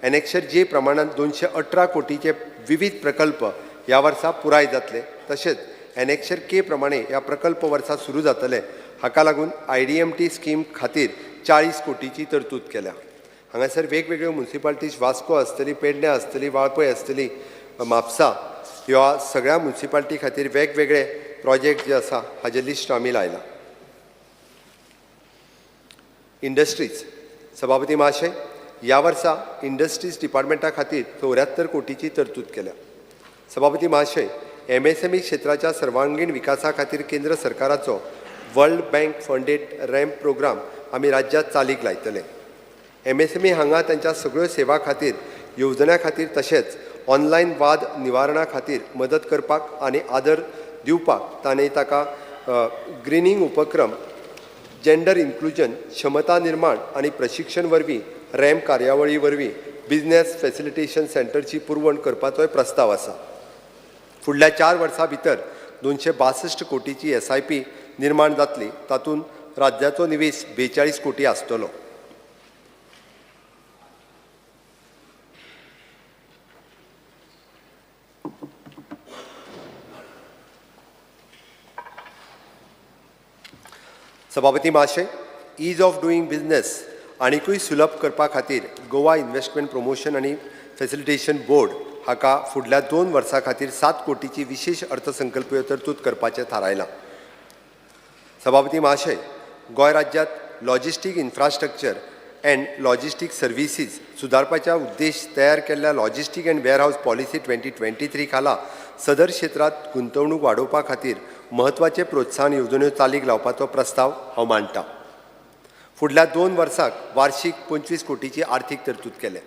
एनेक्शर जे प्रमाणांत 218 कोटीचे विविध प्रकल्प ह्या वर्सा पुराय जातले. तशेंच एनेक्शर के प्रमाणे ह्या प्रकल्प वर्सा सुरू जातले. हाका लागून IDMT scheme खातीर 40 कोटीची तरतूद केल्या. हांगासर वेगवेगळ्यो मुन्सिपाल्टीज वास्को आसतली, पेडण्यां आसतली, वाळपय आसतली, म्हापसा ह्या सगळ्या मुन्सिपाल्टी खातीर वेगवेगळे प्रोजेक्ट जे आसा हाजे लिस्ट आमी लायला. इंडस्ट्रीज. सभापती महाशय, ह्या वर्सा इंडस्ट्रीज डिपार्टमेंटा खातीर 74 कोटीची तरतूद केल्या. सभापती महाशय, MSME क्षेत्राच्या सर्वांगीण विकासा खातीर केंद्र सरकाराचो world bank funded RAMP programme आमी राज्यांत चालीक लायतले. MSME हांगा तांच्या सगळ्यो सेवा खातीर येवजण्यां खातीर तशेंच ऑनलायन वाद निवारणा खातीर मदत करपाक आनी आदर दिवपाक ताणें ताका ग्रिनींग उपक्रम, जेंडर इन्क्लुजन, क्षमता निर्माण आनी प्रशिक्षण वरवीं रॅम्प कार्यावळी वरवीं बिजनेस फॅसिलिटेशन सेंटरची पुरवण करपाचोय प्रस्ताव आसा. फुडल्या 4 वर्सां भितर 262 कोटीची SIP निर्माण जातली. तातूंत राज्याचो निवेश 42 कोटी आसतलो. सभापती महाशय, is of doing business आनिकूय सुलभ करपा खातीर गोवा इन्व्हेस्टमेंट प्रमोशन आनी फॅसिलिटेशन बोर्ड हाका फुडल्या 2 वर्सां खातीर 7 कोटीची विशेष अर्थसंकल्पीय तरतूद करपाचें थारायलां. सभापती महाशय, गोंय राज्यांत logistic infrastructure and logistic services सुदारपाच्या उद्देश तयार केल्ल्या लॉजिस्टीक अँड वेअरहावज पॉलिसी 2023 खाला सदर क्षेत्रांत गुंतवणूक वाडोवपा खातीर म्हत्वाचे प्रोत्साहन येवजण्यो चालीक लावपाचो प्रस्ताव हांव मांडटा. फुडल्या 2 वर्सांक वार्षीक 25 कोटीची आर्थीक तरतूद केल्या.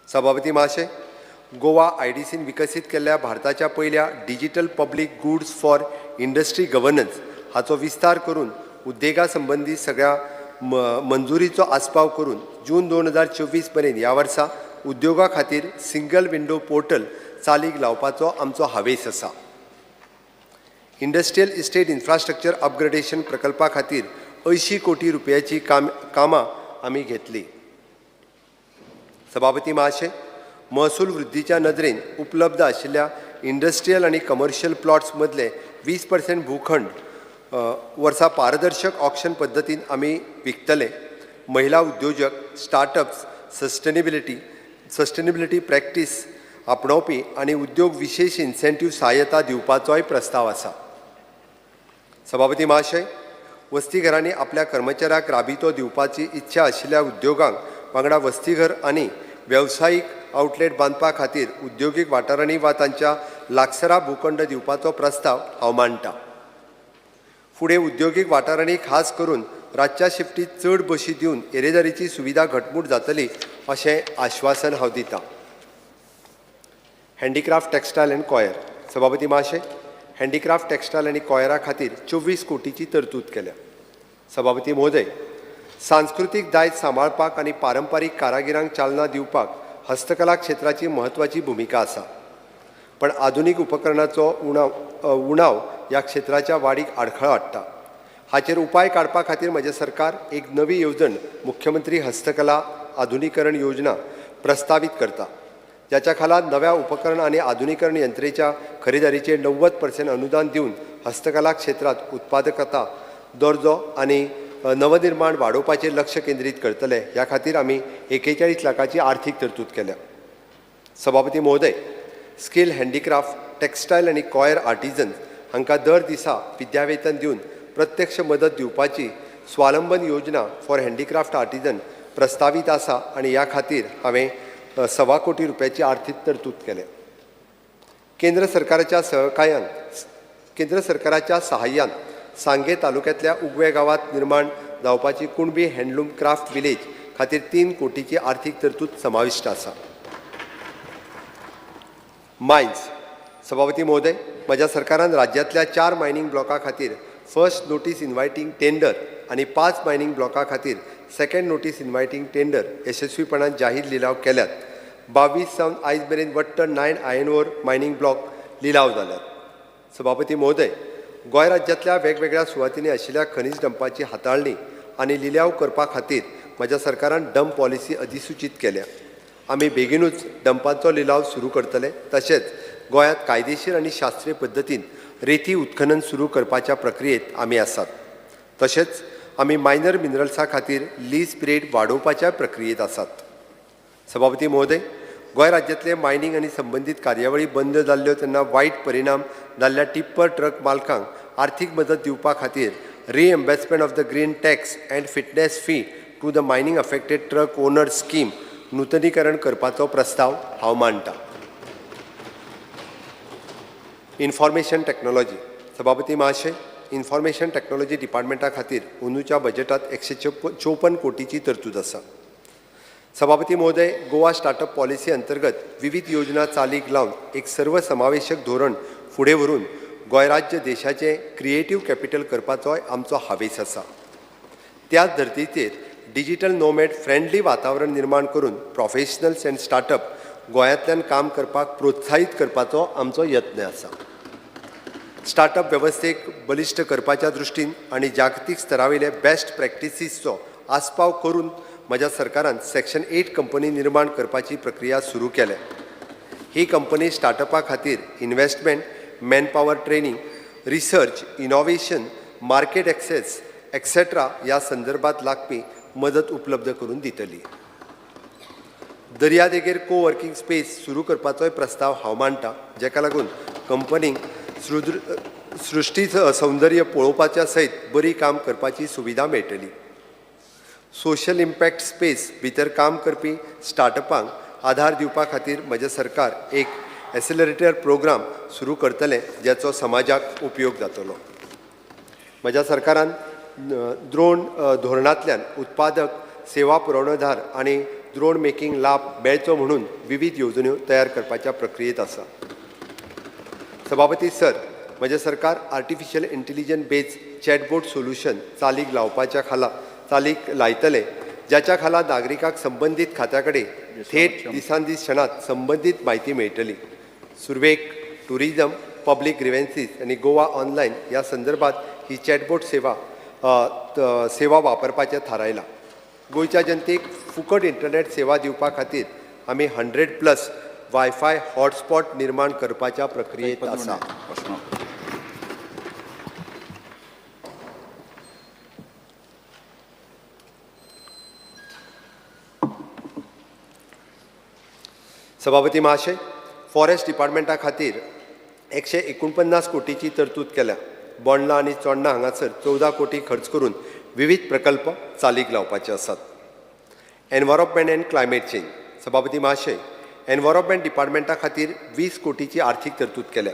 सभापती महाशय, गोवा IDCन विकसीत केल्ल्या भारताच्या पयल्या digital public goods for industry governance हाचो विस्तार करून उद्देगा संबंदी सगळ्या मंजुरीचो आस्पाव करून जून 2024 मेरेन ह्या वर्सा उद्योगा खातीर सिंगल विंडो पोर्टल चालीक लावपाचो आमचो हावेस आसा. इंडस्ट्रियल इस्टेट इन्फ्रास्ट्रक्चर अपग्रेडेशन प्रकल्पा खातीर 80 कोटी रुपयाची कामां आमी घेतली. सभापती महाशय, महसूल वृद्धीच्या नदरेन उपलब्ध आशिल्ल्या इंडस्ट्रियल आनी कमर्शियल प्लॉट्स मदले 20% भूखंड वर्सा पारदर्शक ऑक्शन पद्दतीन आमी विकतले. महिला उद्योजक, स्टार्टअप्स, सस्टेनेबिलिटी प्रॅक्टीस आपणावपी आनी उद्योग विशेश इन्सेंटीव सहायता दिवपाचोय प्रस्ताव आसा. सभापती महाशय, वस्तीघरांनी आपल्या कर्मचाऱ्याक राबितो दिवपाची इच्छा आशिल्ल्या उद्योगांक वांगडा वस्तीघर आनी वेवसायीक आउटलेट बांदपा खातीर उद्योगीक वाठारांनी वा तांच्या लागसरा भूखंड दिवपाचो प्रस्ताव हांव मांडटा. फुडें उद्योगीक वाठारांनी खास करून रातच्या शिफ्टीत चड बशी दिवन येरादारीची सुविधा घटमूट जातली अशें आश्वासन हांव दितां. हँडीक्राफ्ट, टेक्सटायल आनी कॉयर. सभापती महाशय, हँडीक्राफ्ट, टेक्सटायल आनी कॉयरा खातीर 24 कोटीची तरतूद केल्या. सभापती महोदय, सांस्कृतीक दायज सांबाळपाक आनी पारंपारीक कारागिरांक चालना दिवपाक हस्तकला क्षेत्राची म्हत्वाची भुमिका आसा, पण आधुनीक उपकरणाचो उणाव ह्या क्षेत्राच्या वाडीक आडखळ हाडटा. हाचेर उपाय काडपा खातीर म्हजें सरकार एक नवी येवजण, मुख्यमंत्री हस्तकला आधुनीकरण योजना प्रस्तावीत करता, ज्याच्या खाला नव्या उपकरण आनी आधुनीकरण यंत्रेच्या खरेदारीचेर 90% अनुदान दिवन हस्तकला क्षेत्रांत उत्पादकता, दर्जो आनी नवनिर्माण वाडोवपाचेर लक्ष केंद्रीत करतले. ह्या खातीर आमी 41 लाखाची आर्थीक तरतूद केल्या. सभापती महोदय, स्कील हँडीक्राफ्ट, टेक्सटायल आनी कॉयर आर्टिजन हांकां दर दिसा विद्यावेतन दिवन प्रत्यक्ष मदत दिवपाची स्वावलंबन योजना फॉर हँडीक्राफ्ट आर्टिजन प्रस्तावीत आसा आनी ह्या खातीर हांवें 1.25 कोटी रुपयाची आर्थीक तरतूद केल्या. केंद्र सरकाराच्या सहाय्यान सांगे तालुक्यांतल्या उगवे गांवांत निर्माण जावपाची कुणबी हँडलूम क्राफ्ट विलेज खातीर 3 कोटीची आर्थीक तरतूद समाविश्ट आसा. मायन्स. सभापती महोदय, म्हज्या सरकारान राज्यांतल्या 4 मायनींग ब्लॉका खातीर फर्स्ट नोटीस इन्वायटींग टेंडर आनी 5 मायनींग ब्लॉका खातीर सेकंड नोटीस इन्वायटींग टेंडर यशस्वीपणान जाहीर लिलाव केल्यात. 22 सावन आयज मेरेन वट्ट 9 आयर्न ओर मायनींग ब्लॉक लिलाव जाल्यात. सभापती महोदय, गोंय राज्यांतल्या वेगवेगळ्या सुवातींनी आशिल्ल्या खनीज डंपाची हाताळणी आनी लिलाव करपा खातीर म्हज्या सरकारान डंप पॉलिसी अधिसुचीत केल्या. आमी बेगिनूच डंपांचो लिलाव सुरू करतले. तशेंच गोंयांत कायदेशीर आनी शास्त्रीय पद्दतीन रेती उत्खनन सुरू करपाच्या प्रक्रियेत आमी आसात. तशेंच आमी मायनर मिनरल्सा खातीर लीज पिरियड वाडोवपाच्या प्रक्रियेत आसात. सभापती महोदय, गोंय राज्यांतले मायनींग आनी संबंदीत कार्यावळी बंद जाल्ल्यो तेन्ना वायट परिणाम जाल्ल्या टिप्पर ट्रक मालकांक आर्थीक मदत दिवपा खातीर reimbursement of the green tax and fitness fee to the mining affected truck owner scheme नुतनीकरण करपाचो प्रस्ताव हांव मांडटा. Information technology. सभापती महाशय, इन्फॉर्मेशन टॅक्नॉलॉजी डिपार्टमेंटा खातीर अंदूच्या बजेटात 154 कोटीची तरतूद आसा. सभापती महोदय, गोवा स्टार्टअप पॉलिसी अंतर्गत विविध योजना चालीक लावन एक सर्वसमावेशक धोरण फुडें व्हरून गोंय राज्य देशाचें क्रिएटीव कॅपिटल करपाचोय आमचो हावेस आसा. त्याच धर्तीचेर डिजिटल नोमॅड फ्रेंडली वातावरण निर्माण करून प्रोफेशनल्स अँड स्टार्टअप गोंयांतल्यान काम करपाक प्रोत्साहीत करपाचो आमचो यत्न आसा. स्टार्टअप वेवस्थेक बलिश्ट करपाच्या दृश्टीन आनी जागतीक स्तरावयले बेस्ट प्रॅक्टिसीसचो आस्पाव करून म्हज्या सरकारान सेक्शन 8 कंपनी निर्माण करपाची प्रक्रिया सुरू केल्या. ही कंपनी स्टार्टअपा खातीर investment, manpower training, research, innovation, market access etcetera ह्या संदर्भात लागपी मदत उपलब्ध करून दितली. दर्यादेगेर को वर्किंग स्पेस सुरू करपाचोय प्रस्ताव हांव मांडटा, जाका लागून कंपनीक सृश्टी सौंदर्य पळोवपाच्या सयत बरी काम करपाची सुविधा मेळटली. सोशल इम्पॅक्ट स्पेस भितर काम करपी स्टार्टअपांक आधार दिवपा खातीर म्हजें सरकार एक एक्सेलरेटर प्रोग्राम सुरू करतलें, ज्याचो समाजाक उपयोग जातलो. म्हज्या सरकारान द्रोण धोरणांतल्यान उत्पादक, सेवा पुरवणदार आनी द्रोण मेकिंग लाभ मेळचो म्हणून विविध येवजण्यो तयार करपाच्या प्रक्रियेत आसा. सभापती सर, म्हजें सरकार artificial intelligence based chatbot solution चालीक लायतले, ज्याच्या खाला नागरिकांक संबंदीत खात्या कडेन थेट दिसान दीस क्षणात संबंदीत म्हायती मेळटली. सुरवेक टुरिजम, पब्लीक ग्रिवेन्सीस आनी गोवा ऑनलायन ह्या संदर्भात ही चॅटबोट सेवा वापरपाचें थारायलां. गोंयच्या जनतेक फुकट इंटरनेट सेवा दिवपा खातीर आमी 100+ वायफाय हॉटस्पॉट निर्माण करपाच्या प्रक्रियेत आसा. सभापती महाशय, फॉरेस्ट डिपार्टमेंटा खातीर 149 कोटीची तरतूद केल्या. बोंडला आनी चोडणा हांगासर 14 कोटी खर्च करून विविध प्रकल्प चालीक लावपाचे आसात. Environment and climate change. सभापती महाशय, एनवायरोमेंट डिपार्टमेंटा खातीर 20 कोटीची आर्थीक तरतूद केल्या.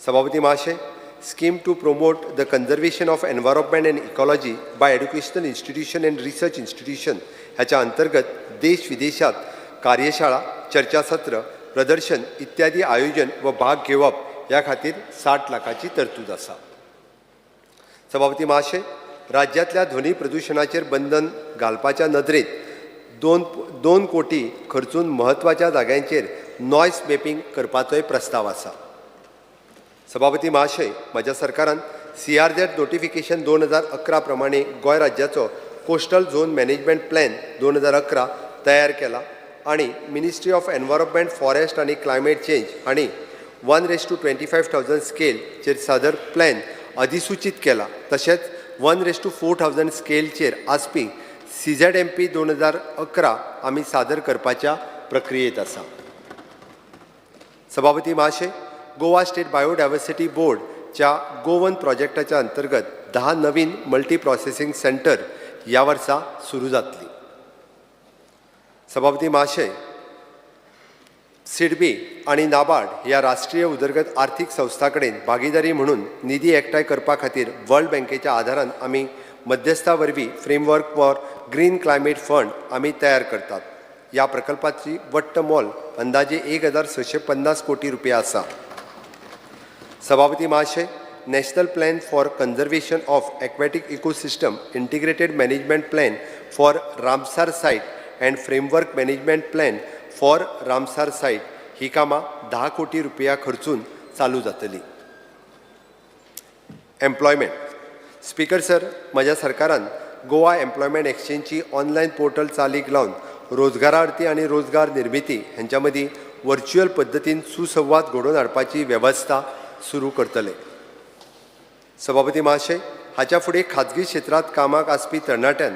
सभापती महाशय, scheme to promote the conservation of environment and ecology by educational institution and research institution ह्याच्या अंतर्गत देश विदेशात कार्यशाळा, चर्चासत्र, प्रदर्शन इत्यादी आयोजन व भाग घेवप ह्या खातीर 60 लाखाची तरतूद आसा. सभापती महाशय, राज्यांतल्या ध्वनी प्रदुशणाचेर बंधन घालपाच्या नदरेत 2 कोटी खर्चून म्हत्वाच्या जाग्यांचेर नॉयस मॅपिंग करपाचोय प्रस्ताव आसा. सभापती महाशय, म्हज्या सरकारान CRZ notification 2011 प्रमाणे गोंय राज्याचो कोस्टल झोन मॅनेजमेंट प्लॅन 2011 तयार केला आनी मिनिस्ट्री ऑफ एनवायरोमेंट, फॉरेस्ट आनी क्लायमेट चेंज हांणी 1:25,000 स्केलचेर सादर प्लॅन अधिसूचीत केला. तशेंच 1:4000 स्केलचेर आसपी CZMP 2011 आमी सादर करपाच्या प्रक्रियेत आसा. सभापती महाशय, गोवा स्टेट बायोडायवर्सिटी बोर्डच्या गोवन प्रोजेक्टाच्या अंतर्गत 10 नवीन मल्टी प्रोसेसिंग सेंटर ह्या वर्सा सुरू जातली. सभापती महाशय, सिडबी आनी नाबार्ड ह्या राष्ट्रीय उदरगत आर्थीक संस्था कडेन भागीदारी म्हणून निधी एकठांय करपा खातीर वर्ल्ड बँकेच्या आदारान आमी मध्यस्था वरवीं framework for green climate fund आमी तयार करतात. ह्या प्रकल्पाची वट्ट मोल अंदाजे 1650 कोटी रुपया आसा. सभापती महाशय, national plan for conservation of aquatic ecosystem, integrated management plan for Ramsar site and framework management plan for Ramsar site ही कामां 10 कोटी रुपया खर्चून चालू जातली. एम्प्लॉयमेंट. स्पीकर सर, म्हज्या सरकारान गोवा एम्प्लॉयमेंट एक्सचेंजची ऑनलायन पोर्टल चालीक लावन रोजगारार्थी आनी रोजगार निर्मिती हांच्या मदीं वर्च्युअल पद्दतीन सुसंवाद घडोवन हाडपाची वेवस्था सुरू करतले. सभापती महाशय, हाच्या फुडें खाजगी क्षेत्रांत कामाक आसपी तरणाट्यान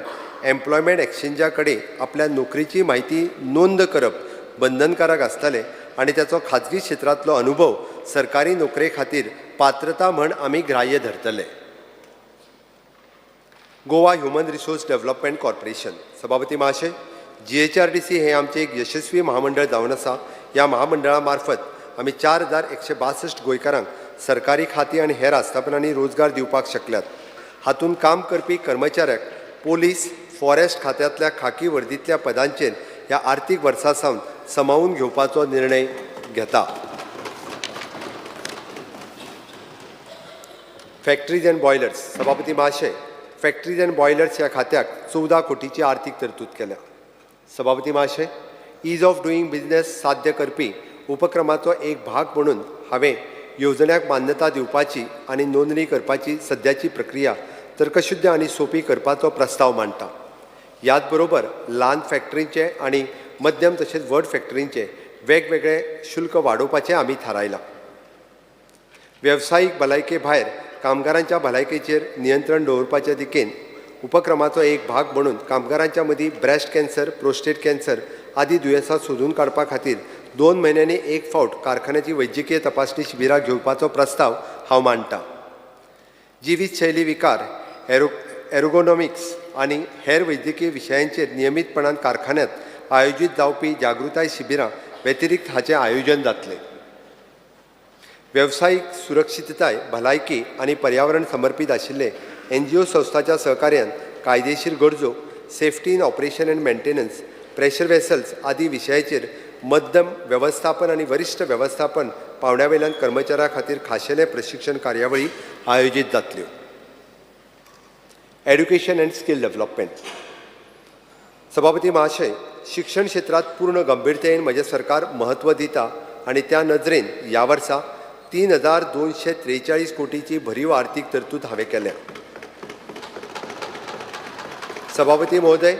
एम्प्लॉयमेंट एक्सचेंजा कडेन आपल्या नोकरीची म्हायती नोंद करप बंधनकारक आसतलें आनी ताचो खाजगी क्षेत्रांतलो अनुभव सरकारी नोकरे खातीर पात्रता म्हण आमी ग्राह्य धरतले. Goa human resource development corporation. सभापती महाशय, GHRDC हें आमचें एक यशस्वी महामंडळ जावन आसा. ह्या महामंडळा मार्फत आमी 4162 गोंयकारांक सरकारी खातीं आनी हेर आस्थापनांनी रोजगार दिवपाक शकल्यात. हातूंत काम करपी कर्मचाऱ्याक पोलीस, फॉरेस्ट खात्यांतल्या खाकी वर्दींतल्या पदांचेर ह्या आर्थीक वर्सा सावन समावून घेवपाचो निर्णय घेता. Factories and boilers. सभापती महाशय, फॅक्टरीज अँड बॉयलर्स ह्या खात्याक 14 कोटीची आर्थीक तरतूद केल्या. सभापती महाशय, ईज ऑफ डुईंग बिझनेस साध्य करपी उपक्रमाचो एक भाग म्हणून हांवें येवजण्याक मान्यता दिवपाची आनी नोंदणी करपाची सद्याची प्रक्रिया तर्कशुद्ध आनी सोंपी करपाचो प्रस्ताव मांडटा. ह्याच बरोबर ल्हान फॅक्टरींचे आनी मध्यम तशेंच व्हड फॅक्टरींचे वेगवेगळे शुल्क वाडोवपाचें आमी थारायलां. वेवसायीक भलायके भायर कामगारांच्या भलायकेचेर नियंत्रण दवरपाच्या दिकेन उपक्रमाचो एक भाग म्हणून कामगारांच्या मदीं ब्रेस्ट कॅन्सर, प्रोस्टेट कॅन्सर आदी दुयेंसां सोदून काडपा खातीर 2 म्हयन्यांनी एक फावट कारखान्याची वैजकीय तपासणी शिबिरां घेवपाचो प्रस्ताव हांव मांडटा. जिवीत शैली विकार, एरोगोनॉमिक्स आनी हेर वैद्यकीय विशयांचेर नियमीतपणान कारखान्यांत आयोजीत जावपी जागृताय शिबिरां व्यतिरिक्त हाचें आयोजन जातलें. वेवसायीक सुरक्षितताय, भलायकी आनी पर्यावरण समर्पीत आशिल्ले NGO संस्थाच्या सहकार्यान कायदेशीर गरजो, safety in operation and maintenance, pressure vessels आदी विशयाचेर मध्यम वेवस्थापन आनी वरिश्ठ वेवस्थापन पावंड्या वयल्यान कर्मचाऱ्यां खातीर खाशेले प्रशिक्षण कार्यावळी आयोजीत जातल्यो. Education and skill development. सभापती महाशय, शिक्षण क्षेत्रांत पूर्ण गंभीरतेन म्हजें सरकार म्हत्व दिता आनी त्या नदरेन ह्या वर्सा 3243 कोटीची भरीव आर्थीक तरतूद हांवें केल्या. सभापती महोदय,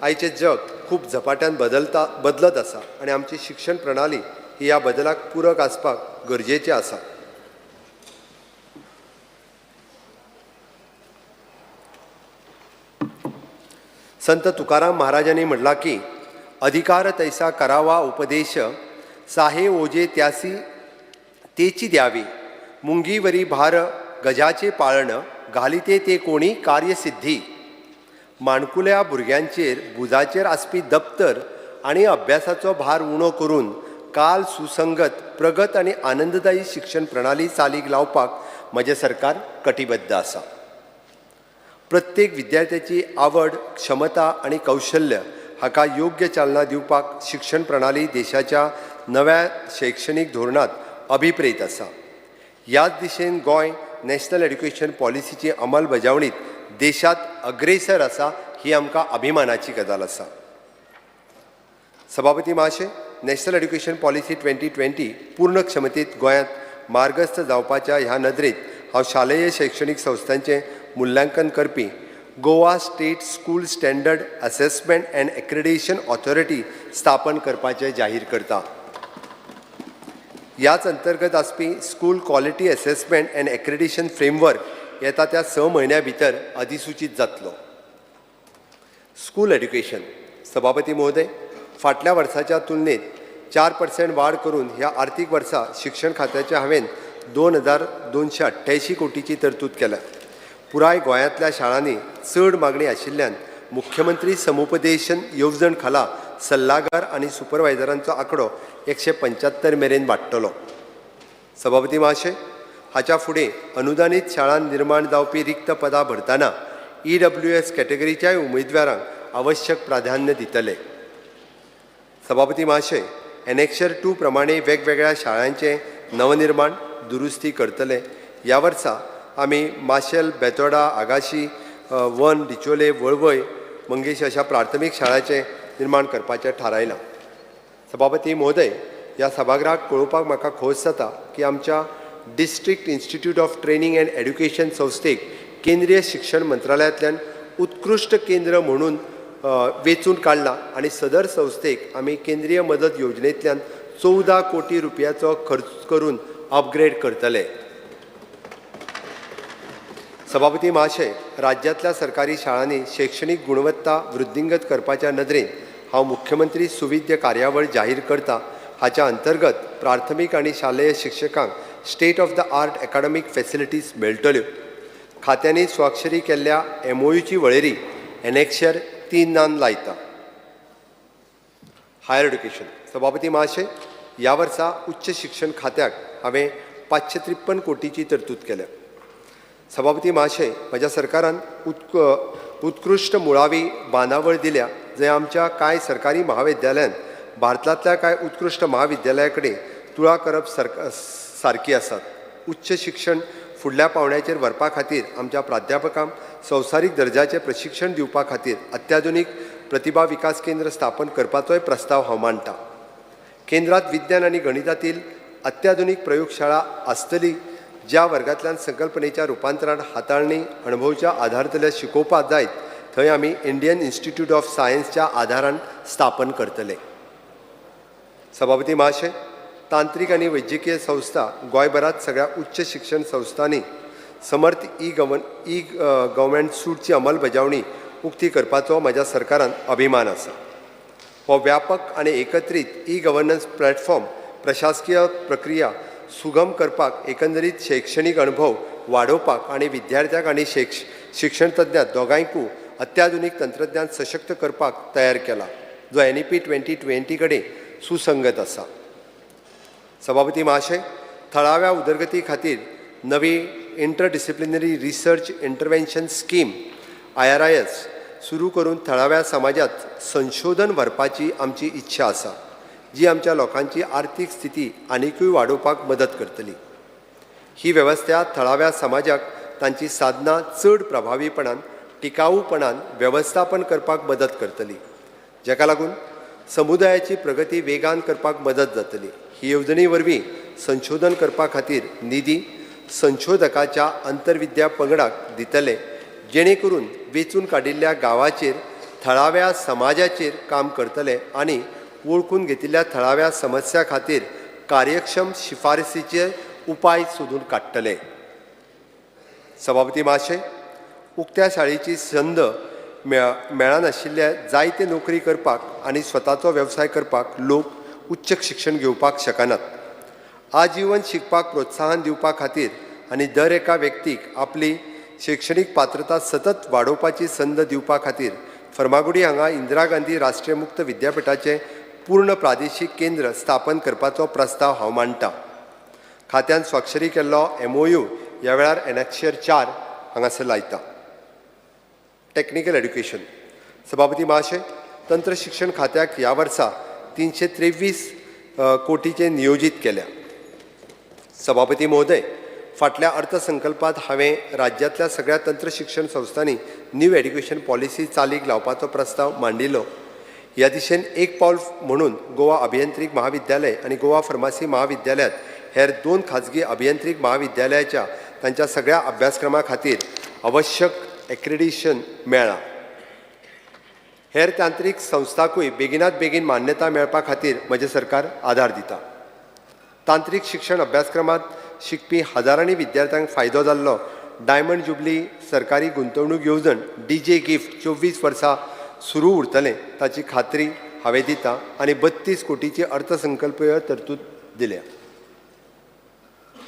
आयचें जग खूब झपाट्यान बदलत आसा आनी आमची शिक्षण प्रणाली ही ह्या बदलाक पूरक आसपाक गरजेचें आसा. संत तुकाराम महाराजांनी म्हणलां की अधिकार तैसा करावा उपदेश, साहे ओजे त्यासी तेची द्यावी, मुंगीवरी भार गजाचे पाळण, घालिते ते कोणी कार्यसिद्धी. माणकुल्या भुरग्यांचेर भुजाचेर आसपी दप्तर आनी अभ्यासाचो भार उणो करून काल सुसंगत, प्रगत आनी आनंददायी शिक्षण प्रणाली चालीक लावपाक म्हजें सरकार कटिबद्ध आसा. प्रत्येक विद्यार्थ्याची आवड, क्षमता आनी कौशल्य हाका योग्य चालना दिवपाक शिक्षण प्रणाली देशाच्या नव्या शैक्षणीक धोरणांत अभिप्रेत आसा. ह्याच दिशेन गोंय नॅशनल एड्युकेशन पॉलिसीची अंमलबजावणीत देशांत अग्रेसर आसा ही आमकां अभिमानाची गजाल आसा. सभापती महाशय, नॅशनल एड्युकेशन पॉलिसी 2020 पूर्ण क्षमतेत गोंयांत मार्गस्थ जावपाच्या ह्या नदरेंत हांव शालेय शैक्षणीक संस्थांचें मुल्यांकन करपी Goa state school standard assessment and accreditation authority स्थापन करपाचें जाहीर करता. ह्याच अंतर्गत आसपी school quality assessment and accreditation framework येता त्या 6 म्हयन्यां भितर अधिसुचीत जातलो. School education. सभापती महोदय, फाटल्या वर्साच्या तुलनेत 4% वाड करून ह्या आर्थीक वर्सा शिक्षण खात्याचे हांवें 2288 कोटीची तरतूद केल्या. पुराय गोंयांतल्या शाळांनी चड मागणी आशिल्ल्यान मुख्यमंत्री समुपदेशन येवजण खाला सल्लागार आनी सुपरवायझरांचो आंकडो 175 मेरेन वाडटलो. सभापती महाशय, हाच्या फुडें अनुदानीत शाळांत निर्माण जावपी रिक्त पदां भरतना EWS कॅटेगरीच्याय उमेदवारांक आवश्यक प्राधान्य दितले. सभापती महाशय, एनेक्शर 2 प्रमाणे वेगवेगळ्या शाळांचें नवनिर्माण दुरुस्ती करतले. ह्या वर्सा आमी माशेल, बेतोडा, आगाशी, वन, डिचोले, वळवय, मंगेश अशा प्राथमीक शाळांचें निर्माण करपाचें थारायलां. सभापती महोदय, ह्या सभागृहाक कळोवपाक म्हाका खोस जाता की आमच्या district institute of training and education संस्थेक केंद्रीय शिक्षण मंत्रालयांतल्यान उत्कृश्ट केंद्र म्हणून वेंचून काडला आनी सदर संस्थेक आमी केंद्रीय मदत योजनेंतल्यान 14 कोटी रुपयाचो खर्च करून अपग्रेड करतले. सभापती महाशय, राज्यांतल्या सरकारी शाळांनी शैक्षणीक गुणवत्ता वृद्धिंगत करपाच्या नदरेन हांव मुख्यमंत्री सुविद्य कार्यावळ जाहीर करता. हाच्या अंतर्गत प्राथमीक आनी शालेय शिक्षकांक state of the art academic facilities मेळटल्यो. खात्यांनी स्वाक्षरी केल्ल्या MOUची वळेरी एनेक्शर 3 लायता. Higher education. सभापती महाशय, ह्या वर्सा उच्च शिक्षण खात्याक हांवें 553 कोटीची तरतूद केल्या. सभापती महाशय, म्हज्या सरकारान उत्कृश्ट मुळावी बांदावळ दिल्या, जंय आमच्या कांय सरकारी महाविद्यालयान भारतांतल्या कांय उत्कृश्ट महाविद्यालया कडेन तुळा करप सारकी आसात. उच्च शिक्षण फुडल्या पावंड्याचेर व्हरपा खातीर आमच्या प्राध्यापकांक संवसारीक दर्जाचें प्रशिक्षण दिवपा खातीर अत्याधुनीक प्रतिभा विकास केंद्र स्थापन करपाचोय प्रस्ताव हांव मांडटा. केंद्रांत विज्ञान आनी गणितातील अत्याधुनीक प्रयोगशाळा आसतली, ज्या वर्गांतल्यान संकल्पनेच्या रुपांतरान हाताळणी अणभवच्या आधारांतल्या शिकोवपाक जायत थंय आमी इंडियन इन्स्टिट्यूट ऑफ सायन्सच्या आधारान स्थापन करतले. सभापती महाशय, तांत्रिक आनी वैद्यकीय संस्था गोंयभरांत सगळ्या उच्च शिक्षण संस्थांनी समर्थ ई गव्हर्मेंट सूटची अंमलबजावणी उक्ती करपाचो म्हज्या सरकारान अभिमान आसा. हो व्यापक आनी एकत्रीत ई गव्हर्नन्स प्लॅटफॉर्म प्रशासकीय प्रक्रिया सुगम करपाक, एकंदरीत शैक्षणीक अणभव वाडोवपाक आनी विद्यार्थ्यांक आनी शिक्षण तज्ञांक दोगांयकूय अत्याधुनीक तंत्रज्ञान सशक्त करपाक तयार केला, जो NEP 2020 कडेन सुसंगत आसा. सभापती महाशय, थळाव्या उदरगती खातीर नवी interdisciplinary research intervention scheme IRIS सुरू करून थळाव्या समाजांत संशोधन व्हरपाची आमची इच्छा आसा, जी आमच्या लोकांची आर्थीक स्थिती आनिकूय वाडोवपाक मदत करतली. ही वेवस्था थळाव्या समाजाक तांची साधनां चड प्रभावीपणान, टिकाऊपणान वेवस्थापन करपाक मदत करतली, जाका लागून समुदायाची प्रगती वेगान करपाक मदत जातली. ही येवजणे वरवीं संशोधन करपा खातीर निधी संशोधकाच्या अंतर्विद्या पंगडाक दितले, जेणे करून वेंचून काडिल्ल्या गांवाचेर थळाव्या समाजाचेर काम करतले आनी वळखून घेतिल्ल्या थळाव्या समस्या खातीर कार्यक्षम शिफारसीचे उपाय सोदून काडटले. सभापती महाशय, उक्त्या शाळेची संद मेळनाशिल्ल्या जायते नोकरी करपाक आनी स्वताचो वेवसाय करपाक लोक उच्च शिक्षण घेवपाक शकनात. आजीवन शिकपाक प्रोत्साहन दिवपा खातीर आनी दर एका व्यक्तीक आपली शैक्षणीक पात्रता सतत वाडोवपाची संद दिवपा खातीर फर्मागुडी हांगा इंदिरा गांधी राष्ट्रीय मुक्त विद्यापीठाचें पूर्ण प्रादेशीक केंद्र स्थापन करपाचो प्रस्ताव हांव मांडटा. खात्यान स्वाक्षरी केल्लो MOU ह्या वेळार एनॅक्शर 4 हांगासर लायता. Technical education. सभापती महाशय, तंत्र शिक्षण खात्याक ह्या वर्सा 323 कोटीचें नियोजीत केल्या. सभापती महोदय, फाटल्या अर्थसंकल्पांत हांवें राज्यांतल्या सगळ्या तंत्र शिक्षण संस्थांनी न्यू एड्युकेशन पॉलिसी चालीक लावपाचो प्रस्ताव मांडिल्लो. ह्या दिशेन एक पावल म्हणून गोवा अभियांत्रिक महाविद्यालय आनी गोवा फार्मासी महाविद्यालयांत हेर 2 खाजगी अभियांत्रिक महाविद्यालयाच्या तांच्या सगळ्या अभ्यासक्रमा खातीर आवश्यक एक्रेडिशन मेळ्ळां. हेर तांत्रीक संस्थांकूय बेगिनात बेगीन मान्यता मेळपा खातीर म्हजें सरकार आदार दिता. तांत्रीक शिक्षण अभ्यासक्रमांत शिकपी हजारांनी विद्यार्थ्यांक फायदो जाल्लो डायमंड जुबली सरकारी गुंतवणूक येवजण डीजे गिफ्ट 24 वर्सां सुरू उरतलें ताची खात्री हांवें दिता आनी 32 कोटीची अर्थसंकल्पीय तरतूद दिल्या.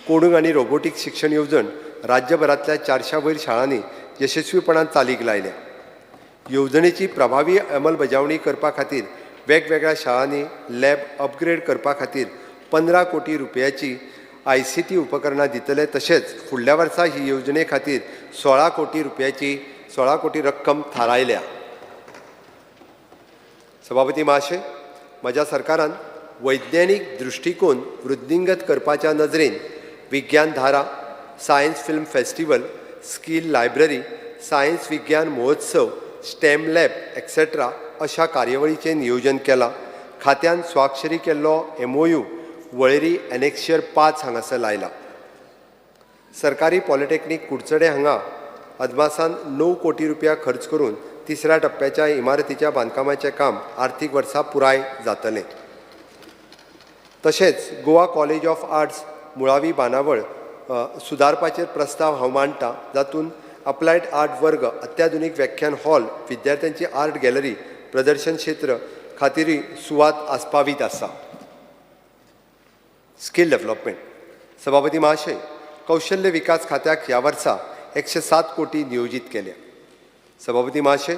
कोडूंग आनी रोबोटीक शिक्षण येवजण राज्यभरांतल्या 400 वयर शाळांनी यशस्वीपणान चालीक लायल्या. येवजणेची प्रभावी अंमलबजावणी करपा खातीर वेगवेगळ्या शाळांनी लॅब अपग्रेड करपा खातीर 15 कोटी रुपयाची ICT उपकरणां दितले. तशेंच फुडल्या वर्सा ही येवजणे खातीर 16 कोटी रुपयाची 16 कोटी रक्कम थारायल्या. सभापती महाशय, म्हज्या सरकारान वैज्ञानीक दृश्टिकोन वृद्धिंगत करपाच्या नजरेन Vigyan Dhara, science film festival, skill library, science Vigyan Mahotsav, STEM lab etcetera अशा कार्यावळीचें नियोजन केलां. खात्यान स्वाक्षरी केल्लो MOU वळेरी एनेक्शर 5 हांगासर लायला. सरकारी पॉलिटेक्नीक कुडचडे हांगा अदमासान 9 कोटी रुपया खर्च करून तिसऱ्या टप्प्याच्या इमारतीच्या बांदकामाचें काम आर्थीक वर्सा पुराय जातलें. तशेंच गोवा कॉलेज ऑफ आर्ट्स मुळावी बांदावळ सुदारपाचेर प्रस्ताव हांव मांडटा, जातूंत अप्लायड आर्ट वर्ग, अत्याधुनीक व्याख्यान हॉल, विद्यार्थ्यांची आर्ट गॅलरी, प्रदर्शन क्षेत्र खातीरूय सुवात आस्पावीत आसा. Skill development. सभापती महाशय, कौशल्य विकास खात्याक ह्या वर्सा 107 कोटी नियोजीत केल्या. सभापती महाशय,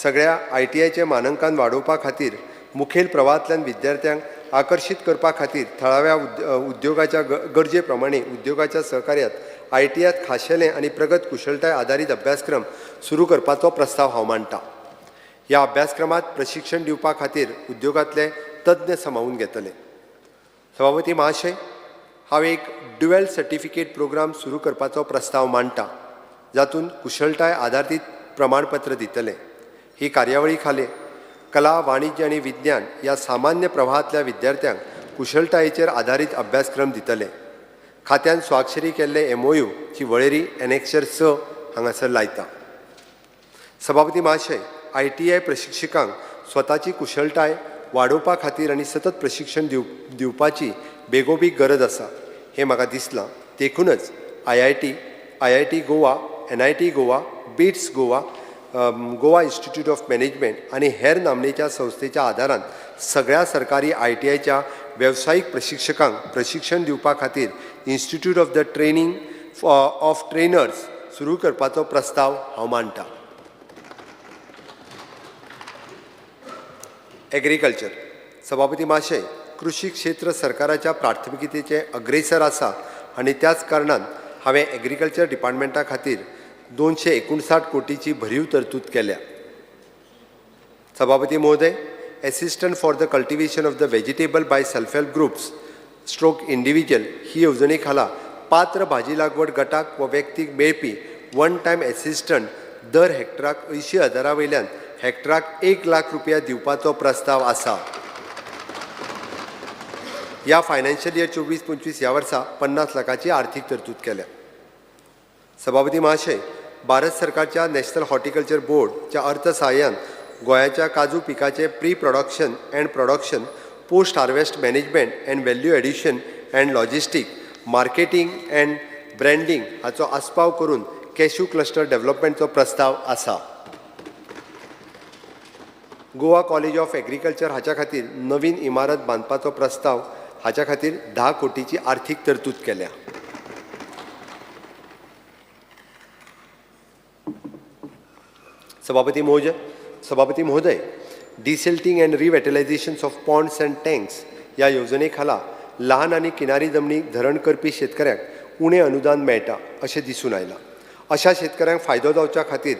सगळ्या ITIचें मानांकन वाडोवपा खातीर मुखेल प्रवाहांतल्यान विद्यार्थ्यांक आकर्शीत करपा खातीर थळाव्या उद्योगाच्या गरजे प्रमाणे उद्योगाच्या सहकार्यात ITIत खाशेले आनी प्रगत कुशळटाय आदारीत अभ्यासक्रम सुरू करपाचो प्रस्ताव हांव मांडटा. ह्या अभ्यासक्रमांत प्रशिक्षण दिवपा खातीर उद्योगांतले तज्ञ सामावून घेतले. सभापती महाशय, हांव एक ड्युएल सर्टिफिकेट प्रोग्राम सुरू करपाचो प्रस्ताव मांडटा, जातूंत कुशळटाय आदारीत प्रमाणपत्र दितले. ही कार्यावळी खाले कला, वाणिज्य आनी विज्ञान ह्या सामान्य प्रवाहांतल्या विद्यार्थ्यांक कुशळटायेचेर आदारीत अभ्यासक्रम दितले. खात्यान स्वाक्षरी केल्ले MOU ची वळेरी एनेक्शर 6 हांगासर लायता. सभापती महाशय, ITI प्रशिक्षकांक स्वताची कुशळटाय वाडोवपा खातीर आनी सतत प्रशिक्षण दिवपाची बेगोबेग गरज आसा हें म्हाका दिसलां. देखूनच IIT, IIT Goa, NIT Goa, BITS Goa, Goa institute of management आनी हेर नामनेच्या संस्थेच्या आदारान सगळ्या सरकारी ITIच्या वेवसायीक प्रशिक्षकांक प्रशिक्षण दिवपा खातीर institute of the training of trainers सुरू करपाचो प्रस्ताव हांव मांडटा. एग्रीकल्चर. सभापती महाशय, कृषी क्षेत्र सरकाराच्या प्राथमिकतेचें अग्रेसर आसा आनी त्याच कारणान हांवें एग्रीकल्चर डिपार्टमेंटा खातीर 259 कोटीची भरीव तरतूद केल्या. सभापती महोदय, assistant for the cultivation of the vegetable by self help groups stroke individual ही येवजणे खाला पात्र भाजी लागवड गटाक वा व्यक्तीक मेळपी वन टायम एसिस्टंट दर हेक्टराक 80,000 वयल्यान हेक्टराक 1 लाख रुपया दिवपाचो प्रस्ताव आसा. ह्या फायनान्शियल इयर 24-25 ह्या वर्सा 50 लाखाची आर्थीक तरतूद केल्या. सभापती महाशय, भारत सरकारच्या नॅशनल हॉर्टिकल्चर बोर्डच्या अर्थसहाय्यान गोंयाच्या काजू पिकाचे pre production and production, post harvest management and value addition and logistic, marketing and branding हाचो आस्पाव करून कॅश्यू क्लस्टर डेव्हलपमेंटचो प्रस्ताव आसा. गोवा कॉलेज ऑफ एग्रीकल्चर हाच्या खातीर नवीन इमारत बांदपाचो प्रस्ताव हाच्या खातीर 10 कोटीची आर्थीक तरतूद केल्या. सभापती महोदय, desilting and revitalisation of ponds and tanks ह्या येवजणे खाला लहान आनी किनारी जमनी धरण करपी शेतकऱ्यांक उणें अनुदान मेळटा अशें दिसून आयलां. अशा शेतकऱ्यांक फायदो जावच्या खातीर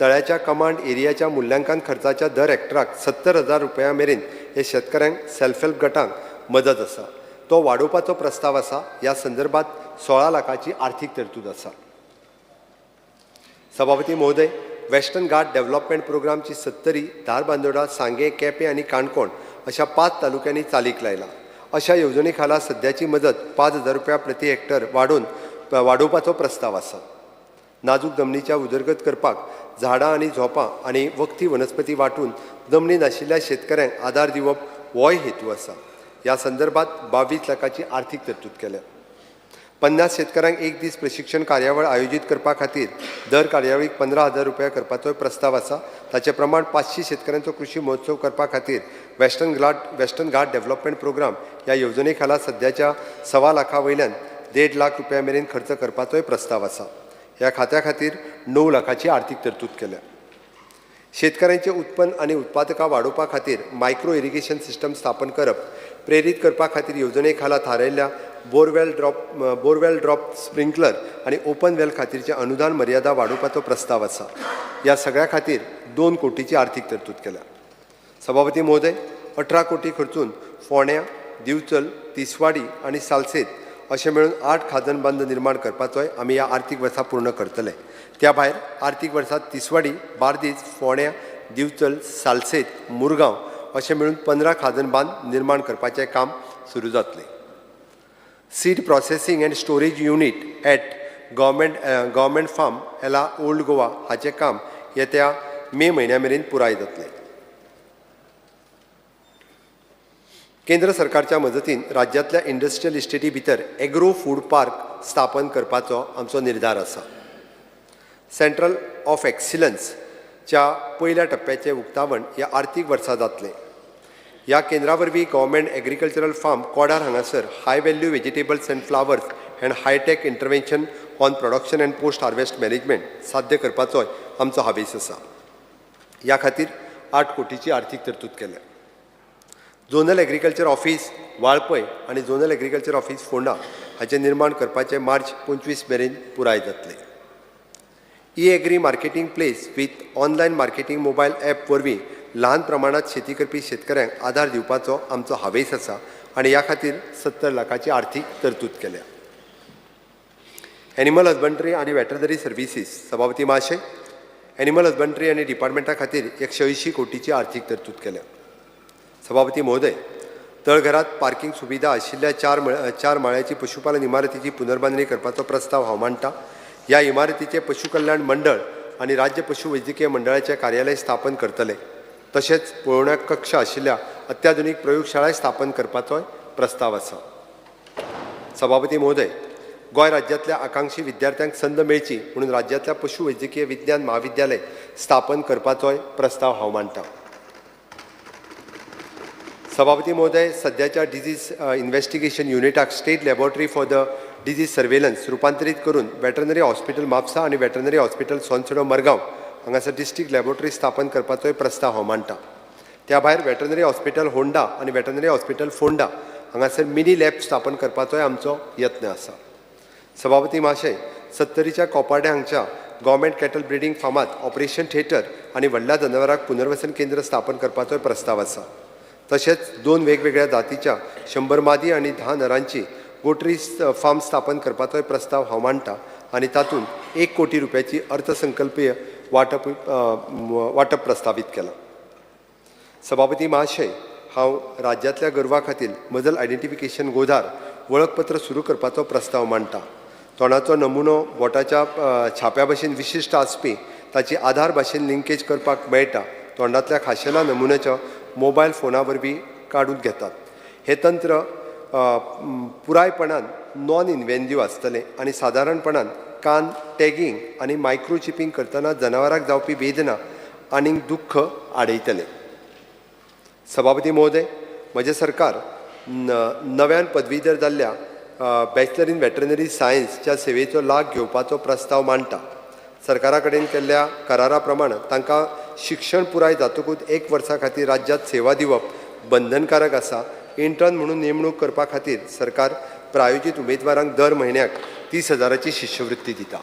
तळ्याच्या कमांड एरियाच्या मुल्यांकन खर्चाच्या दर हेक्टराक 70,000 रुपया मेरेन हे शेतकऱ्यांक सेल्फ हेल्प गटांक मदत आसा, तो वाडोवपाचो प्रस्ताव आसा. ह्या संदर्भात 16 लाखाची आर्थीक तरतूद आसा. सभापती महोदय, वेस्टर्न घाट डेव्हलपमेंट प्रोग्रामची सत्तरी, धारबांदोडा, सांगें, केपें आनी काणकोण अशा 5 तालुक्यांनी चालीक लायला. अशा येवजणे खाला सद्याची मदत 5,000 रुपया प्रति हेक्टर वाडोवपाचो प्रस्ताव आसा. नाजूक जमनीच्या उदरगत करपाक झाडां आनी झोपां आनी वखदी वनस्पती वांटून जमनी नाशिल्ल्या शेतकऱ्यांक आदार दिवप होय हेतू आसा. ह्या संदर्भात 22 लाखाची आर्थीक तरतूद केल्या. 50 शेतकऱ्यांक एक दीस प्रशिक्षण कार्यावळ आयोजीत करपा खातीर दर कार्यावळीक 15,000 रुपया करपाचोय प्रस्ताव आसा. ताचे प्रमाण 500 शेतकऱ्यांचो कृशी महोत्सव करपा खातीर वेस्टर्न घाट डेव्हलपमेंट प्रोग्राम ह्या येवजणे खाला सद्याच्या 1.25 लाखा वयल्यान 1.5 लाख रुपया मेरेन खर्च करपाचोय प्रस्ताव आसा. ह्या खात्या खातीर 9 लाखाची आर्थीक तरतूद केल्या. शेतकऱ्यांचें उत्पन्न आनी उत्पादकां वाडोवपा खातीर मायक्रो इरिगेशन सिस्टम स्थापन करप प्रेरीत करपा खातीर येवजणे खाला थारायल्ल्या बोरवेल ड्रॉप स्प्रिंकलर आनी ओपन वेल खातीरचें अनुदान मर्यादा वाडोवपाचो प्रस्ताव आसा. ह्या सगळ्या खातीर 2 कोटीची आर्थीक तरतूद केल्या. सभापती महोदय, 18 कोटी खर्चून फोंड्या, दिवचल, तिसवाडी आनी सालसेत अशें मेळून 8 खाजन बंद निर्माण करपाचोय आमी ह्या आर्थीक वर्सा पूर्ण करतले. त्या भायर आर्थीक वर्सात तिसवाडी, बार्देस, फोंड्या, दिवचल, सालसेत, मुरगांव अशें मेळून 15 खाजन बांद निर्माण करपाचें काम सुरू जातलें. Seed processing and storage unit at government farm Ela old Goa हाचें काम येत्या मे म्हयन्या मेरेन पुराय जातलें. केंद्र सरकारच्या मजतीन राज्यांतल्या इंडस्ट्रियल इस्टेटी भितर एग्रो फूड पार्क स्थापन करपाचो आमचो निर्धार आसा. सेंट्रल ऑफ एक्सिलन्सच्या पयल्या टप्प्याचें उक्तावण ह्या आर्थीक वर्सा जातलें. ह्या केंद्रा वरवीं गव्हर्मेंट एग्रीकल्चरल फार्म कोडार हांगासर high value vegetables and flowers and hi-tech intervention on production and post harvest management साध्य करपाचोय आमचो हावेस आसा. ह्या खातीर 8 कोटीची आर्थीक तरतूद केल्या. झोनल एग्रीकल्चर ऑफिस वाळपय आनी झोनल एग्रीकल्चर ऑफिस फोंडा हाचें निर्माण करपाचें मार्च 25 मेरेन पुराय जातलें. E agri marketing place with online marketing mobile app वरवीं ल्हान प्रमाणांत शेती करपी शेतकऱ्यांक आदार दिवपाचो आमचो हावेस आसा आनी ह्या खातीर 70 लाखाची आर्थीक तरतूद केल्या. एनिमल हजबंड्री आनी वेटरनरी सर्विसीस. सभापती महाशय, एनिमल हजबंड्री आनी डिपार्टमेंटा खातीर 180 कोटीची आर्थीक तरतूद केल्या. सभापती महोदय, तळघरात पार्किंग सुविधा आशिल्ल्या 4 माळ्याची पशुपालन इमारतीची पुनर्बांदणी करपाचो प्रस्ताव हांव मांडटा. ह्या इमारतीचें पशु कल्याण मंडळ आनी राज्य पशु वैद्यकीय मंडळाचें कार्यालय स्थापन करतले. तशेंच पळोवण्या कक्ष आशिल्ल्या अत्याधुनीक प्रयोगशाळाय स्थापन करपाचोय प्रस्ताव आसा. सभापती महोदय, गोंय राज्यांतल्या आकांक्षी विद्यार्थ्यांक संद मेळची म्हणून राज्यांतल्या पशु वैद्यकीय विज्ञान म्हाविद्यालय स्थापन करपाचोय प्रस्ताव हांव मांडटा. सभापती महोदय, सद्याच्या डिजीज इन्व्हेस्टिगेशन युनिटाक state laboratory for the disease surveillance रुपांतरीत करून वेटरनरी हॉस्पिटल म्हापसा आनी वेटरनरी हॉस्पिटल सोनसडो मरगांव हांगासर डिस्ट्रिक्ट लॅबोरेटरी स्थापन करपाचोय प्रस्ताव हांव मांडटा. त्या भायर वेटरनरी हॉस्पिटल होंडा आनी वेटरनरी हॉस्पिटल फोंडा हांगासर मिनी लॅब स्थापन करपाचोय आमचो यत्न आसा. सभापती महाशय, सत्तरीच्या कोपार्डे हांगच्या गव्हर्मेंट कॅटल ब्रिडींग फार्मांत ऑपरेशन थिएटर आनी व्हडल्या जनावरांक पुनर्वसन केंद्र स्थापन करपाचोय प्रस्ताव आसा. तशेंच 2 वेगवेगळ्या जातीच्या 100 मादी आनी 10 नरांची गोटरी फार्म स्थापन करपाचोय प्रस्ताव हांव मांडटा आनी तातूंत 1 कोटी रुपयाची अर्थसंकल्पीय वांटप प्रस्तावीत केलां. सभापती महाशय, हांव राज्यांतल्या गोरवां खातीर मजल आयडेंटिफिकेशन गोधार वळखपत्र सुरू करपाचो प्रस्ताव मांडटा. तोंडाचो नमुनो बोटाच्या छाप्या भाशेन विशिश्ट आसपी ताची आधार भाशेन लिंकेज करपाक मेळटा. तोंडांतल्या खाशेल्या नमुन्याच्या मोबायल फोना वरवीं काडून घेतात. हें तंत्र पुरायपणान नॉन इन्वेंजीव आसतलें आनी सादारणपणान कान टॅगींग आनी मायक्रोचिपींग करतना जनावराक जावपी वेदना आनी दुख्ख आडयतलें. सभापती महोदय, म्हजें सरकार नव्यान पदवीधर जाल्ल्या बॅचलर इन वेटरनरी सायन्सच्या सेवेचो लाभ घेवपाचो प्रस्ताव मांडटा. सरकारा कडेन केल्ल्या करारा प्रमाण तांकां शिक्षण पुराय जातकूच 1 वर्सा खातीर राज्यांत सेवा दिवप बंधनकारक आसा. इंटर्न म्हणून नेमणूक करपा खातीर सरकार प्रायोजीत उमेदवारांक दर म्हयन्याक 30,000 शिश्यवृत्ती दिता.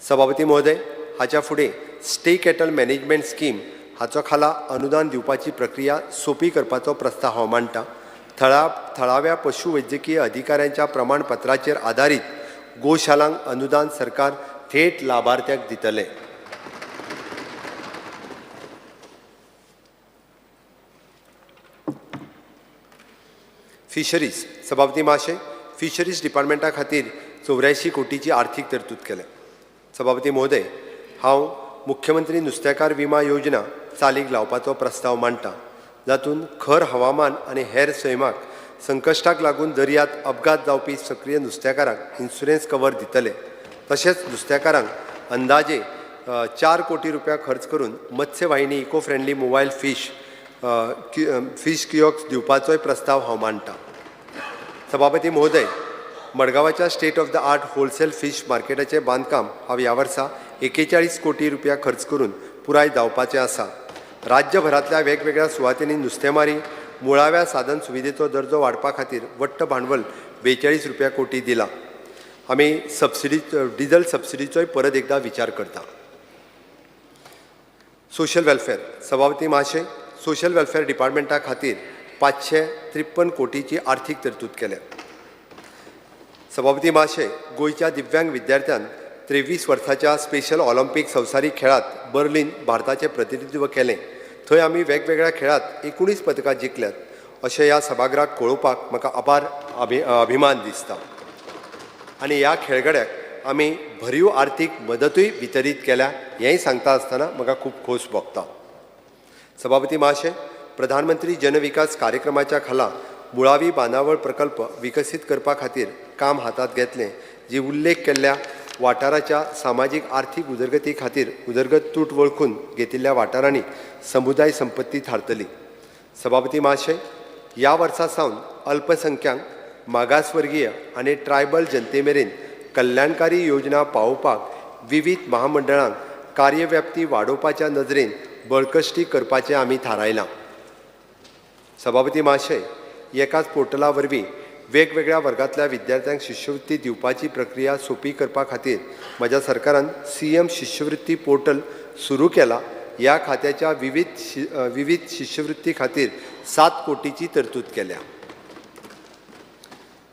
सभापती महोदय, हाच्या फुडें स्टे कॅटल मॅनेजमेंट स्कीम हाचो खाला अनुदान दिवपाची प्रक्रिया सोंपी करपाचो प्रस्ताव हांव मांडटा. थळाव्या पशुवैद्यकीय अधिकाऱ्यांच्या प्रमाणपत्राचेर आदारीत गोशालांक अनुदान सरकार थेट लाभार्थ्याक दितले. फिशरीज. सभापती महाशय, फिशरीज डिपार्टमेंटा खातीर 84 कोटीची आर्थीक तरतूद केल्या. सभापती महोदय, हांव मुख्यमंत्री नुस्तेकार विमा योजना चालीक लावपाचो प्रस्ताव मांडटा, जातूंत खर हवामान आनी हेर सैमाक संकश्टाक लागून दर्यांत अपघात जावपी सक्रीय नुस्तेकारांक इन्शुरन्स कवर दितले. तशेंच नुस्तेकारांक अंदाजे 4 कोटी रुपया खर्च करून मत्स्यवाहिनी eco friendly mobile fish fish kiosk दिवपाचोय प्रस्ताव हांव मांडटा. सभापती महोदय, मडगांवाच्या state of the art wholesale fish मार्केटाचें बांदकाम हांव ह्या वर्सा 41 कोटी रुपया खर्च करून पुराय जावपाचें आसा. राज्यभरांतल्या वेगवेगळ्या सुवातींनी नुस्तेमारी मुळाव्या साधन सुविधेचो दर्जो वाडपा खातीर वट्ट भांडवल 42 रुपया कोटी दिला. आमी सबसिडी डिझल सबसिडीचोय परत एकदा विचार करता. Social welfare. सभापती महाशय, सोशल वेलफेअर डिपार्टमेंटा खातीर 553 कोटीची आर्थीक तरतूद केल्या. सभापती महाशय, गोंयच्या दिव्यांग विद्यार्थ्यान 23 वर्साच्या स्पेशल ऑलिम्पीक संवसारीक खेळांत बर्लिन भारताचें प्रतिनिधित्व केलें. थंय आमी वेगवेगळ्या खेळांत 19 पदकां जिखल्यात अशें ह्या सभागृहाक कळोवपाक म्हाका अपार अभिमान दिसता आनी ह्या खेळगड्याक आमी भरीव आर्थीक मदतूय वितरीत केल्या हेंय सांगता आसतना म्हाका खूब खोस भोगता. सभापती महाशय, प्रधानमंत्री जनविकास कार्यक्रमाच्या खाला मुळावी बांदावळ प्रकल्प विकसीत करपा खातीर काम हातांत घेतलें, जी उल्लेख केल्ल्या वाठाराच्या सामाजीक आर्थीक उदरगती खातीर उदरगत तूट वळखून घेतिल्ल्या वाठारांनी समुदाय संपत्ती थारतली. सभापती महाशय, ह्या वर्सा सावन अल्पसंख्याक, मागासवर्गीय आनी ट्रायबल जनते मेरेन कल्याणकारी योजना पावोवपाक विवीध महामंडळांक कार्यव्याप्ती वाडोवपाच्या नदरेन बळकश्टी करपाचें आमी थारायलां. सभापती महाशय, एकाच पोर्टला वरवीं वेगवेगळ्या वर्गांतल्या विद्यार्थ्यांक शिश्यवृत्ती दिवपाची प्रक्रिया सोंपी करपा खातीर म्हज्या सरकारान CM शिश्यवृत्ती पोर्टल सुरू केला. ह्या खात्याच्या विविध शिश्यवृत्ती खातीर 7 कोटीची तरतूद केल्या.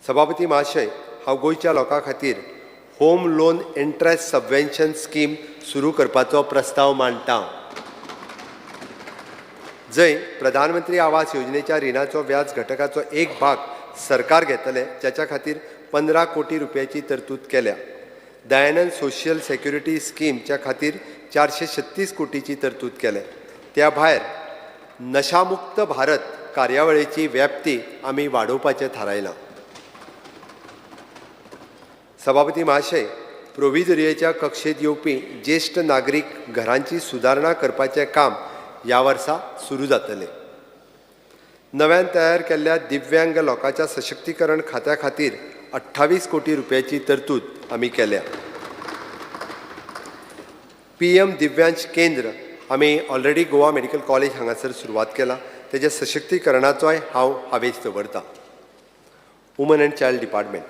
सभापती महाशय, हांव गोंयच्या लोकां खातीर home loan interest subvention scheme सुरू करपाचो प्रस्ताव मांडटा, जंय प्रधानमंत्री आवास योजनेच्या रिणाचो व्याज घटकाचो एक भाग सरकार घेतले, जाच्या खातीर 15 कोटी रुपयाची तरतूद केल्या. दयानंद सोशल सेक्युरिटी स्कीमच्या खातीर 436 कोटीची तरतूद केल्या. त्या भायर नशामुक्त भारत कार्यावळीची व्याप्ती आमी वाडोवपाचें थारायलां. सभापती महाशय, प्रोविजोरियाच्या कक्षेत येवपी ज्येश्ठ नागरीक घरांची सुदारणा करपाचें काम ह्या वर्सा सुरू जातलें. नव्यान तयार केल्ल्या दिव्यांग लोकांच्या सशक्तीकरण खात्या खातीर 28 कोटी रुपयाची तरतूद आमी केल्या. PM Divyansh केंद्र आमी ऑलरेडी गोवा मेडिकल कॉलेज हांगासर सुरवात केला, तेज्या सशक्तीकरणाचोय हांव हावेस दवरतां. Woman and child department.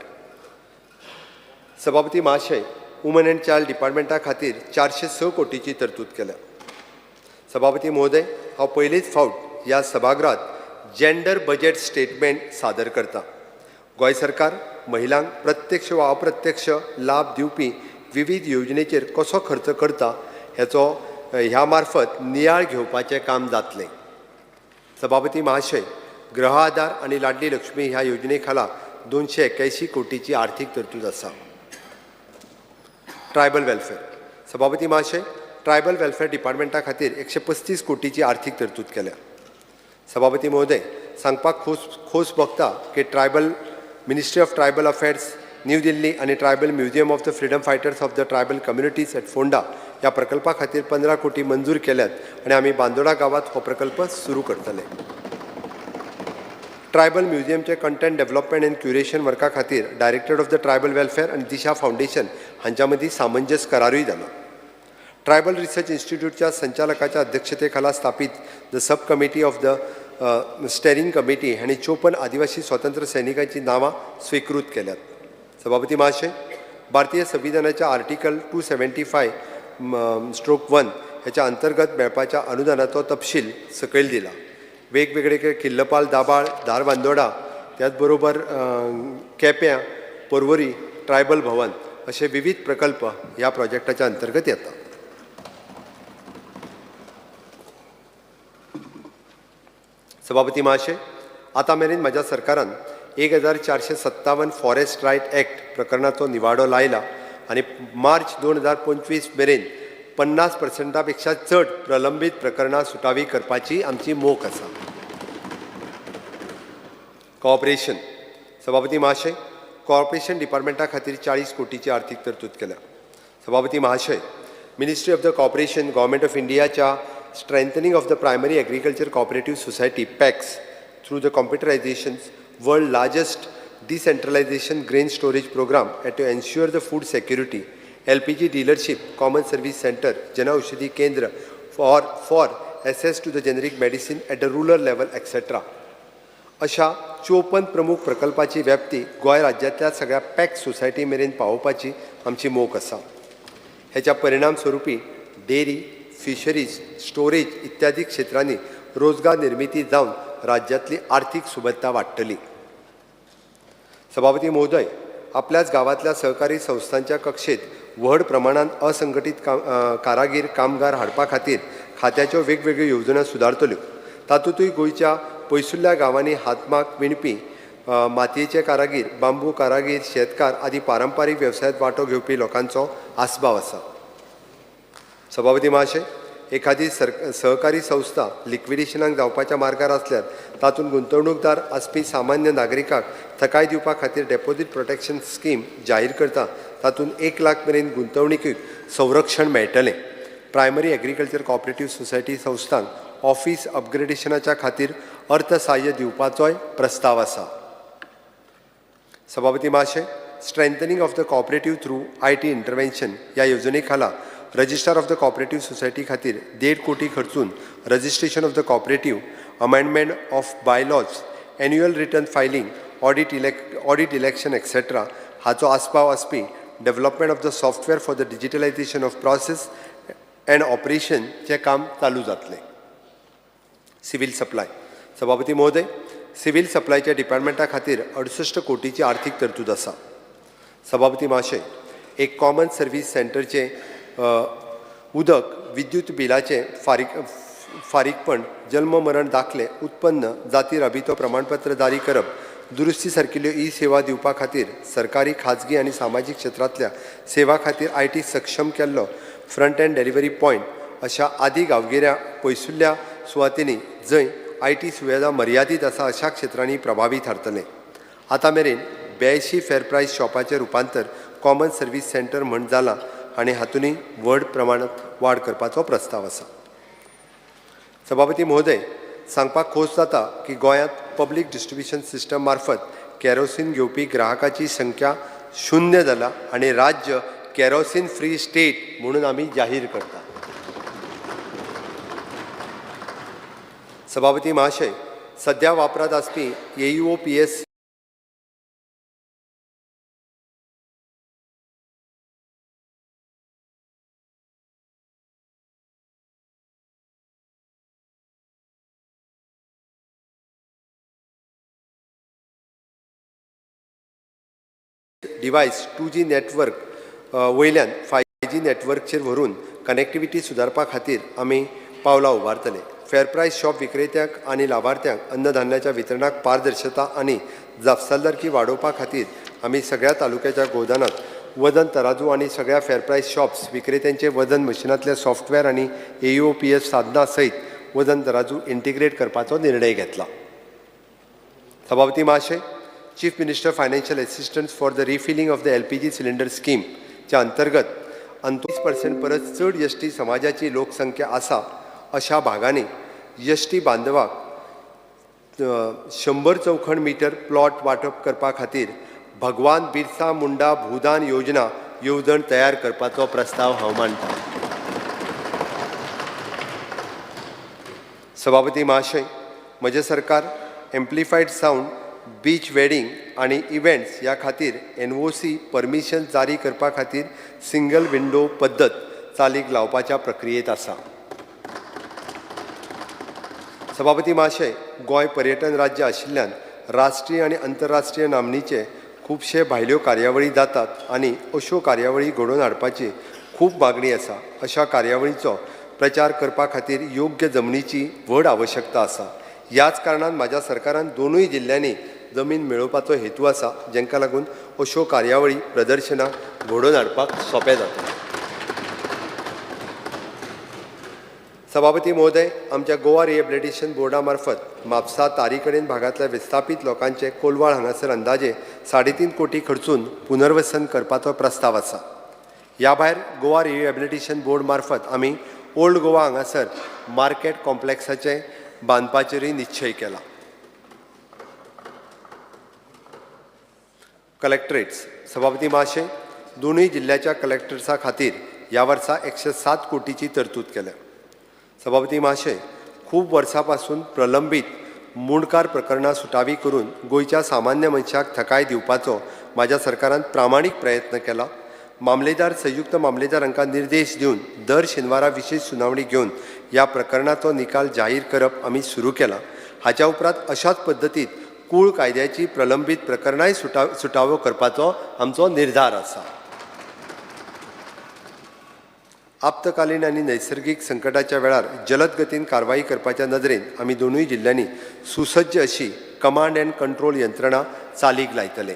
सभापती महाशय, वुमन एंड चायल्ड डिपार्टमेंटा खातीर 406 कोटीची तरतूद केल्या. सभापती महोदय, हांव पयलीच फावट ह्या सभागृहात जेंडर बजेट स्टेटमेंट सादर करता. गोंय सरकार महिलांक प्रत्यक्ष वा अप्रत्यक्ष लाभ दिवपी विविध योजनेचेर कसो खर्च करता हेचो ह्या मार्फत नियाळ घेवपाचें काम जातलें. सभापती महाशय, गृह आधार आनी लाडली लक्ष्मी ह्या योजने खाला 281 कोटीची आर्थीक तरतूद आसा. Tribal welfare. सभापती महाशय, ट्रायबल वेलफेअर डिपार्टमेंटा खातीर 135 कोटीची आर्थीक तरतूद केल्या. सभापती महोदय, सांगपाक खोस भोगता की tribal ministry of tribal affairs new Delhi आनी tribal museum of the freedom fighters of the tribal communities at Ponda ह्या प्रकल्पा खातीर 15 कोटी मंजूर केल्यात आनी आमी बांदोडा गांवांत हो प्रकल्प सुरू करतले. ट्रायबल म्युझियमचे कंटेंट डेव्हलपमेंट अँड क्युरेशन वर्का खातीर director of the tribal welfare आनी दिशा फावंडेशन हांच्या मदीं सामंजस्य करारूय जाला. ट्रायबल रिसर्च इन्स्टिट्यूटच्या संचालकाच्या अध्यक्षतेखाला स्थापीत the sub committee of the steering committee हांणी 54 आदिवासी स्वतंत्र सैनिकांची नांवां स्विकृत केल्यात. सभापती महाशय, भारतीय संविधानाच्या आर्टिकल 275/1 ह्याच्या अंतर्गत मेळपाच्या अनुदानाचो तपशील सकयल दिला. वेगवेगळे किल्लपाल, दाबाळ, धारबांदोडा, त्याच बरोबर केप्यां, पर्वरी, ट्रायबल भवन असे विविध प्रकल्प ह्या प्रोजेक्टाच्या अंतर्गत येता. सभापती महाशय, आतां मेरेन म्हज्या सरकारान 1457 फॉरेस्ट रायट एक्ट प्रकरणाचो निवाडो लायला आनी मार्च 2025 मेरेन 50% पेक्षा चड प्रलंबीत प्रकरणां सुटावी करपाची आमची मोख आसा. कॉपरेशन. सभापती महाशय, कॉर्पोरेशन डिपार्टमेंटा खातीर 40 कोटीची आर्थीक तरतूद केल्या. सभापती महाशय, ministry of the corporation government of इंडियाच्या strengthening of the primary agriculture cooperative society PACS through the computerization world largest decentralization grain storage program and to ensure the food security, LPG dealership, common service center, Janaushadhi Kendra for access to the generic medicine at the rural level, etc. अशा 54 प्रमुख प्रकल्पाची व्याप्ती गोंय राज्यांतल्या सगळ्या pack society मेरेन पावोवपाची आमची मोख आसा. हेच्या परिणाम स्वरुपी डेअरी, फिशरीज, स्टोरेज इत्यादी क्षेत्रांनी रोजगार निर्मिती जावन राज्यांतली आर्थीक सुबत्ता वाडटली. सभापती महोदय, आपल्याच गांवांतल्या सहकारी संस्थांच्या कक्षेत व्हड प्रमाणांत असंघटीत कारागीर कामगार हाडपा खातीर खात्याच्यो वेगवेगळ्यो येवजण्यो सुदारतल्यो. तातूंतय गोंयच्या पयसुल्ल्या गांवांनी हातमाग विणपी, मातयेचे कारागीर, बांबू कारागीर, शेतकार आदी पारंपारीक वेवसायांत वांटो घेवपी लोकांचो आस्पाव आसा. सभापती महाशय, एखादी सहकारी संस्था लिक्विडेशनाक जावपाच्या मार्गार आसल्यार तातूंत गुंतवणूकदार आसपी सामान्य नागरिकाक थकाय दिवपा खातीर डेपोजीट प्रोटेक्शन स्कीम जाहीर करता. तातूंत 1 लाख मेरेन गुंतवणुकीक संरक्षण मेळटलें. प्रायमरी एग्रीकल्चर कॉपरेटीव सोसायटी संस्थांक ऑफीस अपग्रेडेशनाच्या खातीर अर्थसाह्य दिवपाचोय प्रस्ताव आसा. सभापती महाशय, strengthening of the cooperative through IT intervention ह्या येवजणे खाला registrar of the cooperative society खातीर 1.5 कोटी खर्चून registration of the cooperative, amendment of bylaws, annual return filing, audit election etcetera हाचो आस्पाव आसपी development of the software for the digitalization of process and ऑपरेशनचें काम चालू जातलें. Civil supply. सभापती महोदय, सिव्हील सप्लायच्या डिपार्टमेंटा खातीर 68 कोटीची आर्थीक तरतूद आसा. सभापती महाशय, एक कॉमन सर्वीस सेंटरचें उदक, विद्युत बिलाचें फारीकपण, जल्म मरण दाखले, उत्पन्न, जाती राबितो प्रमाणपत्र जारी करप, दुरुस्ती सारकिल्ल्यो ई सेवा दिवपा खातीर सरकारी, खाजगी आनी सामाजीक क्षेत्रांतल्या सेवा खातीर IT सक्षम केल्लो फ्रंट एंड डिलिव्हरी पॉयंट अशा आदी गांवगिऱ्या पयसुल्ल्या सुवातींनी जंय IT सुविधा मर्यादीत आसा अशा क्षेत्रांनी प्रभावी थारतलें. आतां मेरेन 82 फेर प्रायस शॉपाचें रुपांतर कॉमन सर्वीस सेंटर म्हण जालां आनी हातूंतय व्हड प्रमाणांत वाड करपाचो प्रस्ताव आसा. सभापती महोदय, सांगपाक खोस जाता की गोंयांत पब्लीक डिस्ट्रिब्युशन सिस्टम मार्फत कॅरोसीन घेवपी ग्राहकाची संख्या 0 जाला आनी राज्य कॅरोसीन फ्री स्टेट म्हणून आमी जाहीर करता. सभापती महाशय, सध्या वापरांत आसपी AEOPS device 2G network वयल्यान 5G नेटवर्कचेर व्हरून कनेक्टिविटी सुदारपा खातीर आमी पावलां उबारतले. फेर प्रायस शॉप विक्रेत्यांक आनी लावार्थ्यांक अन्नधान्याच्या वितरणाक पारदर्शकता आनी जापसालदारकी वाडोवपा खातीर आमी सगळ्या तालुक्याच्या गोदानात वजन तराजू आनी सगळ्या फेर प्रायस शॉप्स विक्रेत्यांचे वजन मशिनांतले सॉफ्टवॅर आनी AEOPS साधनां सयत वजन तराजू इंटिग्रेट करपाचो निर्णय घेतला. सभापती महाशय, Chief Minister Financial Assistance for the refilling of the LPG cylinder स्कीमच्या अंतर्गत 30% परस चड एसटी समाजाची लोकसंख्या आसा अशा भागांनी एसटी बांधवाक 100 चौखण मिटर प्लॉट वांटप करपा खातीर भगवान बिरसा मुंडा भूदान योजना येवजण तयार करपाचो प्रस्ताव हांव मांडटा. सभापती महाशय, म्हजें सरकार एम्प्लिफायड सावंड, बीच वेडिंग आनी इव्हेंट्स ह्या खातीर NOC permission जारी करपा खातीर सिंगल विंडो पद्दत चालीक लावपाच्या प्रक्रियेंत आसा. सभापती महाशय, गोंय पर्यटन राज्य आशिल्ल्यान राष्ट्रीय आनी अंतरराष्ट्रीय नामनेचे खुबशे भायल्यो कार्यावळी जातात आनी अश्यो कार्यावळी घडोवन हाडपाची खूब मागणी आसा. अशा कार्यावळीचो प्रचार करपा खातीर योग्य जमनीची व्हड आवश्यकता आसा. ह्याच कारणान म्हाज्या सरकारान दोनूय जिल्ल्यांनी जमीन मेळोवपाचो हेतू आसा, जांकां लागून अश्यो कार्यावळी प्रदर्शनां घडोवन हाडपाक सोंपें जातलें. सभापती महोदय, आमच्या गोवा रिहेबिलिटेशन बोर्डा मार्फत म्हापसा तारी कडेन भागांतल्या विस्थापीत लोकांचे कोलवाळ हांगासर अंदाजे 3.5 कोटी खर्चून पुनर्वसन करपाचो प्रस्ताव आसा. ह्या भायर गोवा रिहेबिलिटेशन बोर्ड मार्फत आमी ओल्ड गोवा हांगासर मार्केट कॉम्प्लेक्साचे बांदपाचेरूय निश्चय केला. कलेक्टरेट्स. सभापती महाशय, दोनूय जिल्ल्याच्या कलेक्टर्सा खातीर ह्या वर्सा 107 कोटीची तरतूद केल्या. सभापती महाशय, खूब वर्सां पासून प्रलंबीत मुंडकार प्रकरणां सुटावी करून गोंयच्या सामान्य मनशाक थकाय दिवपाचो म्हाज्या सरकारान प्रामाणीक प्रयत्न केला. मामलेदार, संयुक्त मामलेदार हांकां निर्देश दिवन दर शेनवारा विशेश सुनावणी घेवन ह्या प्रकरणाचो निकाल जाहीर करप आमी सुरू केला. हाच्या उपरांत अशाच पद्दतीत कूळ कायद्याची प्रलंबीत प्रकरणांय सुटावो करपाचो आमचो निर्धार आसा. आपतकालीन आनी नैसर्गीक संकटाच्या वेळार जलद गतीन कारवाई करपाच्या नदरेन आमी दोनूय जिल्ल्यांनी सुसज्ज अशी कमांड अँड कंट्रोल यंत्रणा चालीक लायतले.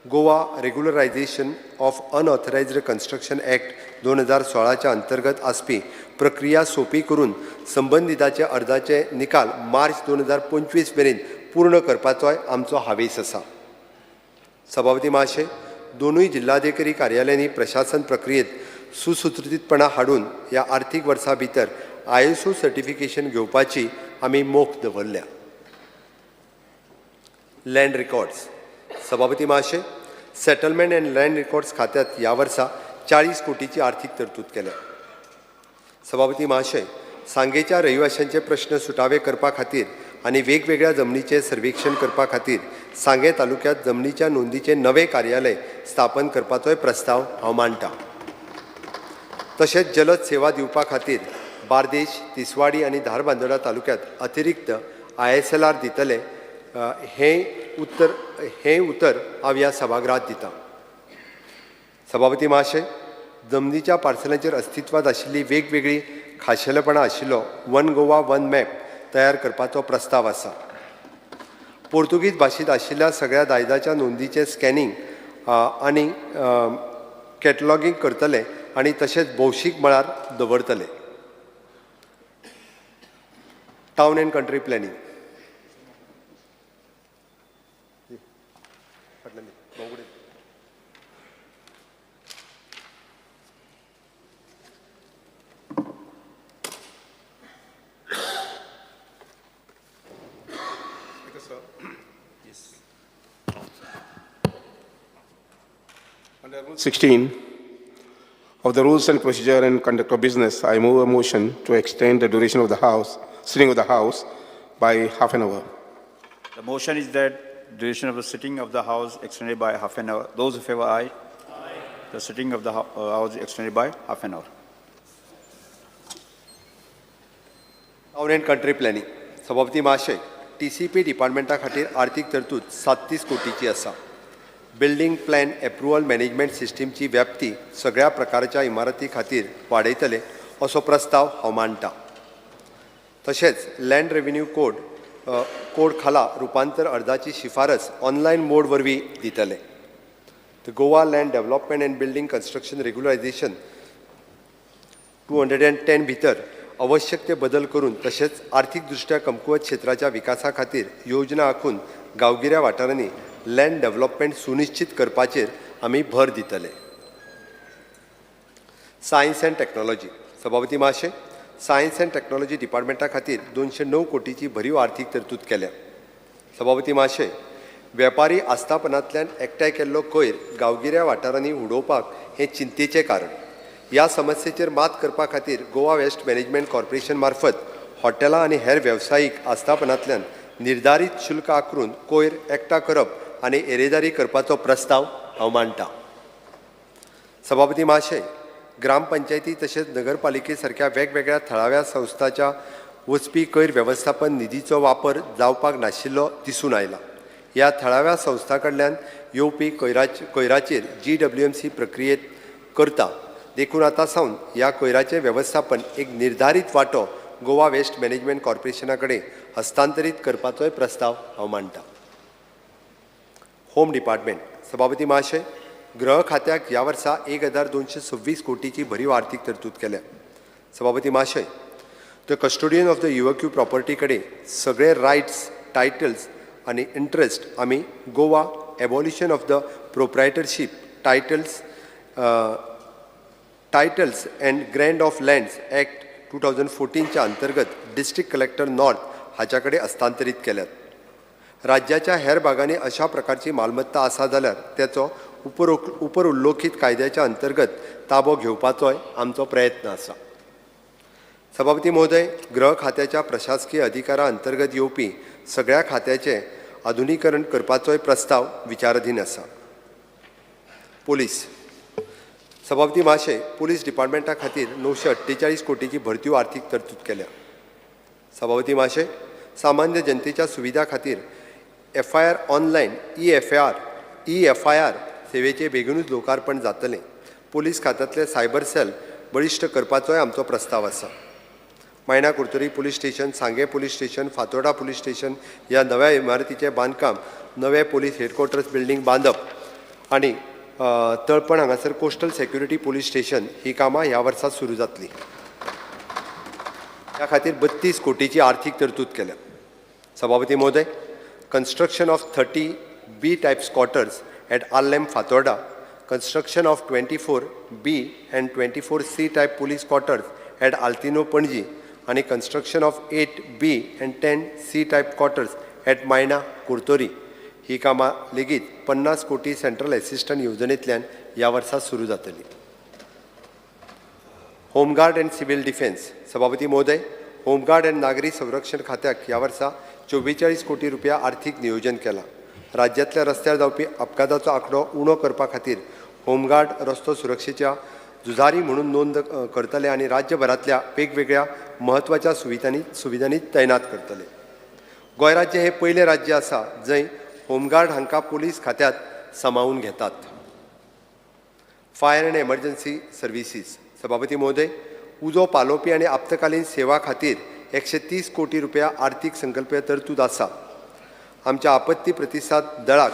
Goa Regularisation of Unauthorised Construction Act 2016च्या अंतर्गत आसपी प्रक्रिया सोंपी करून संबंदिताचे अर्जाचे निकाल मार्च 2025 मेरेन पूर्ण करपाचोय आमचो हावेस आसा. सभापती महाशय, दोनूय जिल्हाधिकारी कार्यालयांनी प्रशासन प्रक्रियेत सुसूत्रितपणा हाडून ह्या आर्थीक वर्सा भितर ISO certification घेवपाची आमी मोख दवरल्या. Land records. सभापती महाशय, सेटलमेंट अँड लँड रिकॉर्ड्स खात्यात ह्या वर्सा 40 कोटीची आर्थीक तरतूद केल्या. सभापती महाशय, सांगेच्या रहिवाशांचे प्रश्न सुटावे करपा खातीर आनी वेगवेगळ्या जमनीचें सर्वेक्षण करपा खातीर सांगे तालुक्यांत जमनीच्या नोंदीचें नवें कार्यालय स्थापन करपाचोय प्रस्ताव हांव मांडटा. तशेंच जलद सेवा दिवपा खातीर बार्देश, तिसवाडी आनी धारबांदोडा तालुक्यांत अतिरिक्त ISLR दितले. हें उतर हांव ह्या सभागृहात दिता. सभापती महाशय, जमनीच्या पार्सलांचेर अस्तित्वांत आशिल्ली वेगवेगळी खाशेलेपणां आशिल्लो वन गोवा वन मॅप तयार करपाचो प्रस्ताव आसा. पोर्तुगीज भाशेंत आशिल्ल्या सगळ्या दायजाच्या नोंदीचें स्कॅनिंग आनी कॅटलॉगींग करतले आनी तशेंच भौशीक मळार दवरतले. Town and country planning. फाटल्यान दी, बावगुडे. Speaker, sir. Yes. Under Rule 16 of the Rules and Procedure and Conduct of Business, I move a motion to extend the duration of the House, sitting of the House by half an hour. The motion is that duration of the sitting of the House extended by half an hour. Those in favor, aye. Aye. The sitting of the House extended by half an hour. Town and country planning. सभापती महाशय, TCP डिपार्टमेंटा खातीर आर्थीक तरतूद 37 कोटीची आसा. Building plan approval management सिस्टीमची व्याप्ती सगळ्या प्रकारच्या इमारती खातीर वाडयतले असो प्रस्ताव हांव मांडटा. तशेंच लँड रेव्हेन्यू कोड खाला रुपांतर अर्जाची शिफारस ऑनलायन मोड वरवीं दितले. The Goa Land Development and Building Construction Regularisation 210 भितर आवश्यक ते बदल करून तशेंच आर्थीक दृश्ट्या कमकुवत क्षेत्राच्या विकासा खातीर योजना आंखून गांवगिऱ्या वाठारांनी लँड डेव्हलपमेंट सुनिश्चित करपाचेर आमी भर दितले. Science and technology. सभापती महाशय, सायन्स अँड टॅक्नॉलॉजी डिपार्टमेंटा खातीर 209 कोटीची भरीव आर्थीक तरतूद केल्या. सभापती महाशय, वेपारी आस्थापनांतल्यान एकठांय केल्लो कोयर गांवगिऱ्या वाठारांनी उडोवपाक हें चिंतेचें कारण. ह्या समस्येचेर मात करपा खातीर गोवा वेस्ट मॅनेजमेंट कॉर्पोरेशन मार्फत हॉटेलां आनी हेर वेवसायीक आस्थापनांतल्यान निर्धारीत शुल्क आकारून कोयर एकठांय करप आनी येरेदारी करपाचो प्रस्ताव हांव मांडटा. सभापती महाशय, ग्रामपंचायती तशेंच नगरपालिके सारक्या वेगवेगळ्या थळाव्या संस्थाच्या वचपी कोयर वेवस्थापन निधीचो वापर जावपाक नाशिल्लो दिसून आयला. ह्या थळाव्या संस्थां कडल्यान येवपी कोयराचेर GWMC प्रक्रियेत करता, देखून आतां सावन ह्या कोयराचें वेवस्थापन एक निर्धारीत वांटो गोवा वेस्ट मॅनेजमेंट कॉर्पोरेशना कडेन हस्तांतरीत करपाचोय प्रस्ताव हांव मांडटा. Home department. सभापती महाशय, गृह खात्याक ह्या वर्सा 1226 कोटीची भरीव आर्थीक तरतूद केल्या. सभापती महाशय, the custodian of the evacuee property कडेन सगळे रायट्स, टायटल्स आनी इंट्रस्ट आमी Goa Abolition of the Proprietorship Titles and Grant of Lands Act 2014च्या अंतर्गत डिस्ट्रिक्ट कलेक्टर नॉर्थ हाच्या कडेन हस्तांतरीत केल्यात. राज्याच्या हेर भागांनी अशा प्रकारची मालमत्ता आसा जाल्यार तेचो उपर उल्लोखीत कायद्याच्या अंतर्गत ताबो घेवपाचोय आमचो प्रयत्न आसा. सभापती महोदय, गृह खात्याच्या प्रशासकीय अधिकारा अंतर्गत येवपी सगळ्या खात्याचें आधुनीकरण करपाचोय प्रस्ताव विचाराधीन आसा. पोलीस. सभापती महाशय, पोलीस डिपार्टमेंटा खातीर 948 कोटीची भरतीव आर्थीक तरतूद केल्या. सभापती महाशय, सामान्य जनतेच्या सुविधा खातीर FIR online e FIR सेवेचें बेगीनूच लोकार्पण जातलें. पोलीस खात्यांतले सायबर सेल बळिश्ट करपाचोय आमचो प्रस्ताव आसा. मायणा Curtorim police station, Sanguem police station, Fatorda police station ह्या नव्या इमारतीचें बांदकाम, नवे पोलीस हेडक्वॉर्टर्स बिल्डींग बांदप आनी तळपण हांगासर कोस्टल सेक्युरिटी पोलीस स्टेशन ही कामां ह्या वर्सा सुरू जातली. ह्या खातीर 32 कोटीची आर्थीक तरतूद केल्या. सभापती महोदय, construction of 30 B types quarters at Arlem Fatorda, construction of 24 B and 24 C type police quarters at Altinho Panaji आनी construction of 8 B and 10 C type quarters at Maina Curtorim ही कामां लेगीत 50 कोटी सेंट्रल एसिस्टंट येवजणेंतल्यान ह्या वर्सा सुरू जातली. Home guard and civil defence. सभापती महोदय, होमगार्ड अँड नागरी संरक्षण खात्याक ह्या वर्सा 44 कोटी रुपया आर्थीक नियोजन केलां. राज्यांतल्या रस्त्यार जावपी अपघाताचो आंकडो उणो करपा खातीर होमगार्ड रस्तो सुरक्षेच्या झुजारी म्हणून नोंद करतले आनी राज्यभरांतल्या वेगवेगळ्या म्हत्वाच्या सुविधांनी तैनात करतले. गोंय राज्य हें पयलें राज्य आसा जंय होमगार्ड हांकां पोलीस खात्यांत सामावून घेतात. Fire and emergency services. सभापती महोदय, उजो पालोवपी आनी आपत्कालीन सेवा खातीर 130 कोटी रुपया आर्थीक संकल्पीय तरतूद आसा. आमच्या आपत्ती प्रतिसाद दळाक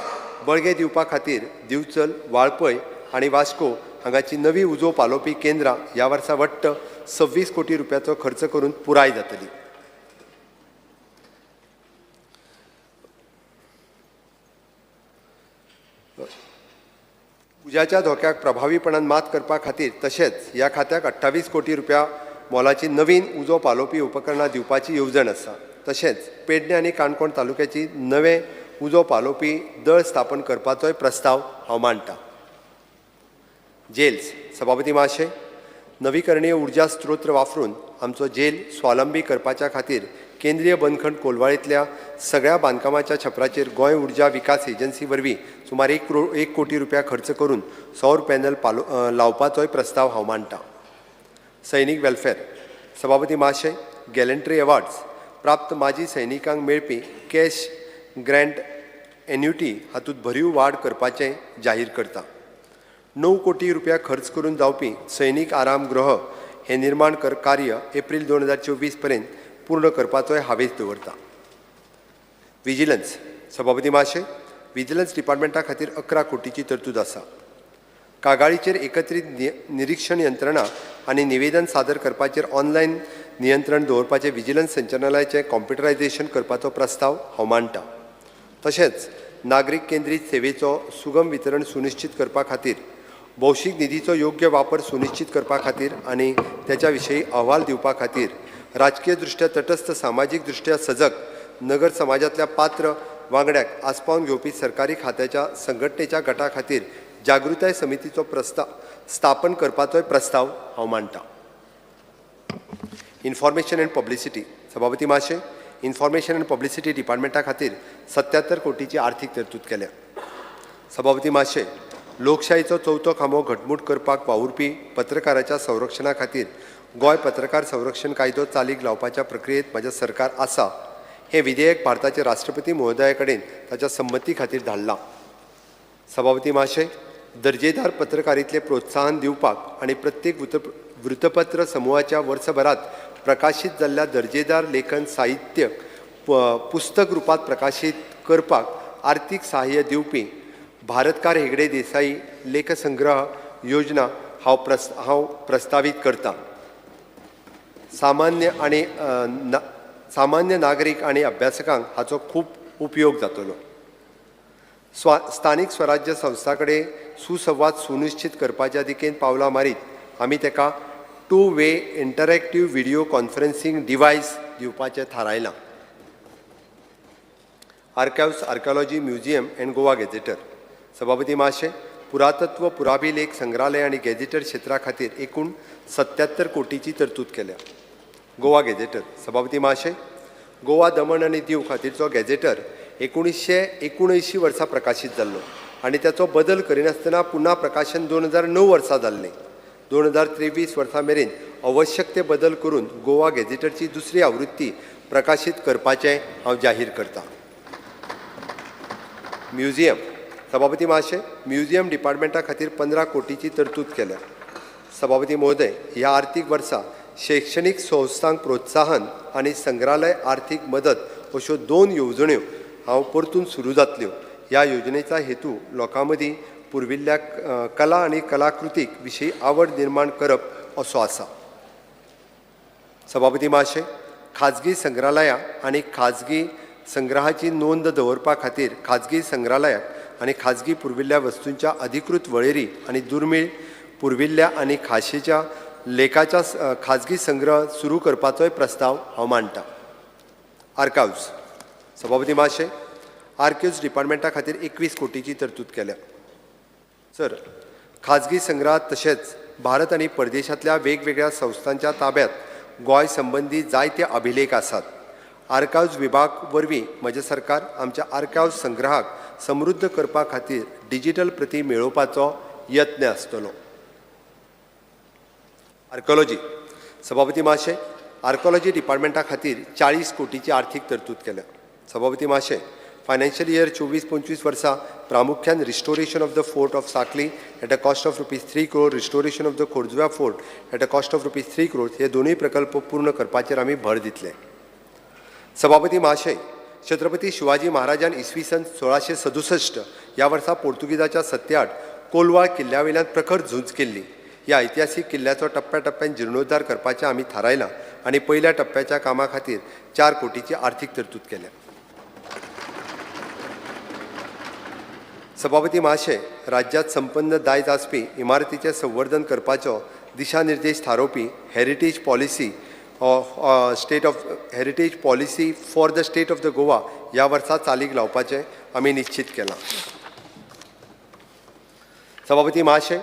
बळगें दिवपा खातीर दिवचल, वाळपय आनी वास्को हांगाची नवी उजो पालोवपी केंद्रां ह्या वर्सा वट्ट 26 कोटी रुपयाचो खर्च करून पुराय जातली. उज्याच्या धोक्याक प्रभावीपणान मात करपा खातीर तशेंच ह्या खात्याक 28 कोटी रुपया मोलाची नवीन उजो पालोवपी उपकरणां दिवपाची येवजण आसा. तशेंच पेडणे आनी काणकोण तालुक्याची नवे उजो पालोवपी दळ स्थापन करपाचोय प्रस्ताव हांव मांडटा. जेल्स. सभापती महाशय, नवीकरणीय उर्जा स्त्रोत वापरून आमचो जेल स्वावलंबी करपाच्या खातीर केंद्रीय बंदखण कोलवाळेंतल्या सगळ्या बांदकामाच्या छपराचेर गोंय उर्जा विकास एजन्सी वरवीं सुमार 1 कोटी रुपया खर्च करून सौर पॅनल लावपाचोय प्रस्ताव हांव मांडटा. सैनीक वेलफेअर. सभापती महाशय, गॅलंट्री अवॉर्ड्स प्राप्त माजी सैनिकांक मेळपी कॅश ग्रँट एन्युटी हातूंत भरीव वाड करपाचें जाहीर करता. 9 कोटी रुपया खर्च करून जावपी सैनीक आरामगृह हें निर्माण कार्य एप्रील 2024 पर्यंत पूर्ण करपाचोय हावेस दवरता. विजिलन्स. सभापती महाशय, विजिलन्स डिपार्टमेंटा खातीर 11 कोटीची तरतूद आसा. कागाळीचेर एकत्रीत निरीक्षण यंत्रणा आनी निवेदन सादर करपाचेर ऑनलायन नियंत्रण दवरपाचें विजिलन्स संचालनालयाचें कॉम्प्युटरायझेशन करपाचो प्रस्ताव हांव मांडटा. तशेंच नागरीक केंद्रीत सेवेचो सुगम वितरण सुनिश्चित करपा खातीर, भौशीक निधीचो योग्य वापर सुनिश्चित करपा खातीर आनी तेच्या विशीं अहवाल दिवपा खातीर राजकीय दृश्ट्या तटस्थ, सामाजीक दृश्ट्या सजग, नगर समाजांतल्या पात्र वांगड्याक आस्पावन घेवपी सरकारी खात्याच्या संघटनेच्या गटा खातीर जागृताय समितीचो प्रस्ताव स्थापन करपाचोय प्रस्ताव हांव मांडटा. Information and publicity. सभापती महाशय, इन्फॉर्मेशन अँड पब्लिसिटी डिपार्टमेंटा खातीर 77 कोटीची आर्थीक तरतूद केल्या. सभापती महाशय, लोकशाहीचो चवथो खांबो घटमूट करपाक वावुरपी पत्रकाराच्या संरक्षणा खातीर गोंय पत्रकार संरक्षण कायदो चालीक लावपाच्या प्रक्रियेंत म्हजें सरकार आसा. हें विधेयक भारताचे राष्ट्रपती महोदया कडेन ताच्या संमती खातीर धाडलां. सभापती महाशय, दर्जेदार पत्रकारितले प्रोत्साहन दिवपाक आनी प्रत्येक वृत्तपत्र समुहाच्या वर्सभरात प्रकाशीत जाल्ल्या दर्जेदार लेखन साहित्य पुस्तक रुपांत प्रकाशीत करपाक आर्थीक सहाय्य दिवपी भारतकार हेगडे देसाई लेखसंग्रह योजना हांव प्रस्तावीत करता. सामान्य नागरीक आनी अभ्यासकांक हाचो खूब उपयोग जातलो. स्थानीक स्वराज्य संस्था कडेन सुसंवाद सुनिश्चित करपाच्या दिकेन पावलां मारीत आमी ताका 2-way interactive video conferencing device दिवपाचें थारायलां. Archives, archaeology, museum and Goa gazetteer. सभापती महाशय, पुरातत्व, पुराभिलेख, संग्रहालय आनी गॅझेटर क्षेत्रा खातीर एकूण 77 कोटीची तरतूद केल्या. गोवा गॅझेटर. सभापती महाशय, गोवा, दमण आनी दीव खातीरचो गॅझेटर 1979 वर्सा प्रकाशीत जाल्लो आनी ताचो बदल करिनासतना पुन्हा प्रकाशन 2009 वर्सा जाल्लें. 2023 वर्सा मेरेन आवश्यक ते बदल करून गोवा गॅझेटरची दुसरी आवृत्ती प्रकाशीत करपाचें हांव जाहीर करतां. म्युझियम. सभापती महाशय, म्युझियम डिपार्टमेंटा खातीर 15 कोटीची तरतूद केल्या. सभापती महोदय, ह्या आर्थीक वर्सा शैक्षणीक संस्थांक प्रोत्साहन आनी संग्रहालय आर्थीक मदत अश्यो 2 येवजण्यो हांव परतून सुरू जातल्यो. ह्या योजनेचा हेतू लोकां मदीं पुर्विल्ल्या कला आनी कलाकृतीक विशीं आवड निर्माण करप असो आसा. सभापती महाशय, खाजगी संग्रहालयां आनी खाजगी संग्रहाची नोंद दवरपा खातीर खाजगी संग्रहालयाक आनी खाजगी पुर्विल्ल्या वस्तूंच्या अधिकृत वळेरी आनी दुर्मीळ पुर्विल्ल्या आनी खाशेच्या लेखाच्या खाजगी संग्रह सुरू करपाचोय प्रस्ताव हांव मांडटा. आर्काव्स. सभापती महाशय, आर्क्यूज डिपार्टमेंटा खातीर 21 कोटीची तरतूद केल्या. सर, खाजगी संग्रहात तशेंच भारत आनी परदेशांतल्या वेगवेगळ्या संस्थांच्या ताब्यांत गोंय संबंदी जायते अभिलेख आसात. आर्काव्ज विभाग वरवीं म्हजें सरकार आमच्या आर्काव्ज संग्रहाक समृद्ध करपा खातीर डिजिटल प्रती मेळोवपाचो यत्न आसतलो. आर्कोलॉजी. सभापती महाशय, आर्कोलॉजी डिपार्टमेंटा खातीर 40 कोटीची आर्थीक तरतूद केल्या. सभापती महाशय, फायनान्शियल इयर 24-25 वर्सा प्रामुख्यान restoration of the fort of Sanquelim at a cost of rupees 3 crore, restoration of the Corjuem fort at a cost of rupees 3 crore हे दोनूय प्रकल्प पूर्ण करपाचेर आमी भर दितले. सभापती महाशय, छत्रपती शिवाजी महाराजान इसवी सन 1667 ह्या वर्सा पोर्तुगीजाच्या सत्याआड कोलवाळ किल्ल्या वयल्यान प्रखर झूज केल्ली. ह्या ऐतिहासीक किल्ल्याचो टप्प्या टप्प्यान जिर्णोद्धार करपाचें आमी थारायलां आनी पयल्या टप्प्याच्या कामा खातीर 4 कोटीची आर्थीक तरतूद केल्या. सभापती महाशय, राज्यांत संपन्न दायज आसपी इमारतीचें संवर्धन करपाचो दिशानिर्देश थारोवपी heritage policy state of heritage policy for the state of the Goa ह्या वर्सा चालीक लावपाचें आमी निश्चित केलां. सभापती महाशय,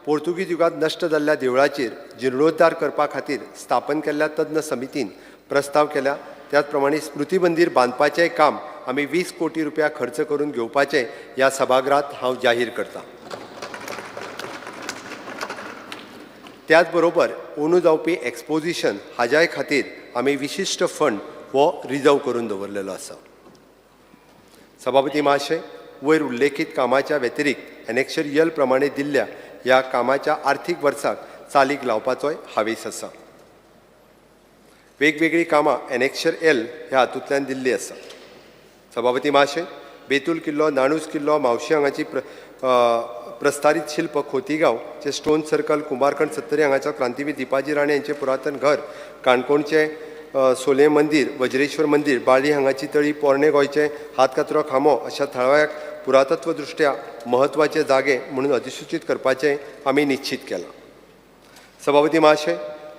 पोर्तुगीज युगांत नश्ट जाल्ल्या देवळाचेर जिर्णोद्धार करपा खातीर स्थापन केल्ल्या तज्ञ समितीन प्रस्ताव केल्या. त्याच प्रमाणे स्मृती मंदीर बांदपाचें काम आमी 20 कोटी रुपया खर्च करून घेवपाचें ह्या सभागृहांत हांव जाहीर करतां. त्याच बरोबर अंदू जावपी एक्सपोजिशन हाज्याय खातीर आमी विशिश्ट फंड हो रिजर्व करून दवरलेलो आसा. सभापती महाशय, वयर उल्लेखीत कामाच्या व्यतिरिक्त एनेक्शर यल प्रमाणे दिल्ल्या ह्या कामाच्या आर्थीक वर्साक चालीक लावपाचोय हावेस आसा. वेगवेगळीं कामां एनेक्शर एल ह्या हातूंतल्यान दिल्ली आसा. सभापती महाशय, बेतूल किल्लो, नाणूस किल्लो, म्हावशी हांगाची प्रस्तारीत शिल्प, खोतीगांवचे स्टोन सर्कल, कुंभारखंड सत्तरी हांगाचो क्रांतीवीर दीपाजी राणे हांचें पुरातन घर, काणकोणचे सोले मंदीर, वज्रेश्वर मंदीर, बाळ्ळी हांगाची तळी, पोरणे गोंयचे हातकातरो खांबो अशा थळाव्याक पुरातत्व दृश्ट्या म्हत्वाचे जागे म्हणून अधिसूचीत करपाचें आमी निश्चीत केलां. सभापती महाशय,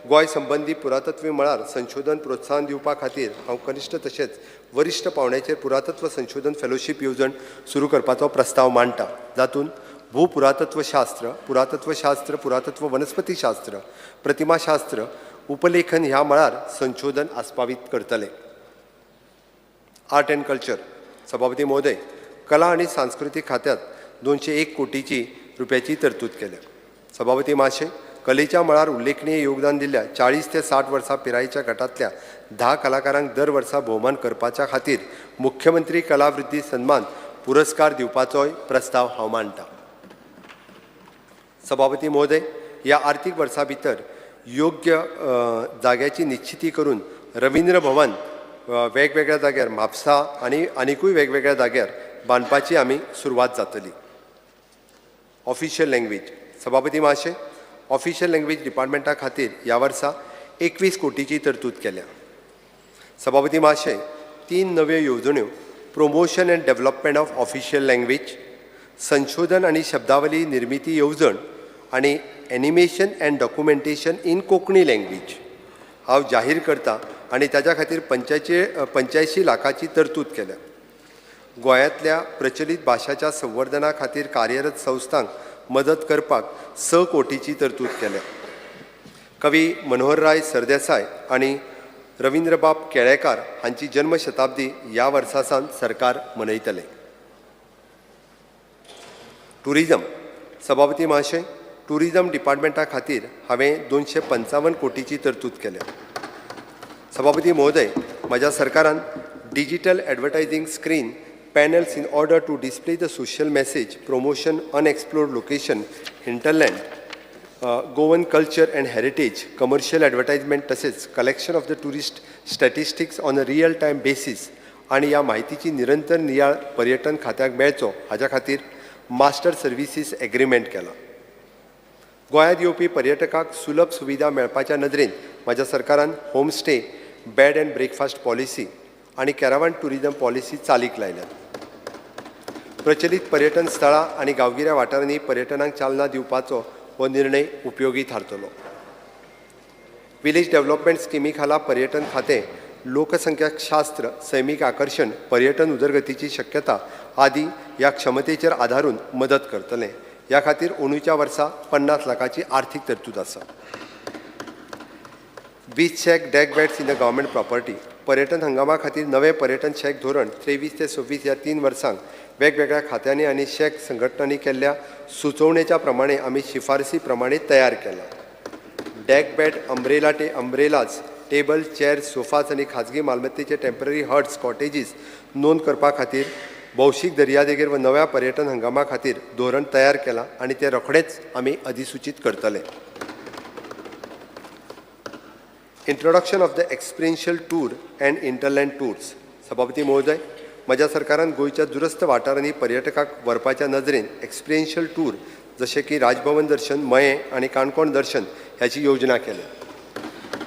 गोंय संबंदी पुरातत्व मळार संशोधन प्रोत्साहन दिवपा खातीर हांव कनिश्ठ तशेंच वरिश्ठ पावंड्याचेर पुरातत्व संशोधन फेलोशीप येवजण सुरू करपाचो प्रस्ताव मांडटा, जातूंत भूपुरातत्वशास्त्र, पुरातत्वशास्त्र, पुरातत्व वनस्पतीशास्त्र, प्रतिमाशास्त्र, उपलेखन ह्या मळार संशोधन आस्पावीत करतले. Art and culture. सभापती महोदय, कला आनी सांस्कृतीक खात्यांत 201 कोटीची रुपयाची तरतूद केल्या. सभापती महाशय, कलेच्या मळार उल्लेखनीय योगदान दिल्ल्या 40 ते 60 वर्सां पिरायेच्या गटांतल्या 10 कलाकारांक दर वर्सा भोवमान करपाच्या खातीर मुख्यमंत्री कलावृद्धी सन्मान पुरस्कार दिवपाचोय प्रस्ताव हांव मांडटा. सभापती महोदय, ह्या आर्थीक वर्सा भितर योग्य जाग्याची निश्चिती करून रवींद्र भवन वेगवेगळ्या जाग्यार म्हापसा आनी आनिकूय वेगवेगळ्या जाग्यार बांदपाची आमी सुरवात जातली. Official language. सभापती महाशय, ऑफिशियल लँग्वेज डिपार्टमेंटा खातीर ह्या वर्सा 21 कोटीची तरतूद केल्या. सभापती महाशय, 3 नव्यो येवजण्यो, promotion and development of official language, संशोधन आनी शब्दावली निर्मिती येवजण आनी animation and documentation in Konkani language हांव जाहीर करता आनी ताज्या खातीर 85 लाखाची तरतूद केल्या. गोंयांतल्या प्रचलीत भाशाच्या संवर्धना खातीर कार्यरत संस्थांक मदत करपाक 6 कोटीची तरतूद केल्या. कवी मनोहरराय सरदेसाय आनी रवींद्रबाब केळेकार हांची जन्मशताब्दी ह्या वर्सा सावन सरकार मनयतले. टुरिजम. सभापती महाशय, टुरिजम डिपार्टमेंटा खातीर हांवें 255 कोटीची तरतूद केल्या. सभापती महोदय, म्हज्या सरकारान digital advertising screen panels in order to display the social message, promotion unexplored location, hinterland, Goan culture and heritage, commercial advertisement तसेच collection of the tourist statistics on a real time basis आनी ह्या म्हायतीची निरंतर नियाळ पर्यटन खात्याक मेळचो हाज्या खातीर मास्टर सर्विसीस एग्रीमेंट केला. गोंयांत येवपी पर्यटकांक सुलभ सुविधा मेळपाच्या नदरेन म्हज्या सरकारान homestay, bed and breakfast policy आनी कॅरावान टुरिजम पॉलिसी चालीक लायल्यात. प्रचलीत पर्यटन स्थळां आनी गांवगिऱ्या वाठारांनी पर्यटनाक चालना दिवपाचो हो निर्णय उपयोगी थारतलो. विलेज डेव्हलपमेंट स्किमी खाला पर्यटन खातें लोकसंख्याशास्त्र, सैमीक आकर्शण, पर्यटन उदरगतीची शक्यता आदी ह्या क्षमतेचेर आदारून मदत करतलें. ह्या खातीर अंदूच्या वर्सा 50 लाखाची आर्थीक तरतूद आसा. Beach shack, deck beds in the government property. पर्यटन हंगामा खातीर नवें पर्यटन शॅक धोरण 23 ते 26 ह्या 3 वर्सांक वेगवेगळ्या खात्यांनी आनी शॅक संघटनांनी केल्ल्या सुचोवणेच्या प्रमाणे आमी शिफारसी प्रमाणे तयार केला. Deck bed, umbrella टे umbrellas, table, chair, sofas आनी खाजगी मालमत्तेचे टेंपररी हट्स, कॉटेजीस नोंद करपा खातीर भौशीक दर्यादेगेर व नव्या पर्यटन हंगामा खातीर धोरण तयार केलां आनी तें रोखडेंच आमी अधिसुचीत करतले. Introduction of the experiential tour and hinterland tours. सभापती महोदय, म्हज्या सरकारान गोंयच्या दुरस्त वाठारांनी पर्यटकांक व्हरपाच्या नदरेन एक्सपिरियन्शियल टूर जशें की राजभवन दर्शन, मयें आनी काणकोण दर्शन ह्याची योजना केल्या.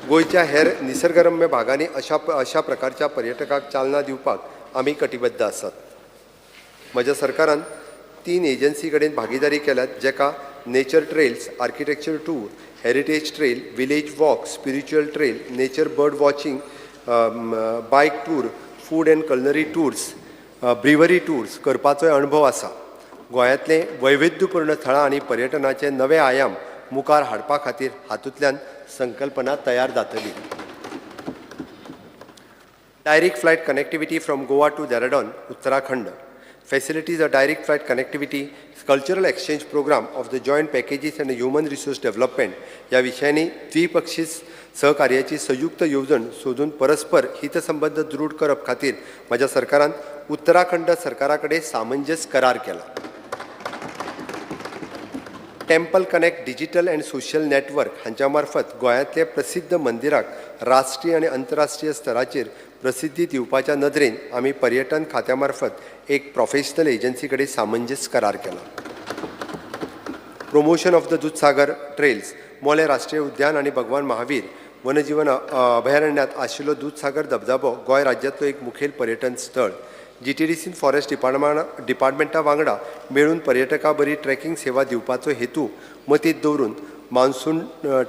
गोंयच्या हेर निसर्गरम्य भागांनी अशा प्रकारच्या पर्यटकांक चालना दिवपाक आमी कटिबद्ध आसात. म्हज्या सरकारान 3 एजन्सी कडेन भागीदारी केल्यात, जेका nature trails, architecture tour, heritage trail, village walk, spiritual trail, nature bird watching, bike tour, food and culinary tours, brewery tours करपाचोय अणभव आसा. गोंयांतले वैविध्यपूर्ण थळां आनी पर्यटनाचे नवे आयाम मुखार हाडपा खातीर हातूंतल्यान संकल्पना तयार जातली. Direct flight connectivity from Goa to Dehradun, Uttarakhand. Facilities a direct flight connectivity, cultural exchange program of the joint packages and human resource development ह्या विशयांनी द्विपक्षीय सहकार्याची संयुक्त येवजण सोदून परस्पर हितसंबंद दृढ करप खातीर म्हज्या सरकारान उत्तराखंड सरकारा कडेन सामंजस्य करार केला. Temple connect digital and social network हांच्या मार्फत गोंयांतले प्रसिद्ध मंदिराक राष्ट्रीय आनी अंतरराष्ट्रीय स्तराचेर प्रसिद्धी दिवपाच्या नदरेन आमी पर्यटन खात्या मार्फत एक प्रोफेशनल एजन्सी कडेन सामंजस्य करार केला. Promotion of the Dudhsagar trails. Mollem राष्ट्रीय उद्यान आनी भगवान महावीर वनजीवन अभयारण्यांत आशिल्लो दुदसागर धबधबो गोंय राज्यांतलो एक मुखेल पर्यटन स्थळ. जीटीडीसीन फॉरेस्ट डिपार्टमेंटा वांगडा मेळून पर्यटकां बरी ट्रॅकिंग सेवा दिवपाचो हेतू मतींत दवरून मान्सून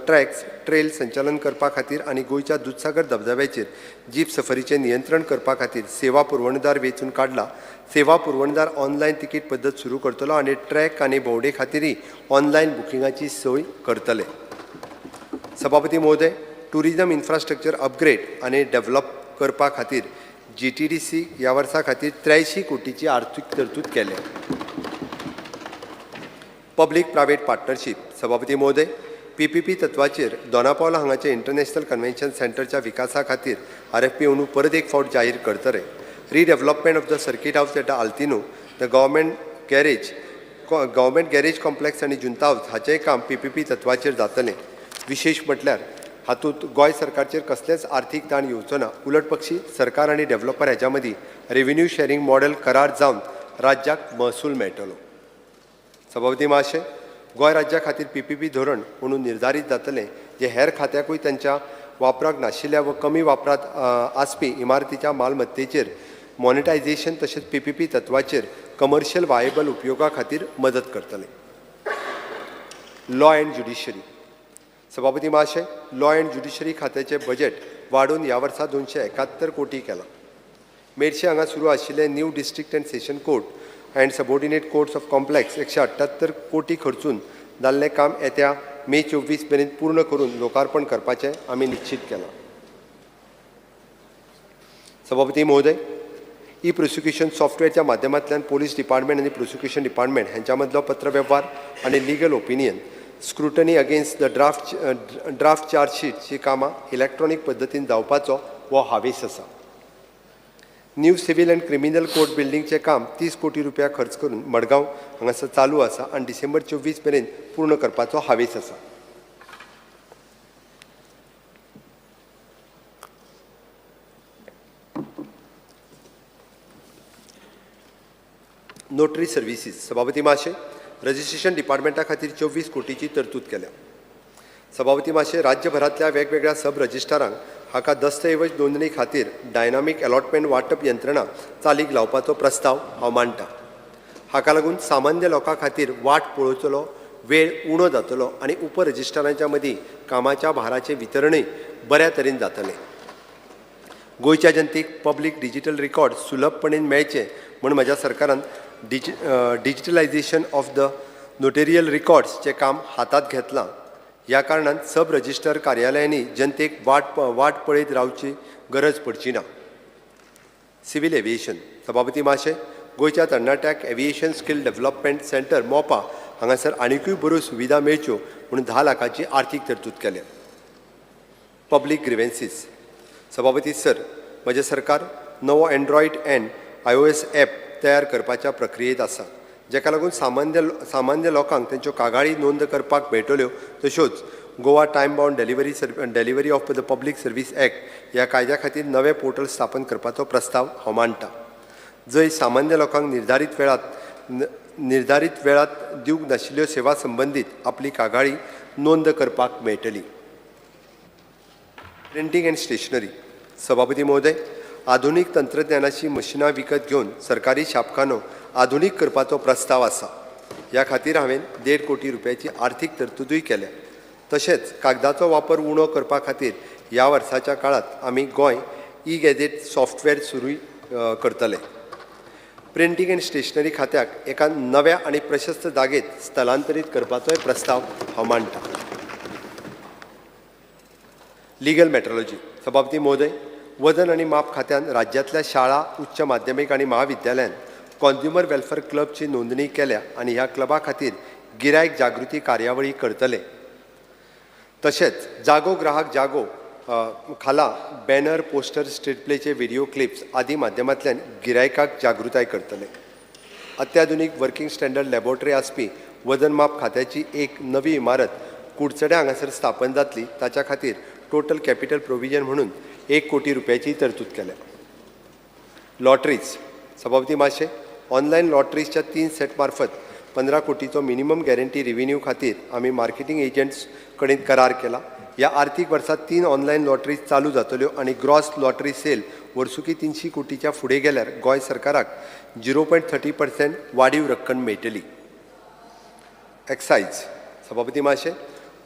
ट्रॅक्स ट्रेल संचालन करपा खातीर आनी गोंयच्या दुदसागर धबधब्याचेर जीप सफरीचें नियंत्रण करपा खातीर सेवा पुरवणदार वेंचून काडला. सेवा पुरवणदार ऑनलायन तिकीट पद्दत सुरू करतलो आनी ट्रॅक आनी भोंवडे खातीरय ऑनलायन बुकिंगाची सोय करतले. सभापती महोदय, टुरिजम इन्फ्रास्ट्रक्चर अपग्रेड आनी डेव्हलप करपा खातीर जीटीडीसी ह्या वर्सा खातीर 83 कोटीची आर्थीक तरतूद केल्या. Public private partnership. सभापती महोदय, पीपीपी तत्वाचेर दोनापावला हांगाचे इंटरनॅशनल कन्व्हेन्शन सेंटरच्या विकासा खातीर आरएफपी अंदू परत एक फावट जाहीर करतले. Redevelopment of the circuit house at Altino, the government garage complex आनी जुंता हावस हाचेंय काम पीपीपी तत्वाचेर जातलें. विशेश म्हटल्यार हातूंत गोंय सरकारचेर कसलेंच आर्थीक ताण येवचो ना. उलट पक्षी सरकार आनी डेव्हलपर हाच्या मदीं रेव्हेन्यू शॅरिंग मॉडेल करार जावन राज्याक महसूल मेळटलो. सभापती महाशय, गोंय राज्या खातीर पीपीपी धोरण म्हणून निर्धारीत जातलें, जें हेर खात्याकूय तांच्या वापराक नाशिल्ल्या व कमी वापरांत आसपी इमारतीच्या मालमत्तेचेर मॉनिटायझेशन तशेंच पीपीपी तत्वाचेर कमर्शियल वायबल उपयोगा खातीर मदत करतलें. Law and judiciary. सभापती महाशय, लॉ अँड ज्युडिशरी खात्याचें बजेट वाडोवन ह्या वर्सा 271 कोटी केलां. मेरशे हांगा सुरू आशिल्लें new district and session court and subordinate courts of complex 178 कोटी खर्चून जाल्लें काम येत्या मे 24 मेरेन पूर्ण करून लोकार्पण करपाचें आमी निश्चीत केलां. सभापती महोदय, ई प्रोसिक्युशन सॉफ्टवेअरच्या माध्यमांतल्यान पोलीस डिपार्टमेंट आनी प्रोसिक्युशन डिपार्टमेंट हांच्या मदलो पत्रवेव्हार आनी legal opinion scrutiny against the draft चार्जशीटची कामां इलॅक्ट्रॉनीक पद्दतीन जावपाचो हो हावेस आसा. New civil and criminal court बिल्डिंगचें काम 30 कोटी रुपया खर्च करून मडगांव हांगासर चालू आसा आनी डिसेंबर 24 मेरेन पूर्ण करपाचो हावेस आसा. Notary services. सभापती महाशय, रजिस्ट्रेशन डिपार्टमेंटा खातीर 24 कोटीची तरतूद केल्या. सभापती महाशय, राज्यभरांतल्या वेगवेगळ्या सब रजिस्ट्रारांक हाका दस्तऐवज नोंदणी खातीर डायनामीक अलॉटमेंट वांटप यंत्रणा चालीक लावपाचो प्रस्ताव हांव मांडटा. हाका लागून सामान्य लोकां खातीर वाट पळोवचलो वेळ उणो जातलो आनी उप रजिस्ट्रारांच्या मदीं कामाच्या भाराचें वितरणूय बऱ्या तरेन जातलें. गोंयच्या जनतेक पब्लीक डिजिटल रिकॉर्ड सुलभपणेन मेळचे म्हूण म्हज्या सरकारान digitalisation of the notarial रिकॉर्ड्सचें काम हातांत घेतलां. ह्या कारणान सब रजिस्टर कार्यालयांनी जनतेक वाट पळयत रावची गरज पडची ना. Civil aviation. सभापती महाशय, गोंयच्या तरणाट्याक aviation skill development centre Mopa हांगासर आनिकूय बऱ्यो सुविधा मेळच्यो म्हणून 10 लाखाची आर्थीक तरतूद केल्या. पब्लीक ग्रिवेन्सीस. सभापती सर, म्हजें सरकार नवो एन्ड्रॉयड अँड आयओएस ॲप तयार करपाच्या प्रक्रियेंत आसा, जाका लागून सामान्य लोकांक तांच्यो कागाळी नोंद करपाक मेळटल्यो. तश्योच Goa time bound delivery of the public service act ह्या कायद्या खातीर नवें पोर्टल स्थापन करपाचो प्रस्ताव हांव मांडटा, जंय सामान्य लोकांक निर्धारीत वेळात दिवंक नाशिल्ल्यो सेवा संबंदीत आपली कागाळी नोंद करपाक मेळटली. Printing and stationery. सभापती महोदय, आधुनीक तंत्रज्ञानाची मशिनां विकत घेवन सरकारी छापखानो आधुनीक करपाचो प्रस्ताव आसा. ह्या खातीर हांवें 1.5 कोटी रुपयाची आर्थीक तरतुदूय केल्या. तशेंच कागदाचो वापर उणो करपा खातीर ह्या वर्साच्या काळांत आमी गोंय ई गॅझेट सॉफ्टवेअर सुरू करतले. प्रिंटींग अँड स्टेशनरी खात्याक एका नव्या आनी प्रशस्त जागेत स्थलांतरीत करपाचोय प्रस्ताव हांव मांडटा. Legal metrology. सभापती महोदय, वजन आनी माप खात्यान राज्यांतल्या शाळा, उच्च माध्यमीक आनी महाविद्यालयान कॉन्ज्युमर वेलफेअर क्लबची नोंदणी केल्या आनी ह्या क्लबा खातीर गिरायक जागृती कार्यावळी करतले. तशेंच जागो ग्राहक जागो खाला बॅनर, पोस्टर, स्ट्रीट प्लेचे व्हिडिओ क्लिप्स आदी माध्यमांतल्यान गिरायकाक जागृताय करतले. अत्याधुनीक वर्किंग स्टँडर्ड लॅबोरेटरी आसपी वजन माप खात्याची एक नवी इमारत कुडचड्या हांगासर स्थापन जातली. ताच्या खातीर टोटल कॅपिटल प्रोविजन म्हणून 1 कोटी रुपयाची तरतूद केल्या. लॉटरीज. सभापती माशे, ऑनलायन लॉटरीजच्या 3 सेट मार्फत 15 कोटीचो मिनिमम गॅरंटी रिव्हेन्यू खातीर आमी मार्केटींग एजंट्स कडेन करार केला. ह्या आर्थीक वर्सा 3 ऑनलायन लॉटरीज चालू जातल्यो आनी ग्रॉस लॉटरी सेल वर्सुकी 300 कोटीच्या फुडें गेल्यार गोंय सरकाराक 0.30% वाडीव रक्कम मेळटली. एक्सायज. सभापती माशे,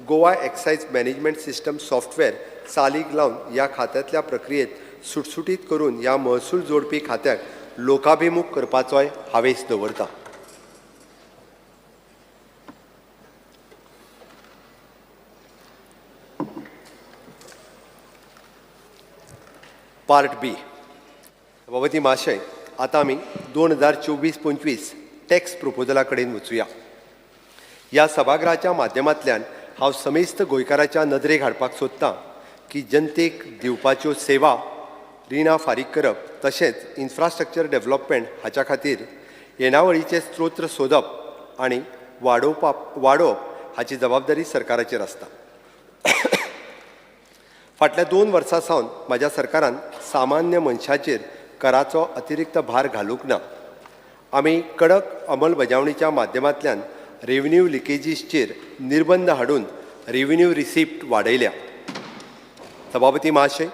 Goa excise management system software चालीक लावन ह्या खात्यांतल्या प्रक्रियेत सुटसुटीत करून ह्या महसूल जोडपी खात्याक लोकाभिमुख करपाचोय हावेस दवरता. पार्ट बी. सभापती महाशय, आतां आमी 2024-25 टॅक्स प्रपोजला कडेन वचुया. ह्या सभागृहाच्या माध्यमांतल्यान हांव समेस्त गोंयकाराच्या नदरेक हाडपाक सोदतां की जनतेक दिवपाच्यो सेवा, रिणां फारीक करप तशेंच इन्फ्रास्ट्रक्चर डेव्हलपमेंट हाच्या खातीर येणावळीचे स्त्रोत सोदप आनी वाडोवप हाची जबाबदारी सरकाराचेर आसता. फाटल्या 2 वर्सां सावन म्हाज्या सरकारान सामान्य मनशाचेर कराचो अतिरिक्त भार घालूंक ना. आमी कडक अंमलबजावणीच्या माध्यमांतल्यान रेव्हेन्यू लिकेजीसचेर निर्बंध हाडून रेव्हेन्यू रिसिप्ट वाडयल्या. सभापती महाशय,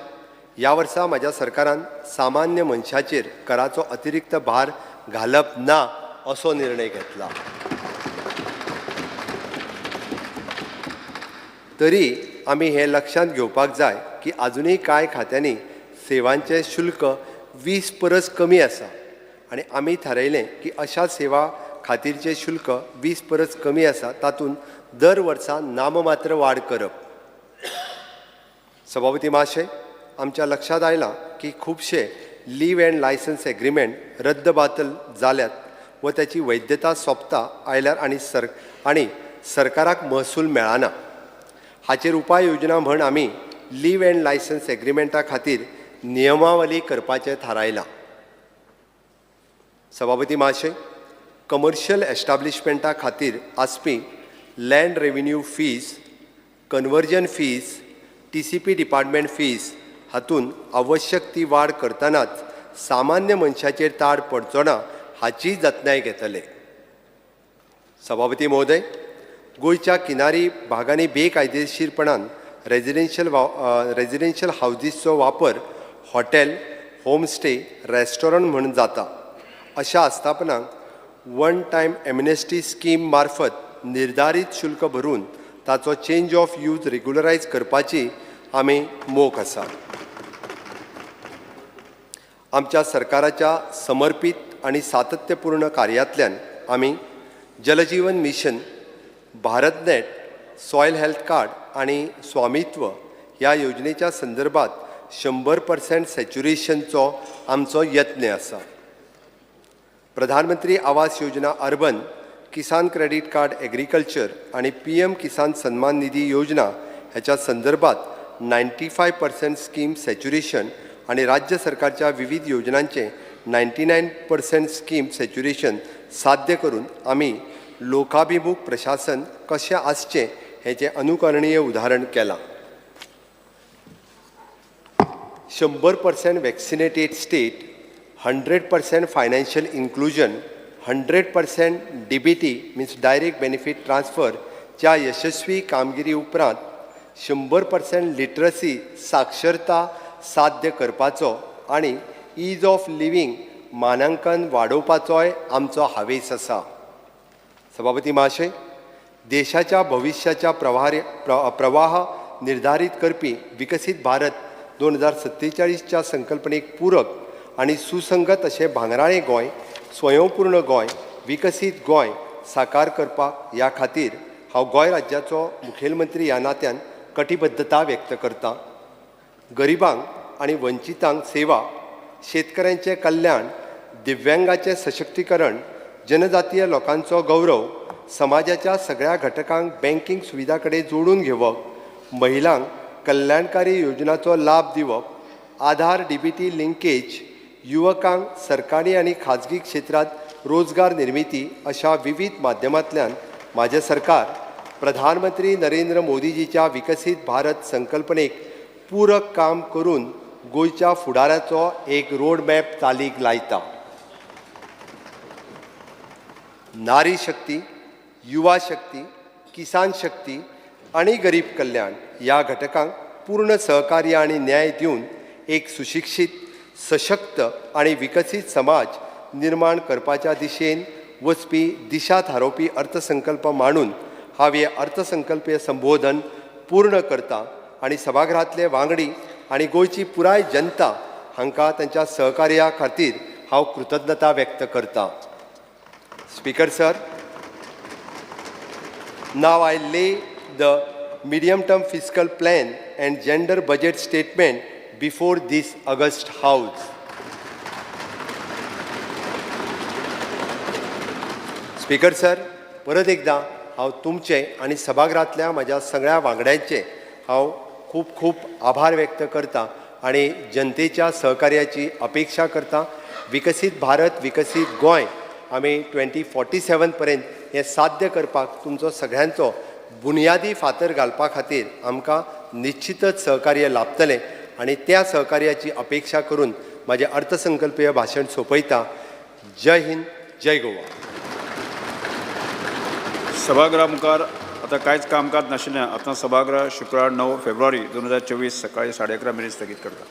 ह्या वर्सा म्हाज्या सरकारान सामान्य मनशाचेर कराचो अतिरिक्त भार घालप ना असो निर्णय घेतला. तरी आमी हें लक्षांत घेवपाक जाय की आजुनूय कांय खात्यांनी सेवांचें शुल्क 20 परस कमी आसा आनी आमी थारायलें की अशा सेवा खातीरचें शुल्क 20 परस कमी आसा तातूंत दर वर्सा नाममात्र वाड करप. सभापती महाशय, आमच्या लक्षांत आयलां की खुबशे लीव अँड लायसन्स एग्रीमेंट रद्द बातल जाल्यात व ताची वैधता सोंपता आयल्यार आनी सरकाराक महसूल मेळना. हाचेर उपाय योजना म्हण आमी लीव अँड लायसन्स एग्रीमेंटा खातीर नियमावली करपाचें थारायलां. सभापती महाशय, कमर्शियल एस्टाब्लिशमेंटा खातीर आसपी land revenue fees, conversion fees, TCP department fees हातूंत आवश्यक ती वाड करतनाच सामान्य मनशाचेर ताड पडचो ना हाची जतनाय घेतले. सभापती महोदय, गोंयच्या किनारी भागांनी बेकायदेशीरपणान रेजिडेन्शियल हावजीसचो वापर हॉटेल, होमस्टे, रेस्टॉरंट म्हूण जाता. अशा आस्थापनांक वन टायम एमनेस्टी स्कीम मार्फत निर्धारीत शुल्क भरून ताचो चेंज ऑफ यूज रेगुलरायज करपाची आमी मोख आसा. आमच्या सरकाराच्या समर्पीत आनी सातत्यपूर्ण कार्यांतल्यान आमी Jal Jeevan mission, BharatNet, soil health card आनी स्वामित्व ह्या योजनेच्या संदर्भात 100% सॅच्युरेशनचो आमचो यत्न आसा. Pradhan Mantri Awas Yojana urban, Kisan credit card agriculture आनी PM Kisan Samman Nidhi योजना ह्याच्या संदर्भात 95% स्कीम सॅच्युरेशन आनी राज्य सरकारच्या विविध योजनांचे 99% स्कीम सॅच्युरेशन साध्य करून आमी लोकाभिमुख प्रशासन कशें आसचें हेचें अनुकरणीय उदाहरण केलां. 100% Vaccinated state, 100% financial inclusion, 100% DBT means direct benefit ट्रान्सफरच्या यशस्वी कामगिरी उपरांत 100% लिटरसी साक्षरता साध्य करपाचो आनी ईज ऑफ लिव्हींग मानांकन वाडोवपाचोय आमचो हावेस आसा. सभापती महाशय, देशाच्या भविश्याच्या प्रवाह निर्धारीत करपी विकसीत भारत 2047च्या संकल्पनेक पूरक आनी सुसंगत अशें भांगराळें गोंय, स्वयंपूर्ण गोंय, विकसीत गोंय साकार करपाक ह्या खातीर हांव गोंय राज्याचो मुखेलमंत्री ह्या नात्यान कटिबद्धता व्यक्त करता. गरिबांक आनी वंचितांक सेवा, शेतकऱ्यांचें कल्याण, दिव्यांगाचें सशक्तीकरण, जनजातीय लोकांचो गौरव, समाजाच्या सगळ्या घटकांक बँकींग सुविधा कडेन जोडून घेवप, महिलांक कल्याणकारी योजनाचो लाभ दिवप, आधार डीबीटी लिंकेज, युवकांक सरकारी आनी खाजगी क्षेत्रांत रोजगार निर्मिती अशा विविध माध्यमांतल्यान म्हाजें सरकार प्रधानमंत्री नरेंद्र मोदीजीच्या विकसीत भारत संकल्पनेक पूरक काम करून गोंयच्या फुडाराचो एक रोड मॅप चालीक लायता. नारी शक्ती, युवा शक्ती, किसान शक्ती आनी गरीब कल्याण ह्या घटकांक पूर्ण सहकार्य आनी न्याय दिवन एक सुशिक्षीत, सशक्त आनी विकसीत समाज निर्माण करपाच्या दिशेन वचपी दिशा थारोवपी अर्थसंकल्प मांडून हांव हें अर्थसंकल्पीय संबोधन पूर्ण करता आनी सभागृहांतले वांगडी आनी गोंयची पुराय जनता हांकां तांच्या सहकार्या खातीर हांव कृतज्ञता व्यक्त करता. Speaker sir, now I lay the medium term fiscal plan and gender budget statement before this august house. Speaker sir, परत एकदां हांव तुमचे आनी सभागृहांतल्या म्हज्या सगळ्या वांगड्यांचे हांव खूब खूब आभार व्यक्त करता आनी जनतेच्या सहकार्याची अपेक्षा करता. विकसीत भारत, विकसीत गोंय आमी 2047 पर्यंत हें साध्य करपाक तुमचो सगळ्यांचो बुनियादी फातर घालपा खातीर आमकां निश्चितच सहकार्य लाभतलें आनी त्या सहकार्याची अपेक्षा करून म्हाजें अर्थसंकल्पीय भाशण सोंपयता. जय हिंद, जय गोवा. सभागृहा मुखार आतां कांयच कामकाज नाशिल्ल्यान आतां सभागृह शुक्रार 9 फेब्रुवारी 2024 सकाळी 11:30 मेरेन स्थगीत करता.